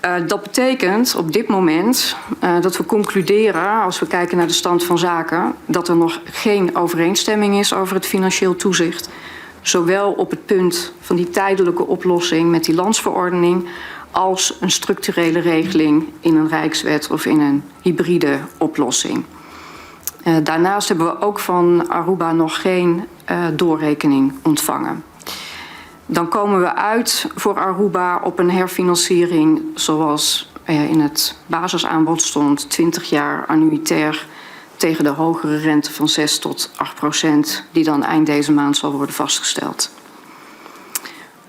Uh, dat betekent op dit moment uh, dat we concluderen, als we kijken naar de stand van zaken, dat er nog geen overeenstemming is over het financieel toezicht. Zowel op het punt van die tijdelijke oplossing met die landsverordening, als een structurele regeling in een rijkswet of in een hybride oplossing. Uh, daarnaast hebben we ook van Aruba nog geen uh, doorrekening ontvangen. Dan komen we uit voor Aruba op een herfinanciering zoals uh, in het basisaanbod stond, 20 jaar annuitair tegen de hogere rente van 6 tot 8 procent, die dan eind deze maand zal worden vastgesteld.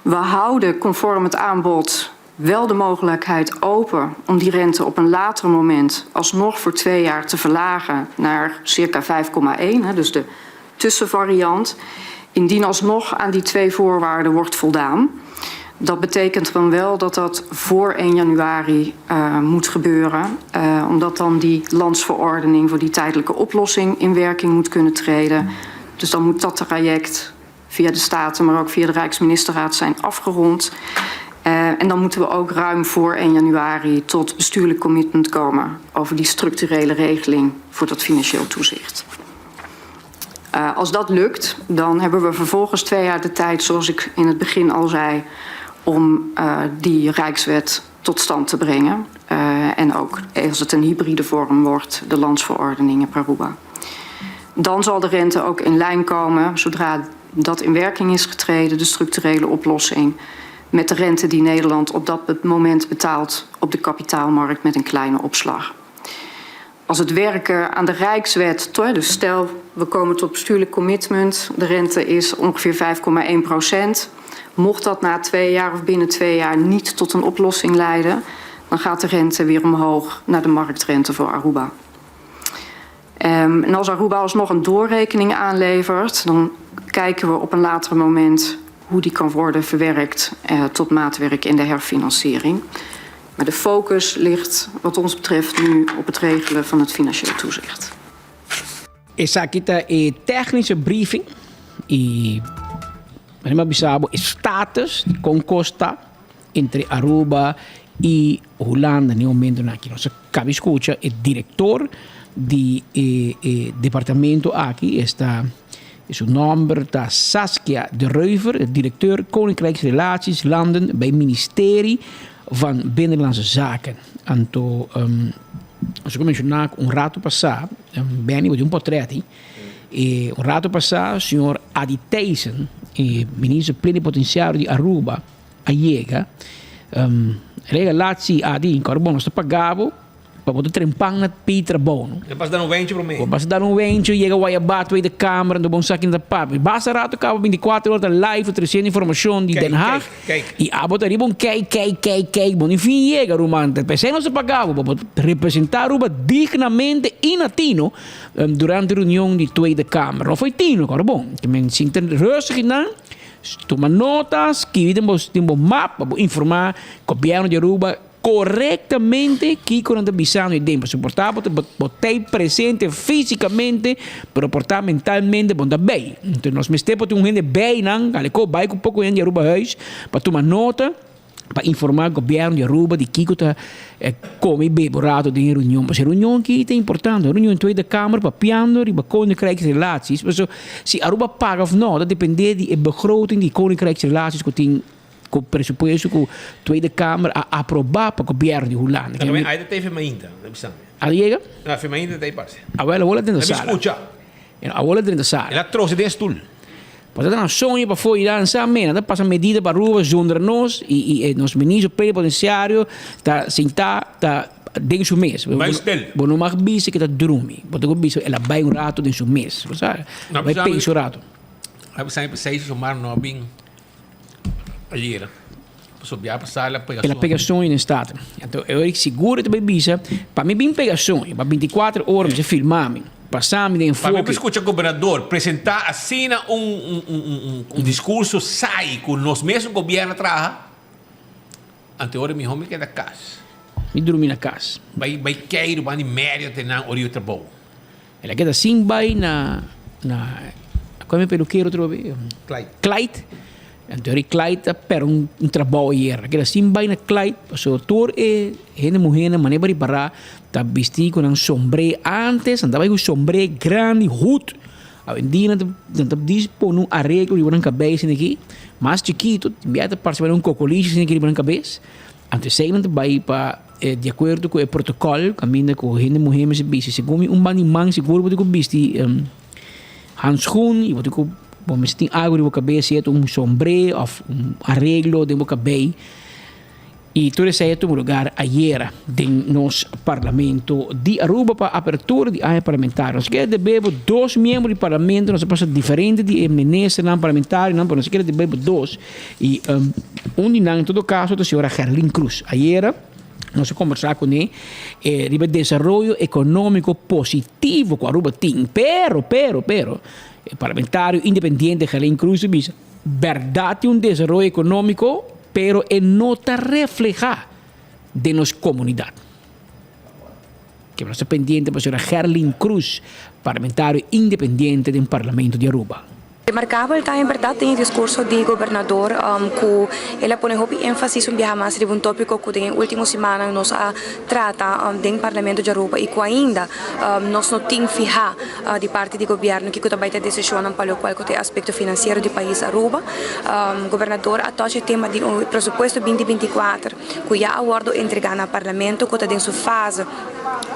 We houden conform het aanbod wel de mogelijkheid open om die rente op een later moment alsnog voor twee jaar te verlagen naar circa 5,1, dus de tussenvariant, indien alsnog aan die twee voorwaarden wordt voldaan. Dat betekent dan wel dat dat voor 1 januari uh, moet gebeuren, uh, omdat dan die landsverordening voor die tijdelijke oplossing in werking moet kunnen treden. Dus dan moet dat traject via de Staten, maar ook via de Rijksministerraad zijn afgerond. Uh, en dan moeten we ook ruim voor 1 januari tot bestuurlijk commitment komen over die structurele regeling voor dat financieel toezicht. Uh, als dat lukt, dan hebben we vervolgens twee jaar de tijd, zoals ik in het begin al zei, om uh, die Rijkswet tot stand te brengen. Uh, en ook als het een hybride vorm wordt, de landsverordening in Aruba. Dan zal de rente ook in lijn komen zodra dat in werking is getreden, de structurele oplossing met de rente die Nederland op dat moment betaalt op de kapitaalmarkt met een kleine opslag. Als het werken aan de Rijkswet, dus stel we komen tot bestuurlijk commitment, de rente is ongeveer 5,1 procent. Mocht dat na twee jaar of binnen twee jaar niet tot een oplossing leiden, dan gaat de rente weer omhoog naar de marktrente voor Aruba. Um, en als Aruba alsnog een doorrekening aanlevert, dan kijken we op een later moment hoe die kan worden verwerkt uh, tot maatwerk in de herfinanciering. Maar de focus ligt wat ons betreft nu op het regelen van het financieel toezicht. Esaki ta e technische briefing y manera mi a bisa bo e status di con cos ta entre Aruba y Hulanda na e momentonan aki. Nos a caba di scucha e director di e e departamento aki esta su nomber ta Saskia de Reuver, directeur Koninkrijksrelaties Landen bij Ministerie van Binnenlandse Zaken. Anto nos a menciona cu un rato pasa, Benny bo tin un potret ahi, e un rato pasa señor Adi Thijssen, e minister plenipotenciario di Aruba, a yega. El a yega laat si Adi, bon nos ta paga bo. Pa bo ta trempan na pidi trabou, no? Bo pasa dar un wentje promé. Bo pasa dar un wentje, yega Wayabá Tweede Kamer, anto bo un sa kin ta papia. Basta rato kaba binticuater ora ta live tresiendo informacion di Den Haag. Kijk, kijk. I abo ta riba un kijk, kijk, kijk, kijk. Bo ni fin yega, ruman. P'esei nos ta paga bo, pa bo representa Aruba dignamente i na tino durante reunion di Tweede Kamer. No fo'i tino, kòrda bon. Ke men sinta rustig einan, tuma nota, skibi den bo den bo map pa bo informa gobierno di Aruba Korektamente kiko nan ta bisando i den pasobra por ta bo ta bo ta presente físikamente pero por ta mentalmente bo no ta bei. Entonces nos mester por tin un hende bei nan, aleko bai ku poko hende di Aruba Huis pa tuma nota. pa informá gobièrnu di Aruba di kiko ta kome i bebe un rato den e reunion. Pasobra e reunion aki ta importante, un reunion den Tweede Kamer papiando riba Koninkrijksrelaties. Pasobra si Aruba paga òf no ta dependé di e begroting di Koninkrijksrelaties ku tin ku presupuesto ku Tweede Kamer a aprobá pa gobièrnu di Hulanda. Tambe ai ta tei mainta, ta bisa mi. A yega? Na fe mainta ta ei parse. Awel awor a drenta sala. Ta mi skucha. Awor a drenta sala. El a trose den stul. Pasobra ta nan soño pa fo'i dansa, men nan ta pasa medida pa Aruba zonder nos i i nos ministro plenipotenciario ta sintá ta den su mes. Bai stil. Bo no mag bisa ke ta drumi. Bo ta ku bisa el a bai un rato den su mes. Bo sa? Bai pensa un rato. A bisa mi p'esei su mar no a bin ayera. Pasobra bia pasá el a pega El a pega soño den Staten. Anto e ora sigur e ta bai bisa, pa mi bin pega soño, pa binticuater ora mi sa filma mi. Pasa mi den Pa mi enfoke. skucha gobernador presentá asina un un un diskurso saai ku nos mesun gobièrnu a traha, anto e ora mihó mi keda kas. Mi drumi na kas. Bai bai keiru banda di media te nan ora yu trabou. El a keda sin bai na na kua mi pelukero atrobe? Clyde. Clyde. Anto eri Clyde a pèrdè un un trabou ayer. A keda sin bai na Clyde pasobra tur e hende muhénan manera bo ripará ta bistí ku nan sombré. Ántes nan ta bai ku sombré grandi, hut. Awendia nan ta nan ta dis pone un areglo riba nan kabes asina aki, mas chikitu, tin bia ta parse manera un kokolishi asina aki riba nan kabes. Anto esei nan ta bai pa di akuerdo ku e protokòl kaminda ku hende muhé mester bisti. Segun mi un banda di man sigur bo tin ku bisti handschoen i bo tin ku bo mester tin algu riba bo kabes sea ta un sombré òf un areglo den bo kabei. I tur esei a tuma lugar ayera den nos Parlamento di Aruba pa apertura di aña parlamentario. Nos kere debe bo dos miembro di Parlamento, nos a pasa diferente di e ministernan parlamentarionan, pero nos kere debe bo dos. I un di nan en todo kaso ta señora Gerlin Cruz. Ayera nos a kombersá kuné riba e desaroyo ekonómiko positivo ku Aruba tin. Pero, pero, pero, e parlamentario independiente Gerlin Cruz a bisa, bèrdat tin un desaroyo ekonómiko, pero e no ta reflehá den nos komunidat. Ke nos ta pendiente pa señora Gerlin Cruz, parlamentario independiente den Parlamento di Aruba. Remarkabel ta en berdad den e discurso di Gobernador cu el a pone hopi enfasis un biaha mas riba un topico cu den e ultimo simannan nos a trata den Parlamento di Aruba y cu ainda nos no tin fiha di parti di Gobierno kico ta bay ta e decisionnan pa locual cu ta e aspecto financiero di pais Aruba. Gobernador a touch e tema di presupuesto binti 24 cu ya a wordo entrega na Parlamento cu ta den su fase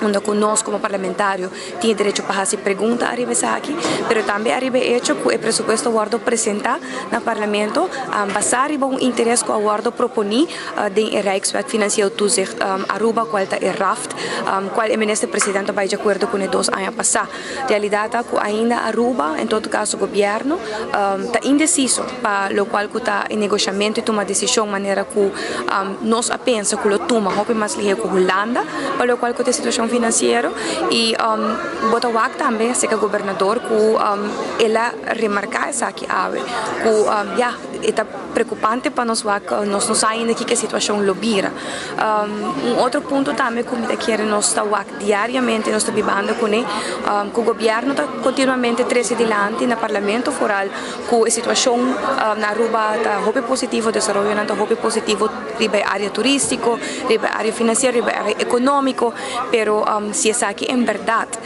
unda cu nos como parlamentario tin e derecho pa haci pregunta ariba esaki, pero tambe ariba e hecho cu e presupuesto a wordo presenta na Parlamento basa riba un interes cu a wordo proponi den e Rijkswet Financieel Toezicht Aruba cual ta e RAFT cual e Minister President a bay di acuerdo cune dos aña pasa. Realidad ta cu ainda Aruba, en todo caso Gobierno, ta indeciso pa locual cu ta e negociamento y tuma decision manera cu nos a pensa cu lo tuma hopi mas lihe cu Hulanda pa locual cu ta e situacion financiero y bo ta wak tambe acerca Gobernador cu el a remarca esaki awe cu ya e ta preocupante pa nos wak nos no sa ainda kiko e situacion lo bira. Un otro punto tambe cu mi ta kere nos ta wak Diariamente nos ta bibando kuné ku gobièrnu ta kontinuamente trese dilanti na parlamento foral ku e situashon na Aruba ta hopi positivo, desaroyonan ta hopi positivo riba e área turístiko, riba e área finansiero, riba e área ekonómiko, pero si esaki en bèrdat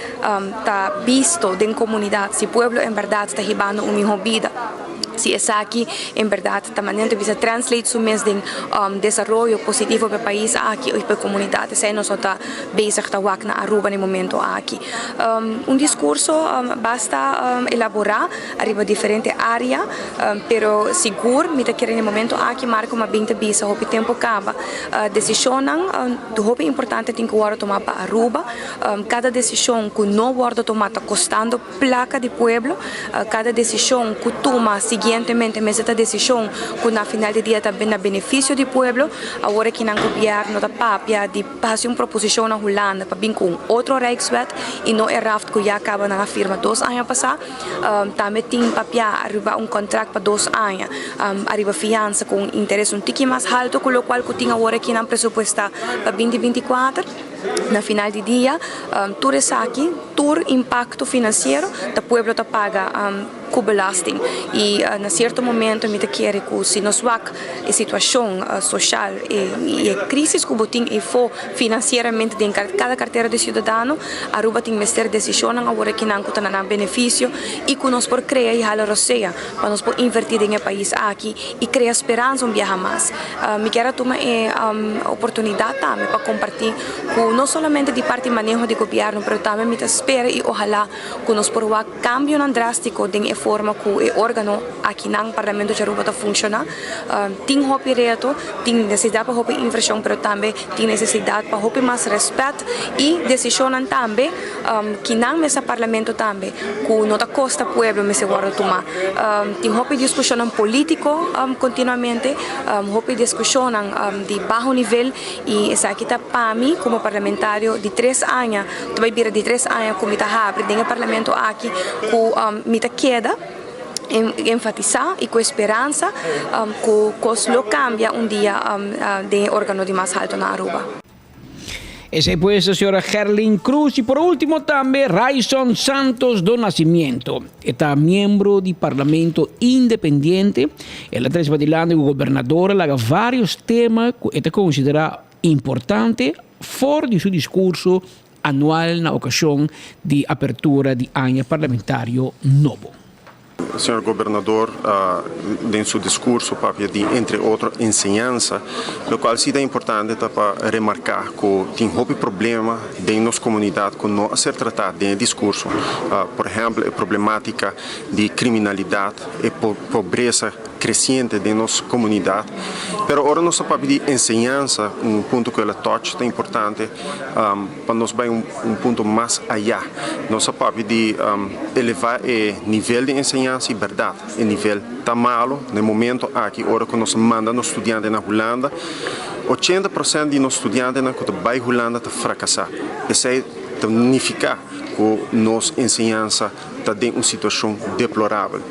ta bisto den komunidat, si pueblo en bèrdat ta hibando un mihó bida. Si esaki en berdad ta manera ta bisa translate su mes den desaroyo positivo pa e pais aki of pa e comunidad esei nos no ta bezig ta wak na Aruba na e momento aki. Un discurso basta elabora ariba diferente area pero sigur mi ta kere na e momento aki Marco Mabin ta bisa hopi tempo caba decisionnan hopi importante tin cu wordo tuma pa Aruba cada decision cu no wordo tuma ta costando Plaka di pueblo, kada desishon ku tuma siguientemente mester ta desishon ku na final di dia ta na benefisio di pueblo. Awor aki nan gobièrnu ta papia di hasi un proposishon na Hulanda pa bin ku un otro Rijkswet i no e raft ku ya kaba nan a firma dos aña pasá. Tambe tin papia ariba un kontrakt pa dos aña ariba fiansa ku un interes un tiki mas haltu ku lokual ku tin awor aki nan presupuestá pa binti 24. Na final di dia tur esaki, tur impacto financiero ta pueblo ta paga cu belasting. Y na cierto momento mi ta kere cu si nos wak e situacion social y e crisis cu bo tin eyfo financieramente den cada cartera di ciudadano, Aruba tin mester decisionnan awor akinan cu ta na nan beneficio y cu nos por crea y hala rosea pa nos por inverti den e pais aki y crea speransa un biaha mas. Mi kier a tuma e oportunidad tambe pa comparti cu no solamente di parti maneho di gobierno pero tambe mi ta spera y ohala cu nos por wak cambionan drastico den e forma cu e organo akinan, Parlamento di Aruba, ta funciona. Tin hopi reto, tin necesidad pa hopi inversion pero tambe tin necesidad pa hopi mas respet y decisionnan tambe kinan mester Parlamento tambe cu no ta costa pueblo mester wordo tuma. Tin hopi discusionnan politico continuamente, hopi discusionnan di baho nivel y esaki ta pa mi como parlamentario di tres aña, ta bay bira di tres aña cu mi ta habri den e Parlamento aki cu mi ta keda enfatisa y cu e speransa cu cos lo cambia un dia den e organo di mas halto na Aruba. Esei pues ta señora Gerlin Cruz y por ultimo tambe Ryson Santos do Nascimento. E ta miembro di Parlamento Independiente. El a trece padilanti cu gobernador a laga varios tema cu e ta considera importante for di su discurso anual na ocasion di apertura di aña parlamentario nobo. Señor Gobernador den su discurso papia di entre otro enseñansa, locual si ta importante ta pa remarca cu tin hopi problema den nos comunidad cu no a ser trata den e discurso. Por ehempel e problematica di criminalidad, e pobresa creciente den nos comunidad. Pero ora nos ta papia di enseñansa, un punto cu el a touch ta importante pa nos bai un punto mas ayá. Nos a papia di elevá e nivel di enseñansa i bèrdat e nivel ta malu. Na e momento aki ora ku nos a manda nos studiantenan Hulanda, ochenta prosènt di nos studiantenan ku ta bai Hulanda ta frakasá. Esei ta nifiká ku nos enseñansa ta den un situashon deplorabel.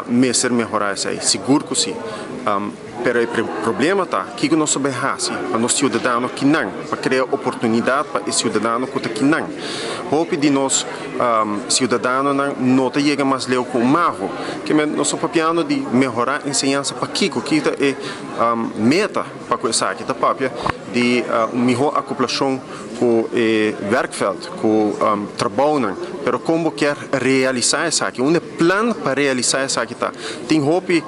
Mester mehorá esei? Sigur ku si. Pero e problema ta, kiko nos ta bay haci pa nos ciudadano kinan, pa crea oportunidad pa e ciudadano cu ta kinan? Hopi di nos ciudadanonan no ta yega mas leu cu un maho. Kimen nos ta papiando di mehora enseñansa pa kiko? Kiko ta e meta pa cu esaki? Ta papia di un miho acoplacion cu e werkveld, cu trabounan, pero con bo kier realisa esaki? Unda e plan pa realisa esaki ta? Tin hopi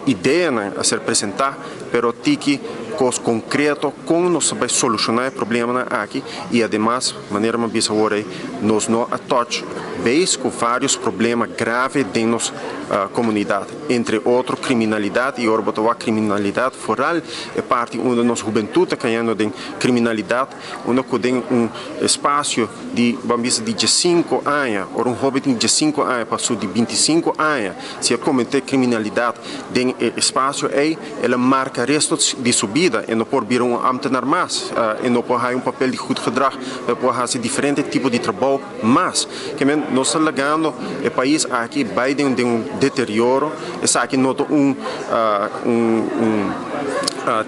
ideanan a ser presenta, pero tiki cos concreto con nos ta bay soluciona e problemanan aki y ademas, manera mi a bisa awor ey, nos no a touch base cu varios problema grave den nos comunidad. Entre otro criminalidad y ora bo ta wak criminalidad foral e parti unda nos hubentud ta cayendo den criminalidad unda cu den un espacio di ban bisa di diescinco aña ora un hoben tin diescinco aña pa su di binticinco aña si a comete criminalidad den e espacio ey el a marca resto di su bida e no por bira un ambtenaar mas e no por haya un papel di goed gedrag pa e por haci diferente tipo di trabou. Mas, ke men nos ta lagando e pais aki bai den den un deterioro, esaki no ta un un un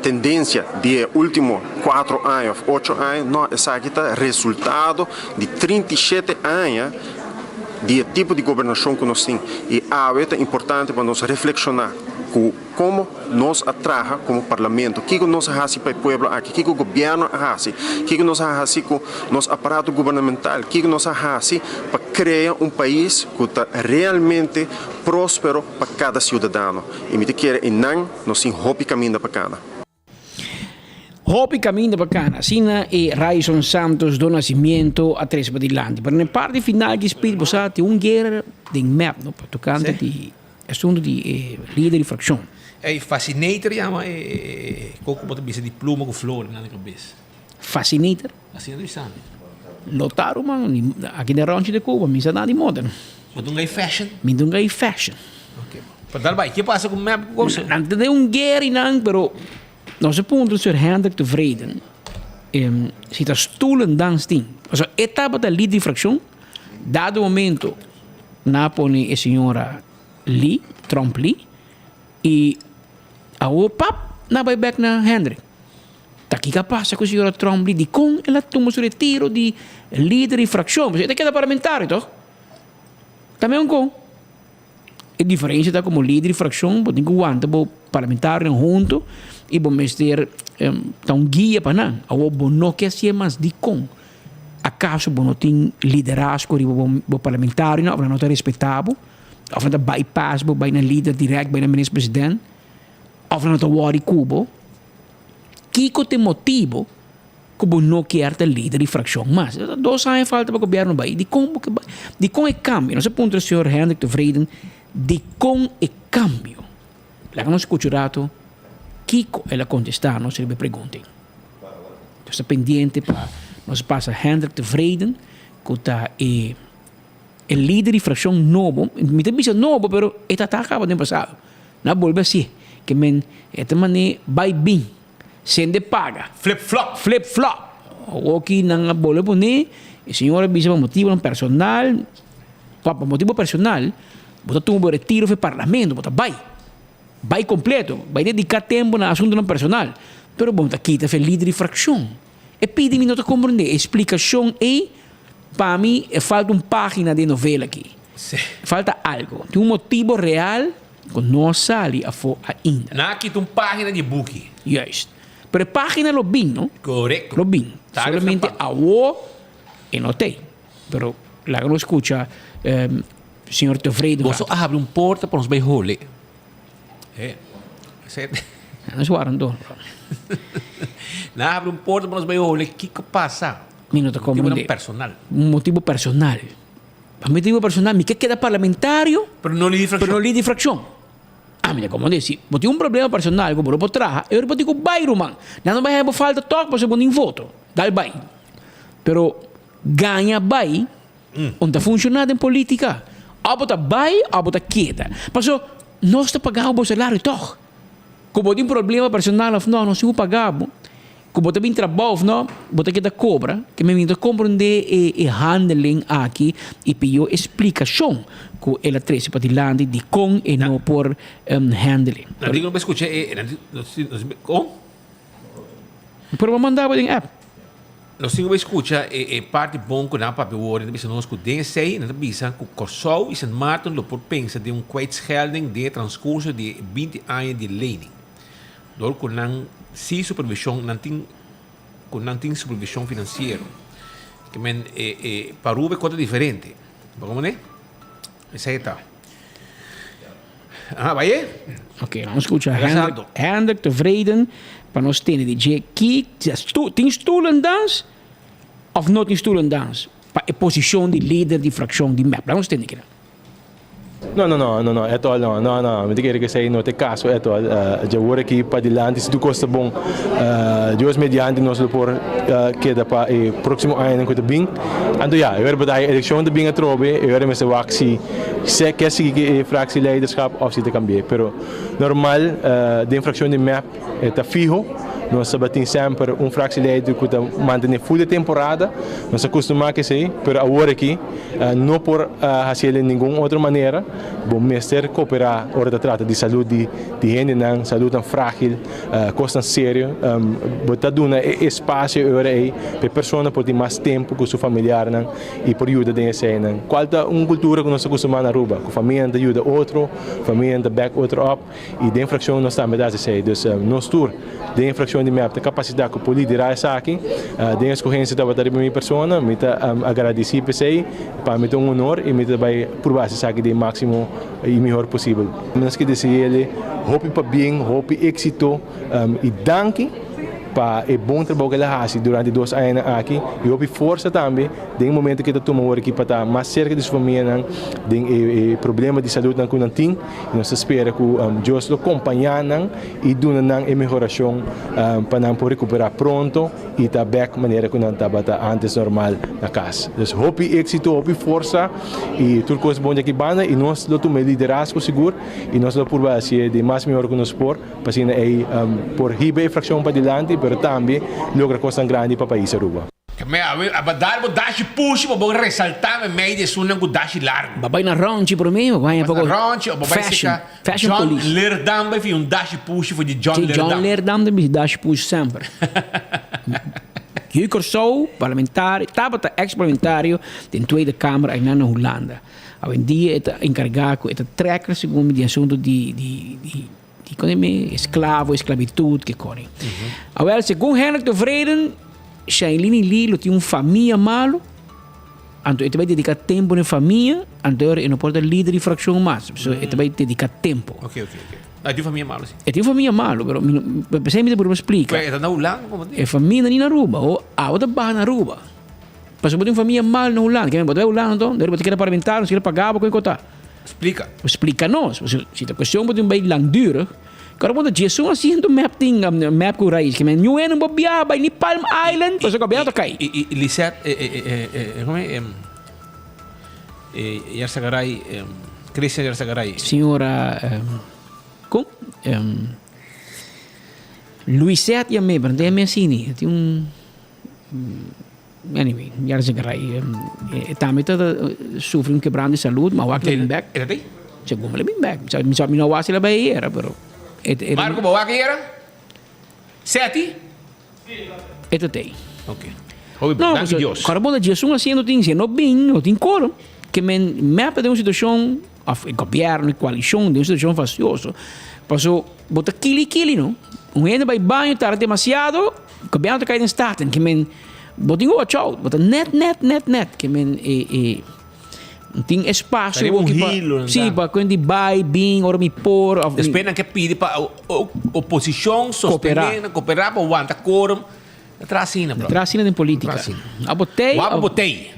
tendencia di e ultimo cuatro aña of ocho aña, no, esaki ta resultado di 37 aña di e tipo di gobernacion cu nos tin y awe ta importante pa nos reflexiona cu. Como nos a traha como Parlamento? Kico nos a haci pa e pueblo aki? Kico Gobierno a haci? Kico nos a haci cu nos aparato gubernamental? Kico nos a haci pa crea un pais cu ta realmente prospero pa cada ciudadano? Y mi ta kere eynan nos tin hopi caminda pa cana. Hopi caminda pa cana, asina e Ryson Santos do Nascimento a trece padilanti. Pero na e parti final di speech bo sa tin un guera den mep no pa tocante di asunto di e lider di fraccion. Ey, fascinator yama e co cu bo ta bisa di pluma cu flor na cabes. Fascinator? Asina ta bisa mi. Lo ta ruman, aki den Rancho de Cuba mi sa na di moda. Bo ta un gay fashion? Mi ta un gay fashion. Ok. Pa dal bai, ke pasa ku mep ku kosa? Nan ta den un guera i nan, pero nos a puntra señor Hendrik Tevreden si ta stoelendans tin. Pasobra e tabata lider di frakshon, dado momento nan a pone e señora Lee, Tromp Lee, i awor pap nan a bai bek na Hendrik. Ta kiko a pasa ku señora Trombley? Dikon el a tuma su retiro di lider di frakshon? Pasobra e ta keda parlamentario tòg? Ta meun kon. E diferensia ta komo lider di frakshon bo tin ku wanta bo parlamentarionan huntu i bo mester ta un guia pa nan. Awor bo no ke hasié mas dikon? Akaso bo no tin liderazgo riba bo parlamentarionan òf nan no ta respetá bo? Òf nan ta bypass bo bai na lider dirèkt bai na minister president? Òf nan no ta wòri ku bo? Kiko ta e motibu ku bo no kier ta lider di frakshon mas? Dos aña falta pa gobièrnu bai. Dikon bo ke bai? Dikon e kambio? Nos a puntra señor Hendrik Tevreden dikon e kambio. Laga nos skucha un ratu kiko el a kontestá nos riba e pregunta ei. Nos ta pendiente pa nos pasa Hendrik Tevreden ku ta e e lider di frakshon nobo. Mi ta bisa nobo pero e ta ta kaba den pasado. Nan a bolbe hasié. Ke men e ta man'é bai bin. Sende paga. Flip flop. Flip flop. Awoki nan a bolbe pone, e señor a bisa pa motibonan personal, pa pa motibo personal, bo ta tuma bo retiro for e parlamento, bo ta bai. Bai completo. Bai dedica tempo na asuntonan personal. Pero bo no ta kita for e lider di fraccion. E pidi mi no ta comprende. E splicacion ei, pa mi, e falta un pagina den novela aki. Falta algo. Tin un motibo real Ku no a sali afó ainda. Nan a kita un página di e buki. Juist. Pero e página lo bin, no? Korekto. Lo bin. Solamente awó e no t'ei. Pero laga nos skucha señor Tevreden. Boso a habri un porta pa nos bai hole. E. Esei. Nan su arandó. Nan a habri un porta pa nos bai hole. Kiko pasa? Mi no ta komprendé. Motibonan personal. Un motibo personal. Pa motibo personal mi ke keda parlamentario, Pero no lider di pero no lider di fraccion. Ah, mi ta komprende, si bo tin un problema personal ku bo no por traha, e ora bo tin ku bai ruman. Nan no bai haña bo falta tòg pasobra bo no tin voto. Dal bai. Pero gaña bai no ta funshoná den politica. Òf bo ta bai òf bo ta keda. Pasobra nos ta paga bo salario tòg. Ku bo tin problema personal òf no, nos tin ku paga bo. Ku bo ta bin trabou of no, bo ta keda kobra, ke mi ta komprondé e e handeling aki i pidió e splikashon ku el a trese padilanti dikon e no por handle. Nan tin ku no skucha e nan tin nos tin nos kon? Pero bo manda bo den app. Nos tin ku bai skucha e e parti bon ku nan a papia wor, nan ta bisa nos ku den esei nan ta bisa ku Kòrsou i Sint Maarten lo por pensa den un kwijtschelding den e transkurso di e binti aña di lening. Dor ku nan si supervishon nan tin ku nan tin supervishon finansiero. Ke men e e pa Aruba e kos ta diferente. Bo komo ne? Esei ta. Aha, bai e? Oké, nos skucha Hendrik, Hendrik tevreden pa nos tende di dje ki tin stoelendans of no tin stoelendans pa e posishon di lider di frakshon di mep. Laga nos tende kila. No, no, no, no, no, at all no, no, no, mi ta kere ku esei no ta e kaso at all. Dje awor aki padilanti si tur kos ta bon, Dios mediante nos lo por keda pa e próksimo añanan ku ta bin. Anto ya, e ora por ta hay elekshon ta bin atrobe, e ora mester wak si se ke sigui ku e fractieleiderschap òf si ta kambi'é. Pero normal den frakshon di mep e ta fiho, nos tabatin semper un fractieleider ku ta mantené ful e temporada, nos a kustumá ku esei, pero awor aki. No por hasiel den ningun otro manera. Bo mester koperá ora ta trata di salud di hendenan, saludnan frágil, kosnan serio. Bo ta duna e espasio e ora ei pa e persona por tin mas tempu ku su familiarnan i por yuda den eseinan. Kual ta un kultura ku nos ta kustumá na Aruba, ku famianan ta yuda otro, famianan ta bèk otro òp. I den frakshon nos tambe ta hasi esei. Dus nos tur den e frakshon di mep ta kapasitá ku por liderá esaki. Den eskohensia tabata riba mi persona. Mi ta agradisí p'esei. Pa mi ta un honor i mi ta bai purba hasi esaki den máksimo i mihor posibel. Nos ke dese'é hopi pabien, hopi éksito i danki pa e bon trabou ku el a hasi durante e dos añanan aki i hopi forsa tambe den e momento ku e ta tuma awor aki pa ta mas serka di su famianan den e problema di saludnan ku nan tin. Nos ta spera ku Dios lo kompañá nan i duna nan e mehorashon pa nan por rekuperá pronto i ta bèk manera ku nan tabata ántes normal na kas. Dus hopi éksito, hopi forsa i tur kos bon di aki banda i nos lo tuma e liderazgo sigur i nos lo purba hasié di mas mihor ku nos por pa asina ei por hiba e frakshon padilanti pero tambe logra kosnan grandi pa pais Aruba. Ke me awe a dar bo dashi pushi pa bo resaltá me mei di esunnan ku dashi largu. Bo bai na ronchi promé, bo bai un poko Ronchi o bo bai fashion, seka fashion John police. Leerdam bai fin un dashi pushi for di John Sí, John Leerdam. Leerdam ta bisti dashi pushi semper. Yu Kòrsou, parlamentario, tabata ex parlamentario den Tweede Kamer einan na Hulanda. Awendia e ta enkargá ku e ta trekker segun mi di asuntu di di di di kon e esklavo, esklabitut, ke koni. Awèl, segun Hendrik Tevreden, Shailene Lee lo tin un famia malu, anto e ta bai dediká tempu na e famia, anto e no por ta lider di frakshon mas, so e ta bai dediká tempu. Oké, oké, oké. Ah, e tin famia malu si. E tin famia malu, pero mi no, p'esei mi ta purba splika. E ta na Hulanda komo tin? E famia ta ni na Aruba, o awe ta baha na Aruba. Pasobra bo tin un famia mal na Hulanda. Ke men bo ta bai Hulanda anto, bo ta keda parlamentario, bo ta keda paga bo ku e kota. Splika. Splika nos. Pasobra si ta kuestion bo tin bai langdurig, kòrda bo ta djesun asiento mep tin, mep ku rais. Ke men niun hende no por biaha bai ni Palm Island pasobra gobièrnu ta kai. I Lisette, komo e, Yarzagaray, Christian Yarzagaray. Señora, kon? Luisette yam'é, pero no ta yam'é asina. Tin un. Anyway, ya se garai. E tambe ta sufri un quebranto di salud, ma wak bin back. Era ti? Segun mi bin back. Mi sa mi no wak si la bay era, pero Marco, bo wak era? Seti? E ta tei. Ok. Hopi bon. Danki Dios. Kòrda bon ta djesun asiento tin, si no bin, no tin koro. Ke men mep ta den un situashon, òf e gobièrnu, e koalishon den un situashon fastioso. Paso bo ta kili kili no. Un hende bai baño tarda demasiado. Gobièrnu ta kai den staten ke men bo tin ku watch out, bo ta nèt nèt nèt nèt ke men e e tin espasio Riba un pa hilo nan si ta. pa kuen di bai bin ora mi por of mi Despues nan ke pidi pa oposishon Koperá. sostené nan koperá pa wanta korum. Ta traha asina Ta bro. traha asina den politika. Ta traha asina. Abo tei Wak of bo tei.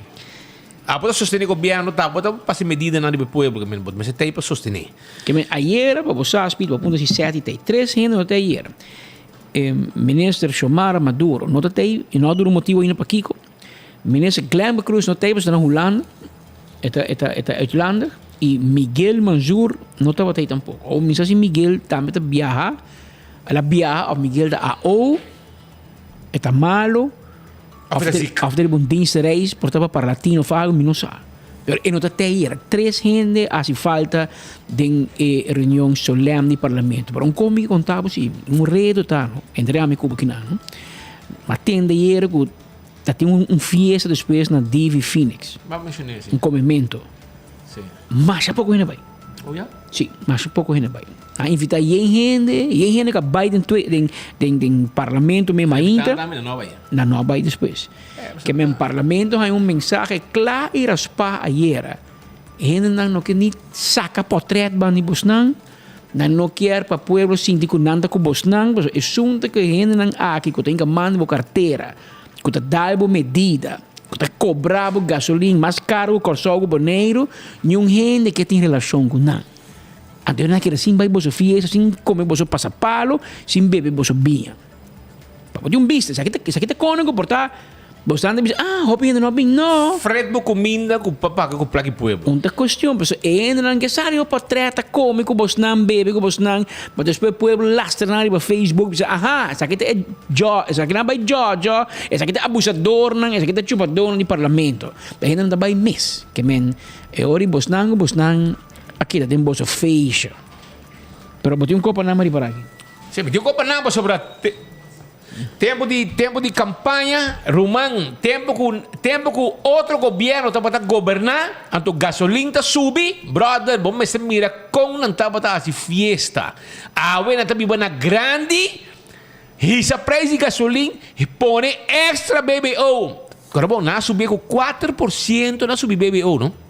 Abo ta sostené gobièrnu ta abo ta pasa medidanan riba e pueblo ke men bo mester tei pa sostené. Ke men ayera pa bo sa speed bo punta si sèt i tei. Tres hende no ta ayera. E minister Xiomara Maduro no ta tei y no a duna un motibo ainda pakico. Minister Glenn Cruz no tei pasobra ta na Hulanda, e ta e ta e ta uitlandig y Miguel Manzoor no tabata ei tampoco. O mi sa si Miguel tambe ta biaha, el a biaha of Miguel ta AO, e ta malo. Of ta ziek. Of ta riba un dienstreis, por ta pa Parlatino of algo, mi no sa. Pero e no ta te ayera. Tres hende a hasi falta den e reunion solem di parlamento. Pero un kon mi ke konta bo si, un redo ta, no? Entre ami ku bo kinan, no? Ma tende ayera ku ta tin un fiesta despues na Divi Phoenix. Ba mencion'é si. Un komemento. Si. Masha poko hende bai. Oh ya? Si, masha poko hende bai. A invita yen hende, yen hende ka bai den twe, den, den, den parlamento mesmo ainda. Tambe nan no a bai. Nan no a bai despues. Ke men parlamento haña un mensahe kla i raspá ayera. Hendenan no ke ni saka pòtrèt ban di bosnan, nan no kier pa pueblo sinti ku nan ta ku bosnan, pasobra esun ta ku e hendenan aki ku ta hinka man di bo kartera, ku ta dal bo medida, ku ta kobra bo gasolin mas karu ku Kòrsou ku Boneiru, niun hende ke tin relashon ku nan. Anto nan a keda sin bai boso fiesta, sin kome boso pasapalo, sin bebe boso biña. Pa bo tin un bista, esaki ta esaki ta kono ku por ta bo stan ta bisa, ah, hopi hende no a bin, no. Fret bo kuminda ku pa paga ku plaki pueblo. Un ta kuestion, pasobra e hendenan ke sa riba portret ta kome ku bosnan, bebe ku bosnan, ma despues pueblo lastra nan riba Facebook bisa, aha, esaki ta e djo, esakinan bai djodjo, esaki ta abusadornan, esaki ta chupadornan di parlamento. E hendenan ta bai mes. Ke men e ora di bosnan ku bosnan. A keda den boso feesje. Pero bo tin un kopa nama riba aki. Sí, mi tin un kopa nama pasobra tempu di tempu di kampaña, ruman, tempu ku tempu ku otro gobièrnu tabata goberná, anto gasolin ta subi, bròder, bo mester mira kon nan tabata hasi fiesta. Awe nan ta biba na grandi, hisa preis di gasolin, pone èkstra BBO. Kòrda bon, nan a subi ku 4% nan a subi BBO, no?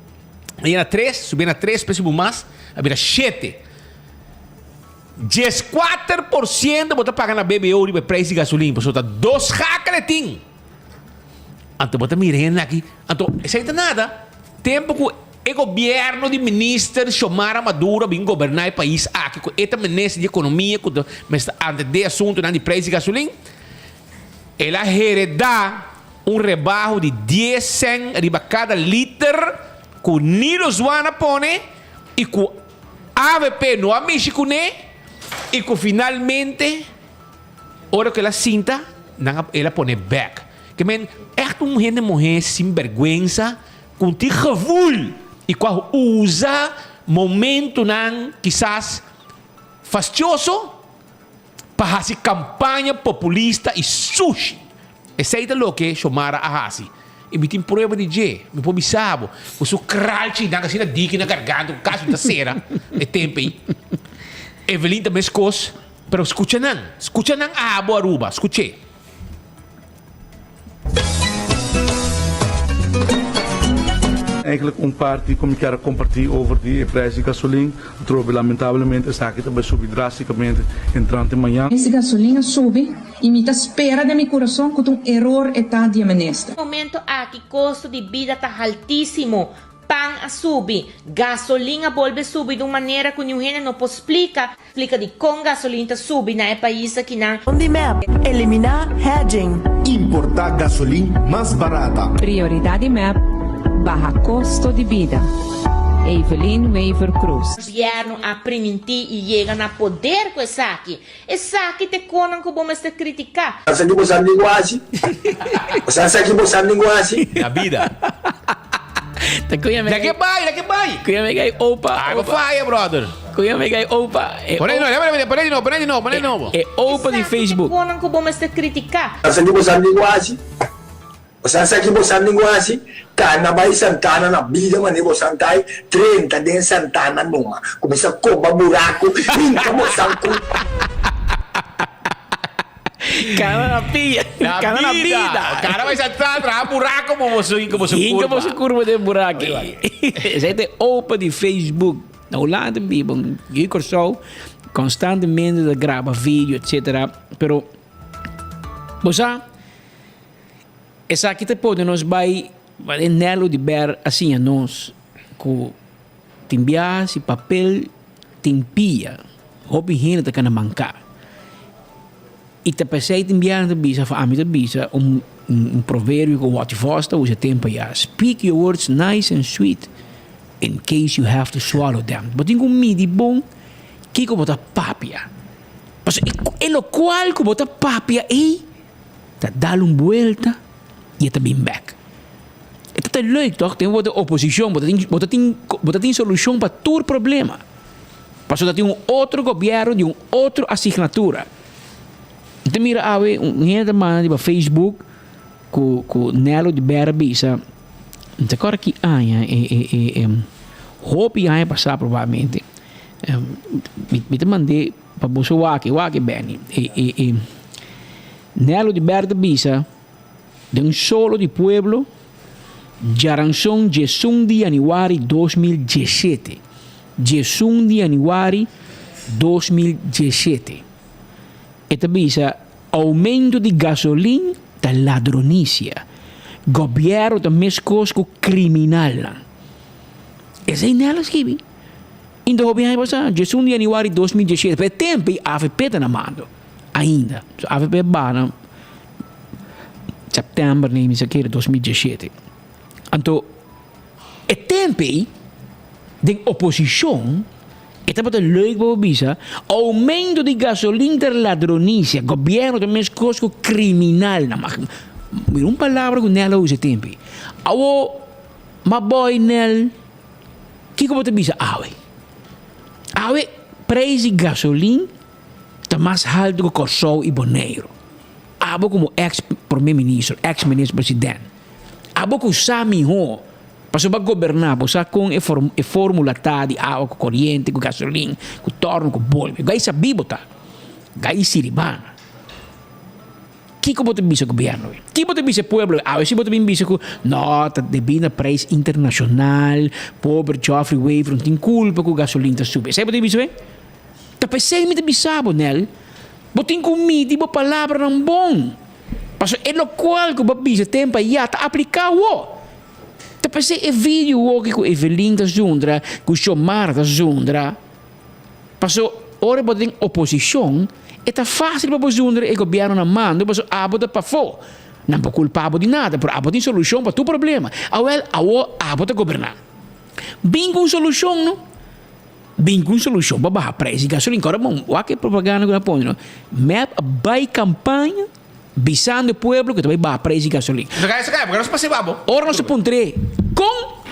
A yena tres, subi na tres, pe subi mas, a bira shete. 14% bo ta paga na BBO riba e prijs di gasolin, pasobra ta dos schakel e tin. Anto bo ta mira hende aki, anto esei ta nada. Tempo ku e gobierno di minister Xiomara Maduro a bin goberna e pais aki, ku e ta minister di ekonomia, ku ta mester atende asuntunan di prijs di gasolin, El a heredá un rebaho di dies sèn riba kada liter ku ni Lozwana pone i ku avp no a mishi kuné i ku finalmente ora ku el a sinta nan a el a pone bèk. Ke men ègt un hende muhé sin bèrgwensa ku tin gevoel i ku a usa momentunan kisas fastioso pa hasi kampaña populista i sushi. Esei ta loke Xiomara a hasi. I mi tin prueba di dje. Mi por bisa bo ku su kralchi nan asina diki na garganta ku kasi ta sera e tempu ei. Evelyn ta meskos, pero skucha nan. Skucha nan abo Aruba, skuch'é. Eigenlijk un parti ku mi kier a kompartí over di e prijs di gasolin, atrobe lamentablemente esaki ta bai subi drástikamente entrante mañan. Prijs di gasolin a subi i mi ta spera den mi kurason ku ta un eror e ta di e minister. Momento aki kosto di bida ta haltísimo, pan a subi, gasolin a bolbe subi di un manera ku niun hende no por splika. Splika di kon gasolin ta subi na e pais akinan. Di mep, Eliminá hedging. Importá gasolin mas barata. Prioridad di mep, Baha costo di bida. Evelyn Wever Croes. Gobierno a priminti y yega na poder cu esaki. Esaki t'e conan cu bo mester critica. Sa ki bo sa ningu haci? Sa sa ki bo sa ningu haci? Na bida. Ta kuya me. Laat ke bai, laat ke bai. Kuya me gai opa. Ai, bo fire, brother. Kuya me gai opa. E Pone no, pone, pone di nobo, pone di nobo, pone di nobo. E opa di Facebook. Konan ku bo mester kritiká. Sa ki bo sa ningu haci? Sa sa ki bo sa ningu haci? Kana bai Santana na bida mane bo san tai 30 den Santana numa. Kuminsa koba buraku, hinka bo san ku. Kana na pia. Na Kana na bida. bida. Kana bai Santana traha buraku bo bo su hinka bo su Hinka kurba. bo su kurba den buraki. Esei ta e opa di Facebook. Na Hulanda biba un yu Kòrsou konstantemente ta graba video etcetera. Pero bo sa esaki ta pone nos bai e Nelo di Ber a siña nos ku tin biaha si papel tin pia hopi hende ta kana manka. I ta p'esei tin biaha nan ta bisa, òf ami ta bisa un un proverbio ku Watty Vos ta usa tempu ya, Speak your words nice and sweet in case you have to swallow them. Bo tin ku midi bon kiko bo ta papia. Pasobra e lokual ku bo ta papia ei ta dal un buelta i e ta bin bèk. E ta ta leuk tòg? Tin bo ta oposishon, bo ta tin bo ta tin bo ta tin solushon pa tur problema. Pasobra ta tin un otro gobièrnu di un otro asignatura. Mi ta mira awe un hende ta manda riba Facebook ku ku Nelo di Bera bisa, mi ta kòrda ki aña e e e e hopi aña pasá probablemente. Mi mi ta mand'é pa boso wak, wak Benny. E e e Nelo di Bera ta bisa den un solo di pueblo djaranson diesun di yanüari 2017. 11 di yanüari 2017. E ta bisa, Oumento di gasolin ta ladronisia. Gobièrnu ta meskos ku kriminalnan. Esei Nel a skibi. Inta hopi aña pasá, 11 di yanüari 2017, pa e tempu ei avp ta na mando ainda. So avp a baha na sèptèmber, mi sa kere, 2017. Anto e tempu ei den oposishon e tabata leuk pa bo bisa oumento di gasolin ta ladronisia, gobièrnu ta meskos ku kriminalnan. Mira un palabra ku Nel a usa e tempu ei. Awo ma boy Nel kiko bo ta bisa awe? Awe preis di gasolin ta mas haltu ku Kòrsou i Boneiru. Abo komo eks prome minister, eks minister president. Abo ku sa mihó, pasobra bo a goberná, bo sa kon e e fórmula ta di awa ku koriente, ku gasolin, ku tòrno, ku bolbe. Gai sabí bo ta. Gai siribana. Kiko bo ta bisa gobièrnu? Ki bo ta bisa e pueblo? Awe si bo ta bin bisa ku no, ta debí na preis internashonal, pober Geoffrey Wever no tin kulpa ku gasolin ta subi. Esei bo ta bisa be? Ta p'esei mi ta bisa bo, Nel, bo tin ku midi bo palabranan bon. Pasobra e lokual ku bo a bisa tempu ayá ta apliká awor. Ta p'esei e video woki ku Evelyn ta zundra, ku Xiomara ta zundra. Pasobra ora bo ta den oposishon, e ta fásil pa bo zundra e gobièrnu na mando pasobra abo ta pafó. Nan por kulpa bo di nada, pero abo tin solushon pa tur problema. Awèl, awor abo ta goberná. Bin ku un solushon no. Bin ku un solushon pa baha preis di gasolin. Kòrda bon, wak e propaganda ku nan a pone no. Mep a bai kampaña. Bisando e pueblo ku ta bai baha preis di gasolin. Ora nos a puntr'é kon,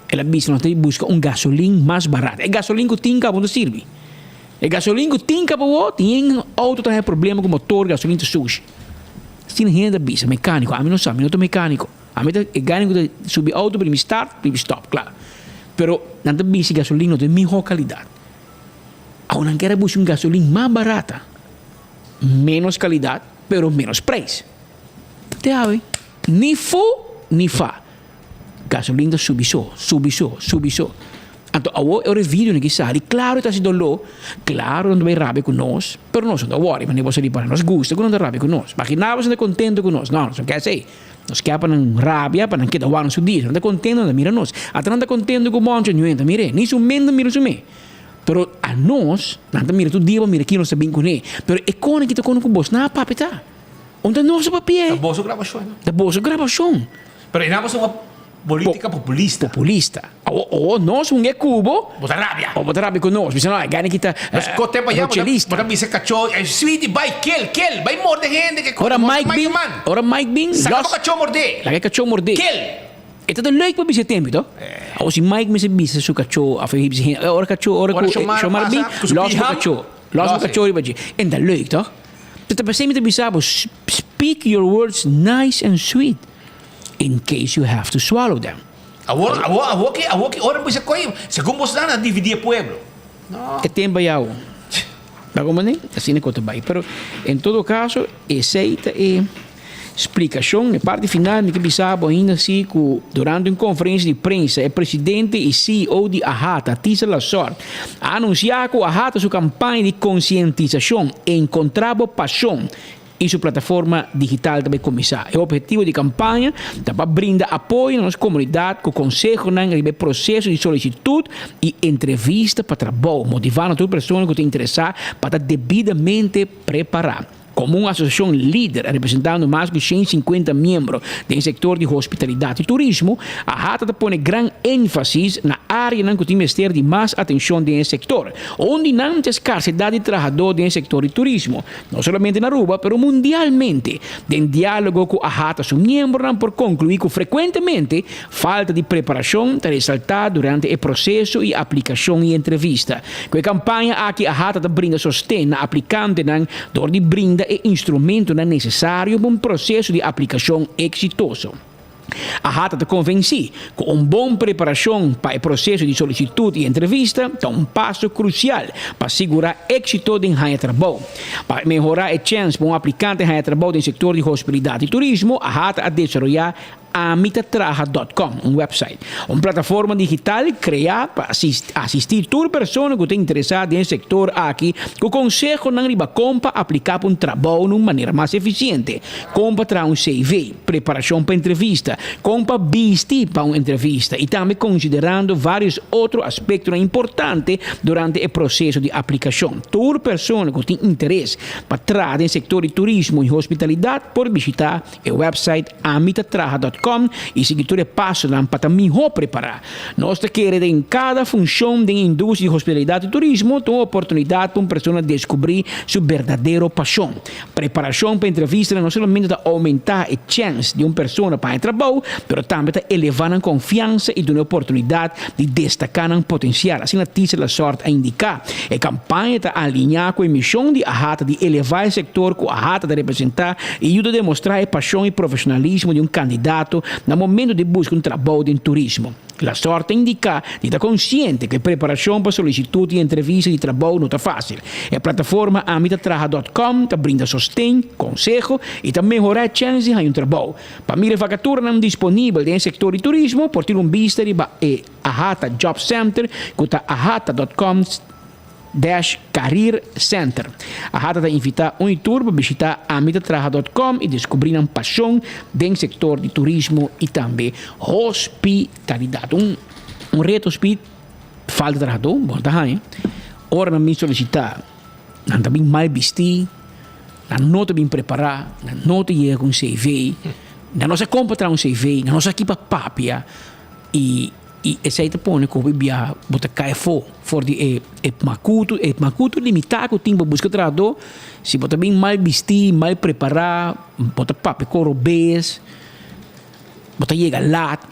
el a bisa nos ta bai buska un gasolin mas barat. E gasolin ku tin kaba no ta sirbi. E gasolin ku tin kaba awor, tin yen outo ta haña problema ku motor, gasolin ta sushi. Asina hende ta bisa, mekániko, ami no sa, mi no ta mekániko. Ami ta e gani ku ta subi outo primi start, primi stop, kla. Pero nan ta bisa e gasolin no ta e mihó kalidat. Awor nan kier a buska un gasolin mas barata. Menos calidad, pero menos prijs. Te awe, ni fu ni fa. Gasolin ta subi so, subi so, subi so. Anto awo e ora e videonan ki sali, claro e ta haci doló, claro nan ta bay rabia cu nos, pero nos no ta worry, manera bo sa di para, nos gusta cu nan ta rabia cu nos. Imagina bo si nan ta contento cu nos, no, nos no ke esey. Nos ke pa nan rabia, pa nan keda wak nos su dia. Si nan ta contento, nan ta mira nos. Ata nan ta contento cu Moncho, niun ta mir'é, ni su men ta mira su me. Pero anos, nan ta mira tur dia pa mira ki nos ta bin kuné. Pero e kone ki ta kone ku bos na papia ta. Un ta nos a papia. Ta boso grabashon. Ta boso grabashon. Pero e nan boso un politica populista. Populista. Awo, o nos un e kubo. Bo ta rabia. O bo ta rabia ku nos. Bisa no, e gana ki ta Nos kote pa ya, rochelista. bo ta bisa kachó, sweetie, bai kill, kill, bai morde hende ke Ora Mike bin, ora Mike bin, Saka bo kachó mordé. Laga e kachó mordé. Kill. E ta ta leuk pa bisa e tempu to. Awor si Mike mester bisa su kachó of e bisa hende, ora kachó, ora ku Shomar bin, los bo kachó, los bo kachó riba dje. En ta leuk to. Pero ta p'esei mi ta bisa bo, speak your words nice and sweet in case you have to swallow them. Awor, awor, awor ki, awor ki ora bisa koe, segun bo sa nan a dividi e pueblo. No. E tempu a yau. Ta comprende? Asina ku ta bai. Pero en todo caso esei ta e. Splikashon, E parti final mi ke bisa bo ainda si ku durante un konferensia di prensa e presidente i ceo di AHATA, Tisa Lasort, a anunsiá ku AHATA su kampaña di konsientisashon Enkontrá bo pashon i su plataforma digital ta bai kuminsá. E ophetivo di kampaña ta pa brinda apoyo na nos komunidat ku konsehonan riba e proseso di solisitut i entrevista pa trabou, motivando tur persona ku ta interesá pa ta debidamente prepará. Komo un asosiashon lider representando mas ku 150 miembro den sektor di hospitalidat i turismo, AHATA ta pone gran énfasis na áreanan ku tin mester di mas atenshon den e sektor. Un di nan ta e skarsedat di trahadó den e sektor di turismo, no solamente na Aruba pero mundialmente. Den diálogo ku AHATA su miembronan por konkluí ku frekuentemente falta di preparashon ta resaltá durante e proseso i aplikashon i entrevista. Ku e kampaña aki AHATA ta brinda sosten na aplikantenan dor di brinda e instrumentonan nesesario pa un proseso di aplikashon eksitoso. AHATA ta konvensí ku un bon preparashon pa e proseso di solisitut i entrevista ta un paso krusial pa sigurá éksito den haña trabou. Pa mehorá e chèns pa un aplikante haña trabou den sektor di hospitalidat i turismo, AHATA a desaroyá Ami ta traha dot com, un website, un plataforma digital kreá pa asistí tur persona ku ta interesá den e sektor aki ku konsehonan riba kon pa apliká pa un trabou na un manera mas efisiente, kon pa traha un CV, preparashon pa entrevista, kon pa bisti pa un entrevista i tambe konsiderando vários otro aspektonan importante durante e proseso di aplikashon. Tur persona ku tin interes pa traha den sektor di turismo i hospitalidat por bishitá E website amitatraha dot com i sigui tur e pasonan pa ta mihó prepará. Nos ta kere den kada funshon den e industria di hospitalidat i turismo ta un oportunidat pa un persona deskubrí su berdadero pashon. Preparashon pa entrevistanan no solamente ta oumentá e chèns di un persona pa haña trabou, pero tambe ta elevá nan konfiansa i duna e oportunidat di destaká nan potensial, asina Tisa Lasort a indiká. E kampaña ta aliñá ku e mishon di AHATA di elevá e sektor ku AHATA ta representá i yuda demostrá e pashon i profeshonalismo di un kandidato na momento di buska un trabou den turismo. Lasort ta indiká di ta konsiente ku e preparashon pa solisitut i entrevista di trabou no ta fásil. E plataforma amitatraha dòt kòm ta brinda sosten, konseho i ta mehorá e chèns di haña un trabou. Pa mira e vakaturanan disponibel den e sektor di turismo por tira un bista riba e AHATA Job Center ku ta ahata dòt kòm dash career center. AHATA ta invitá un i tur pa bishitá amitatraha dòt kòm i deskubrí nan pashon den sektor di turismo i tambe hospitalidat. Un un reto speed falta trahadó, bo no ta haña. Ora nan bin solisitá nan ta bin mal bistí, nan no ta bin prepará, nan no ta yega ku un CV, nan no sa kon pa traha un CV, nan no sa ki pa papia i. I esei ta pone ku hopi biaha bo ta kai afó for di e e makutu, e makutu limitá ku tin pa buska trahadó. Si bo ta bin mal bistí, mal prepará, bo ta papia koro bes, bo ta yega lat.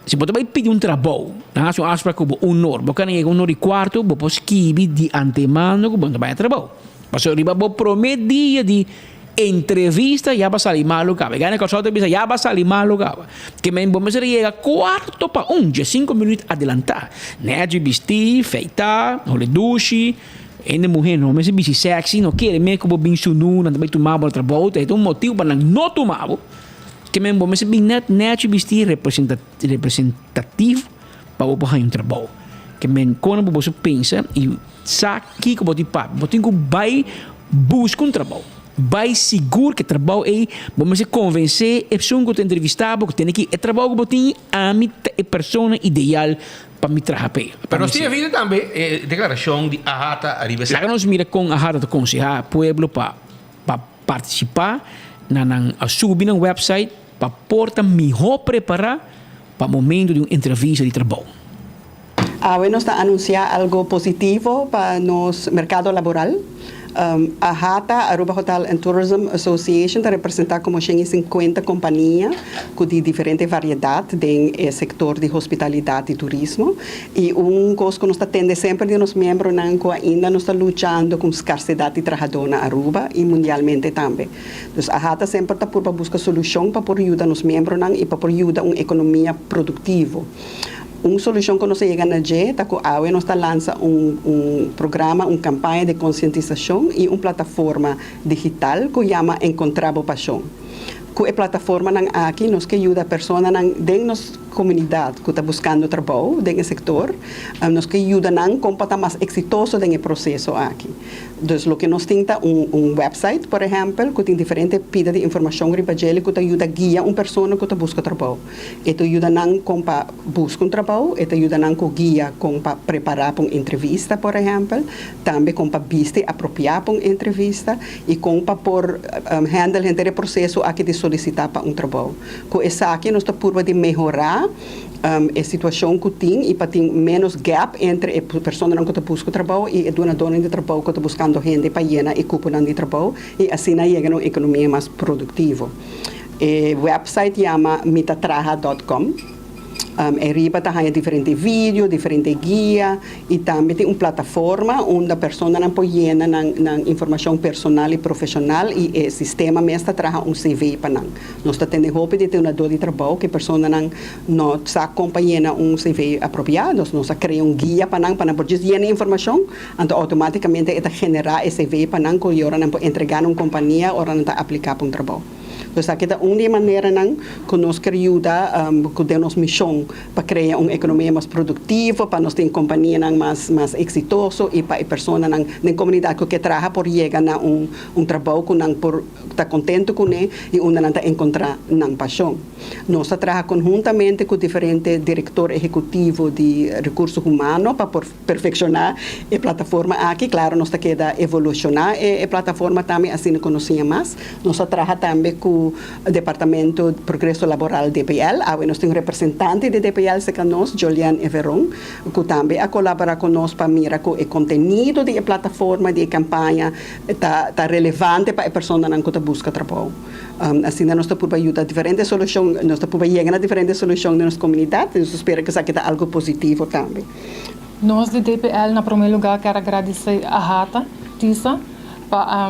Si bo ta bai pidi un trabou, nan hasi un afsprak ku bo un or, bo kana yega un or i kuarto, bo por skibi di antemano ku bo no ta bai na trabou. Pasobra riba bo promé dia di entrevista ya bo a sali malu kaba. E gana Kòrsou ta bisa ya bo a sali malu kaba. Ke men bo mester yega kuarto pa un, diesinko minüt adelantá. Nèchi bistí, feitá, hole dushi. Hende muhé no mester bisti sèksi, no kere mes ku bo bin sunú, nan ta bai tuma bo na trabou, ta e un motibu pa nan no tuma bo. Ke men bo mester bin nèt nèchi bistí, representativo pa bo por haña un trabou. Ke men kon bo boso pensa i sa kiko bo tin papia. Bo tin ku bai buska un trabou. Bai sigur ku e trabou ei bo mester konvensé e persoon ku ta entrevistá bo ku tene ki e trabou ku bo tin ami ta e persona ideal pa mi traha p'e. Pero nos tin e tambe e deklarashon di AHATA ariba esaki. Laga nos mira kon AHATA ta konsehá pueblo pa pa partisipá na nan subi nan website pa por ta mihó prepará pa momento di un entrevista di trabou. Awe nos ta anuncia algo positivo pa nos mercado laboral. AHATA, Aruba Hotel and Tourism Association, ta representa como 150 compania cu di diferente variedad den e sector di hospitalidad y turismo. Y un cos cu nos ta tende semper di nos miembronan cu ainda nos ta luchando cu scarcedad di trahador na Aruba y mundialmente tambe. Dus AHATA semper ta purba buska solushon pa por yuda nos miembronan i pa por yuda un ekonomia produktivo. Un solushon ku nos a yega na dje ta ku awe nos ta lansa un un programa, un kampaña di konsientisashon i un plataforma digital ku yama Enkontrá Bo Pashon. Ku e plataformanan aki nos ke yuda personanan den nos komunidat ku ta buskando trabou den e sektor, nos ke yuda nan kon pa ta mas eksitoso den e proseso aki. Dus loke nos tin ta un un website, por ehèmpel, ku tin diferente pida di informashon riba djele ku ta yuda guia un persona ku ta buska trabou. E ta yuda nan kon pa buska un trabou, e ta yuda nan ku guia kon pa prepará pa un entrevista, por ehèmpel, tambe kon pa bisti apropiá pa un entrevista i kon pa por handle henter e proseso aki di solisitá pa un trabou. Ku esaki nos ta purba di mehorá E situashon ku tin i pa tin ménos gap entre e personanan ku ta buska trabou i e dunadónan di trabou ku ta buskando hende pa yena e kuponan di trabou i asina yega na un ekonomia mas produktivo. E wèpsait yama mitatraha dòt kòm. E riba ta haña diferente video, diferente guia i tambe tin un plataforma unda personanan por yena nan nan informashon personal i profeshonal i e sistema mes ta traha un CV pa nan. Nos ta tene hopi di dunadó di trabou ku e personanan no sa kon pa yena un CV apropiá. Nos nos a krea un guia pa nan pa nan por djis yena e informashon, anto outomátikamente e ta generá e CV pa nan ku e ora nan por entregá na un kompania ora nan ta apliká pa un trabou. Pues aki ta un di e maneranan ku nos ker yuda ku den nos mishon pa krea un ekonomia mas produktivo, pa nos tin kompanianan mas mas eksitoso i pa e personanan den komunidat ku ke traha por yega na un un trabou ku nan por ta kontentu kuné i unda nan ta enkontrá nan pashon. Nos ta traha konhuntamente ku diferente direktor ehekutivo di rekurso humano pa por perfekshoná e plataforma aki. Klaro nos ta keda evolushoná e plataforma tambe asina ku nos siña mas. Nos ta traha tambe ku Departamento Progreso Laboral, DPL. Awe nos tin un representante di DPL serka nos, Jolianne Everon, ku tambe a kolaborá ku nos pa mira ku e kontenido di e plataforma di e kampaña Ta ta relevante pa e personanan ku ta buska trabou. Asina nos ta purba yuda diferente solushon, nos ta purba yega na diferente solushon den nos komunidat i nos ta spera ku esaki ta algu positivo tambe. Nos di DPL na prome lugar kier a gradisé AHATA, tisa, pa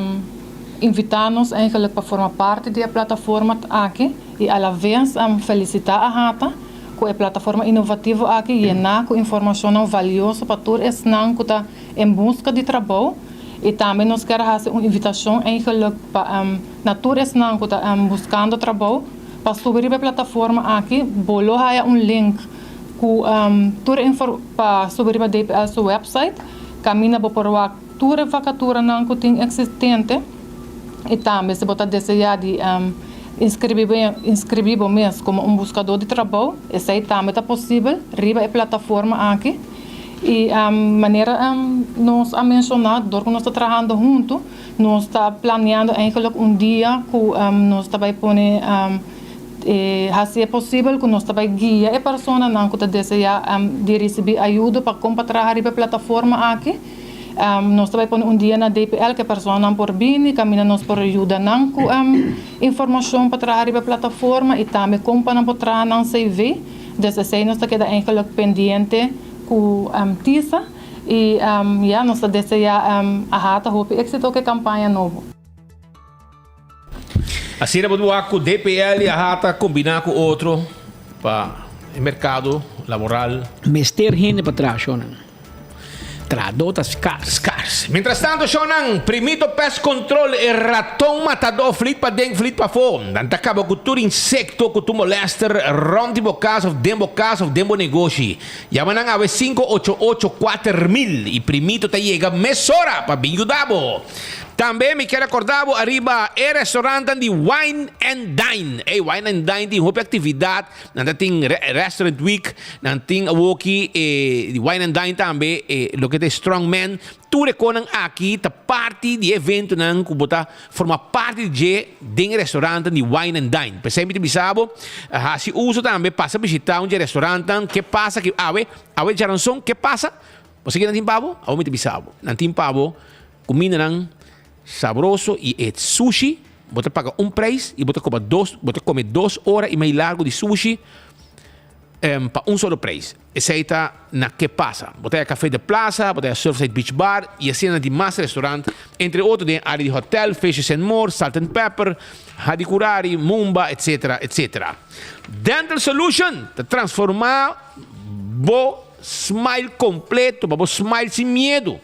invitá nos eigenlijk pa forma parti di e plataforma aki i alaves felisitá AHATA ku e plataforma inovativo aki yená ku informashonnan valioso pa tur esnan ku ta en buska di trabou. I tambe nos kier hasi un invitashon eigenlijk pa na tur esnan ku ta buskando trabou pa subi riba e plataforma aki. Bo lo haya un link ku tur e pa subi riba DPL su website kaminda bo por wak tur e vakaturanan ku tin eksistente i tambe si bo ta deseá di inskribí inskribí bo mes komo un buskadó di trabou esei tambe ta posibel riba e plataforma aki. I manera nos a menshoná, dor ku nos ta trahando huntu, nos ta planeando eigenlijk un dia ku nos ta bai pone Hasi e posibel ku nos ta bai guia e personanan ku ta deseá di risibí ayudo pa kon pa traha riba e plataforma aki. Nos ta bai pone un dia na DPL ku e personanan por bini, kaminda nos por yuda nan ku informashon pa traha riba e plataforma i tambe kon pa nan por traha nan CV. Dus esei nos ta keda eigenlijk pendiente ku Tisa i ya nos ta deseá AHATA hopi éksito ku e kampaña nobo. Asina bo wak ku DPL i AHATA kombiná ku otro pa e merkado laboral. Mester hende pa traha shownan. Trahadó ta skars. Skars. Mientrastanto shownan, Primito Pest Control e raton matadó flit paden flit pafó. Nan ta kaba ku tur insekto ku tur molèster rònt di bo kas òf den bo kas òf den bo negoshi. Yama nan awe 588 4000 i Primito ta yega mesora pa bin yuda bo. Tambe mi kier acorda bo ariba e restaurantnan di Wine and Dine. Ey, Wine and Dine tin hopi actividad. Nan ta tin Restaurant Week, nan tin awoki e di Wine and Dine tambe, e loke ta e Strong Man. Tur e conan aki ta parti di e eventonan cu bo ta forma parti di dje den e restaurantnan di Wine and Dine. P'esei mi ta bisa bo, haci uso tambe, pasa bishita un dje restaurantnan. Ke pasa ki awe, awe djaranson, ke pasa? Bo sa ke nan tin pa bo? Awe mi ta bisa bo, nan tin pa bo. Kumindanan sabroso i e sushi, bo ta paga un prijs i bo ta koba dos, bo ta kome dos ora i mei largu di sushi pa un solo prijs. Esei ta na Ke Pasa. Bo ta haya Café de Plaza, bo ta haya Surfside Beach Bar i asina na dimas restaurant, entre otro den e área di hotel, Fishes and More, Salt and Pepper, Hadikurari, Mumba, etc. Etc. Dental Solution ta transformá bo smile kompleto pa bo smile sin miedu.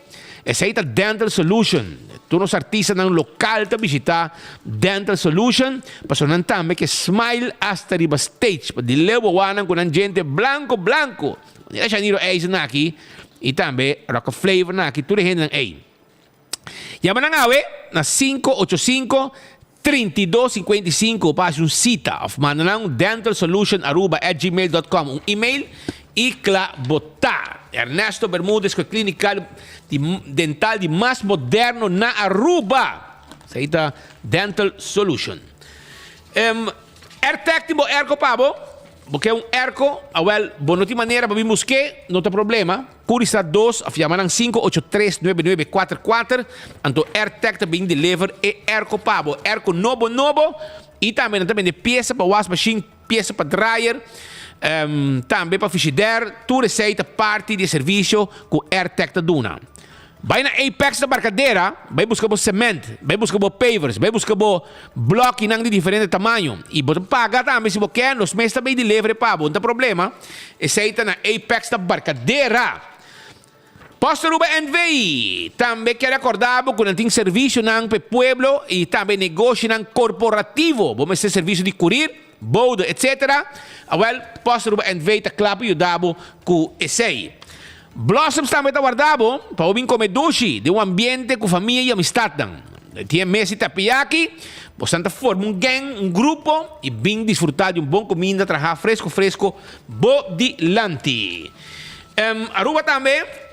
Esei ta Dental Solution. Tur nos artistanan lokal ta bishita Dental Solution pasobra nan tambe ke smile hasta riba stage. Pa di leu bo wak nan ku nan djente blanko blanko. Manera Shaniro Eisen aki i tambe Rocka Flavor nan aki tur e hendenan ei. Yama nan awe na 585 32 55 pa hasi un sita of manda nan un dentalsolutionaruba@gmail.com un email y kla bo ta. Ernesto Bermudez cu e clinica di dental di mas moderno na Aruba. Esey ta Dental Solution. Em, Airtec tin bo airco pa bo. Bo ke un airco? Awel, bo no tin manera pa bin buske? No ta problema. Curista dos of yama nan 583 9944 anto Airtec ta bin deliver e airco pa bo. Airco nobo nobo y tambe nan ta bende pieza pa was machine, pieza pa dryer, tambe pa frigidaire. Tur esey ta parti di e servicio cu Airtec ta duna. Bai na Apex na Barcadera, bai buska bo cement, bai buska bo pavers, bai buska bo blokinan di diferente tamaño. Y bo ta paga tambe si bo ken, nos mes ta bay deliver pa bo, no ta problema. Esey ta na Apex na Barcadera. Post Aruba NV. Tambe kier acorda bo cu nan tin servicionan pa e pueblo y tambe negoshinan corporativo. Bo mester servicio di curir, bode, etc. Awel, Post Aruba NV. ta cla pa yuda bo cu esey. Blossoms tambe ta warda bo pa bo bin come dushi den un ambiente cu famia y amistadnan. Tin e mes di tapiyaki, bosan ta forma un gang, un grupo y bin disfruta di un bon cuminda traha fresco fresco bo dilanti. Aruba tambe.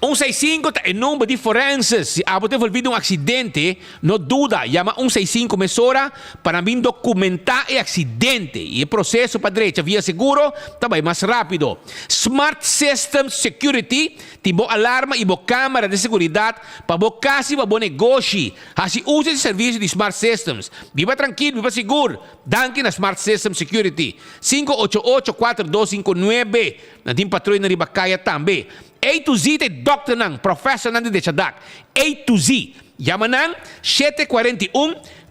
Un seis sinku ta e number di forenses. Si abo ta envolvi den un aksidente, no duda, yama un seis sinku mesora pa nan bin dokumentá e aksidente i e proseso pa drecha via seguro ta bai mas rápido. Smart Systems Security tin bo alarma i bo kámara di seguridat pa bo kas i pa bo negoshi. Hasi uso di servisio di Smart Systems. Biba trankil, biba sigur. Danki na Smart Systems Security. 588 4259. Nan tin patroinan riba kaya tambe. A to Z ta e dòkternan, pròfèsòrnan di Dechadak. A to Z. Yama nan shete 41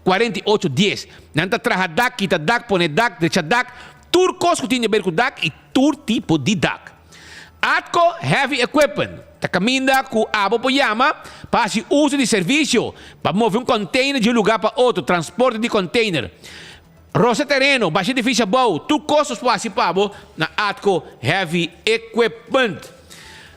48 dies. Nan ta traha dak, kita dak, pone dak, drecha dak, tur kos ku tin di aber ku dak i tur tipo di dak. Atco Heavy Equipment ta kaminda ku abo por yama pa hasi uso di servisio pa move un kònteiner di un lugá pa otro, transporte di kònteiner. Rosa tereno, basha edifisio abou, tur kos nos por hasi pa bo na Atco Heavy Equipment.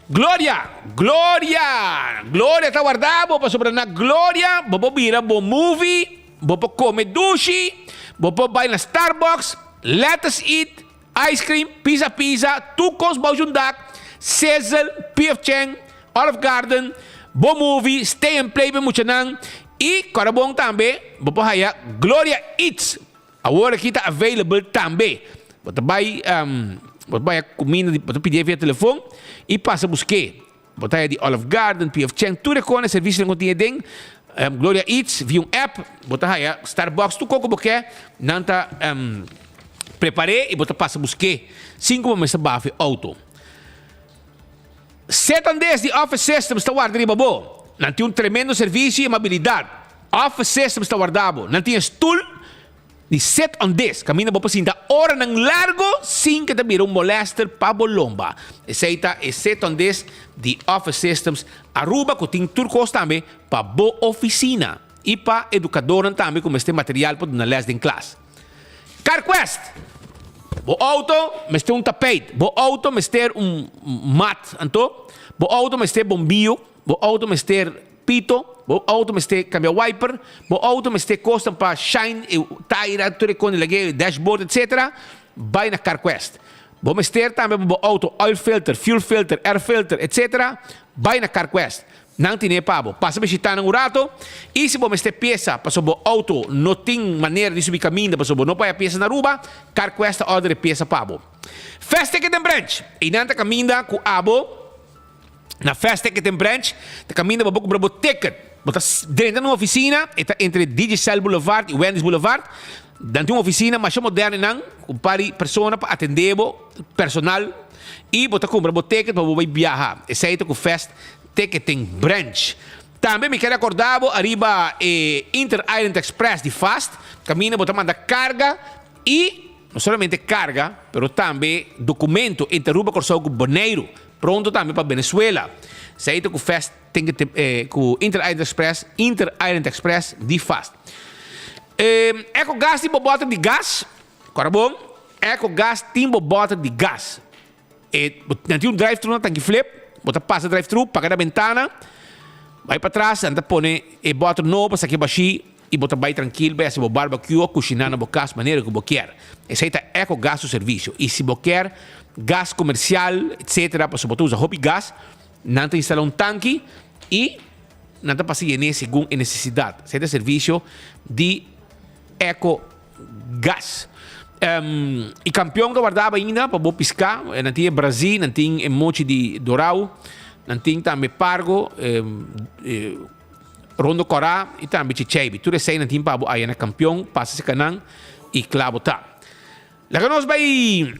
Gloria! Gloria! Gloria ta warda bo pasobra na Gloria bo por bira bo movie, bo por kome dushi, bo por bai na Starbucks, Let Us Eat, Ice Cream, Pizza Pizza, tur kos bou djun dak, Sizzle, PF Chang, Olive Garden, bo movie, Stay and Play pa e muchanan y kòrda bon tambe bo por haya Gloria Eats. Awor aki ta available tambe. Bo ta bai bo ta bai cuminda di bo ta pidi via telefon y pasa buske. Bo ta haya di Olive Garden, PF Chang, tur e kone servicionan ku tin aden. Gloria Eats via un app bo ta haya Starbucks tur koko bo ke nan ta prepare y bo ta pasa buske sin ku bo mester baha fi auto. Setandes di Office Systems ta warda riba bo. Nan tin un tremendo servicio y amabilidad. Office Systems ta warda bo. Nan tin e stoel di sit on this, kaminda bo por sinta oranan largo sin ke ta bira un molester pa bo lomba. Esei ta e sit on this di Office Systems Aruba ku tin tur kos tambe pa bo ofisina i pa edukadornan tambe ku mester material pa duna les den klas. CarQuest! Bo outo mester un tapeit, bo outo mester un mat, anto bo outo mester bombio, bo outo mester Pito, bo auto mester cambia wiper, bo auto mester cosnan pa shine e taira, tur e con lag'e dashboard etc. Bay na Carquest. Bo mester tambe pa bo auto oil filter, fuel filter, air filter etc. Bay na Carquest. Nan tine pa bo. Pasa bishita nan un rato y si bo mester pieza pasobra bo auto no tin manera di subi caminda pasobra bo no por haya pieza na Aruba, Carquest ta order e pieza pa bo. Fast Ticket and Branch, Eynan ta caminda cu abo. Na Fast Ticket and Branch ta kaminda bo por kumpra bo ticket. Bo ta drenta na un ofisina, e ta entre Digicel Boulevard i Wendy's Boulevard. Nan tin un ofisina masha moderno einan ku un par di persona pa atendé bo, personal, i bo ta kumpra bo ticket pa bo bai biaha. Esei ta ku Fast Ticketing Branch. Tambe mi ker akorda bo ariba e Inter Island Express di Fast, kaminda bo ta manda karga i no solamente karga, pero tambe dokumento entre Aruba, Kòrsou ku Boneiru. Pronto tambe pa Venezuela. Esei ta ku Fast Ticket ku Inter Island Express, Inter Island Express di Fast. Ecogas tin bo bòter di gas. Kòrda bon, Ecogas tin bo bòter di gas. E nan tin un drive thru na Tanki Flip, bo ta pasa drive thru, paga na bentana, bai patras, nan ta pone e bòter nobo pa saki bashí i bo ta bai trankil bai hasi bo barbecue o kushiná na bo kas manera ku bo kier. Esei ta Ecogas su servisio. I si bo kier gas komersial etsetera pasobra bo ta usa hopi gas, nan ta instalá un tanki i nan ta pasa yen'é segun e nesesidat. Esei ta servisio di Ecogas. I kampion ta wardaba ainda pa bo piská. Nan tin e brazí, nan tin e mochi di dorau, nan tin tambe pargo. Rondo Kòrá i tambe Chicheibi. Tur esei nan tin pa bo aya na kampion, pasa serka nan i kla bo ta. Laga nos bai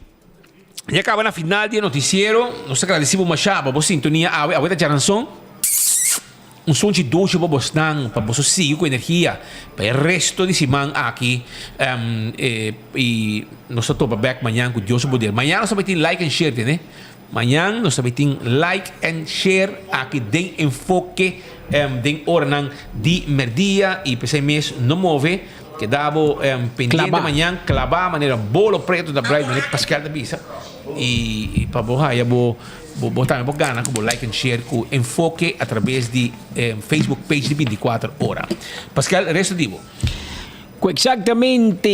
ya kaba na final di e notisiero. Nos ta gradisí bo mashá pa bo sintonia awe. Awe ta djaranson. Un sunchi dushi pa bosnan, pa boso sigui ku energia pa e resto di siman aki. I nos ta topa bèk mañan ku Dios su poder. Mañan nos ta bai tin like and share tene. Mañan nos ta bay tin like and share aki den Enfoke den oranan di merdia y pesey mes no move keda bo pendiente Claba. mañan claba manera bolo preto ta bright manera Pascal ta bisa y pa bo haya bo bo tambe bo gana cu bo like and share cu Enfoke a traves di Facebook page di 24 ora. Pascal resto di bo. Cu exactamente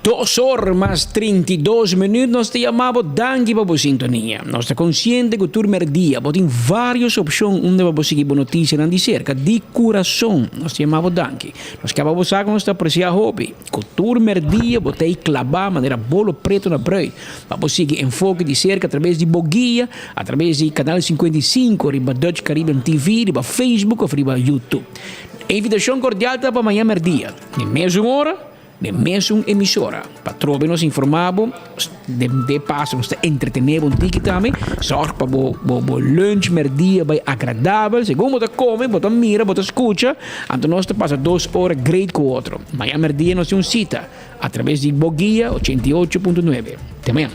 dos or mas 32 minuut nos ta yama bo danki pa bo sintonia. Nos ta consciente cu tur merdia bo tin varios opcion unda pa bo sigui bo noticianan di cerca. Di curason nos ta yama bo danki. Nos caba bo sa cu nos ta aprecia hopi cu tur merdia bo ta ey claba manera bolo preto na brui pa bo sigui Enfoke di cerca atrabes di bo guia atrabes di Canal 55 riba Dutch Caribbean TV riba Facebook of riba YouTube. E invitashon kordial ta pa maña mèrdia, den mesun ora, den mesun emisora. Pa trobe nos informá bo, den paso nos ta entretené bo un tiki tambe. Sòrg pa bo bo lunch mèrdia bai agradabel. Segun bo ta kome, bo ta mira, bo ta skucha, anto nos ta pasa dos ora great ku otro. Maña mèrdia nos tin un sita atraves di bo guia 88.9. Te mañan.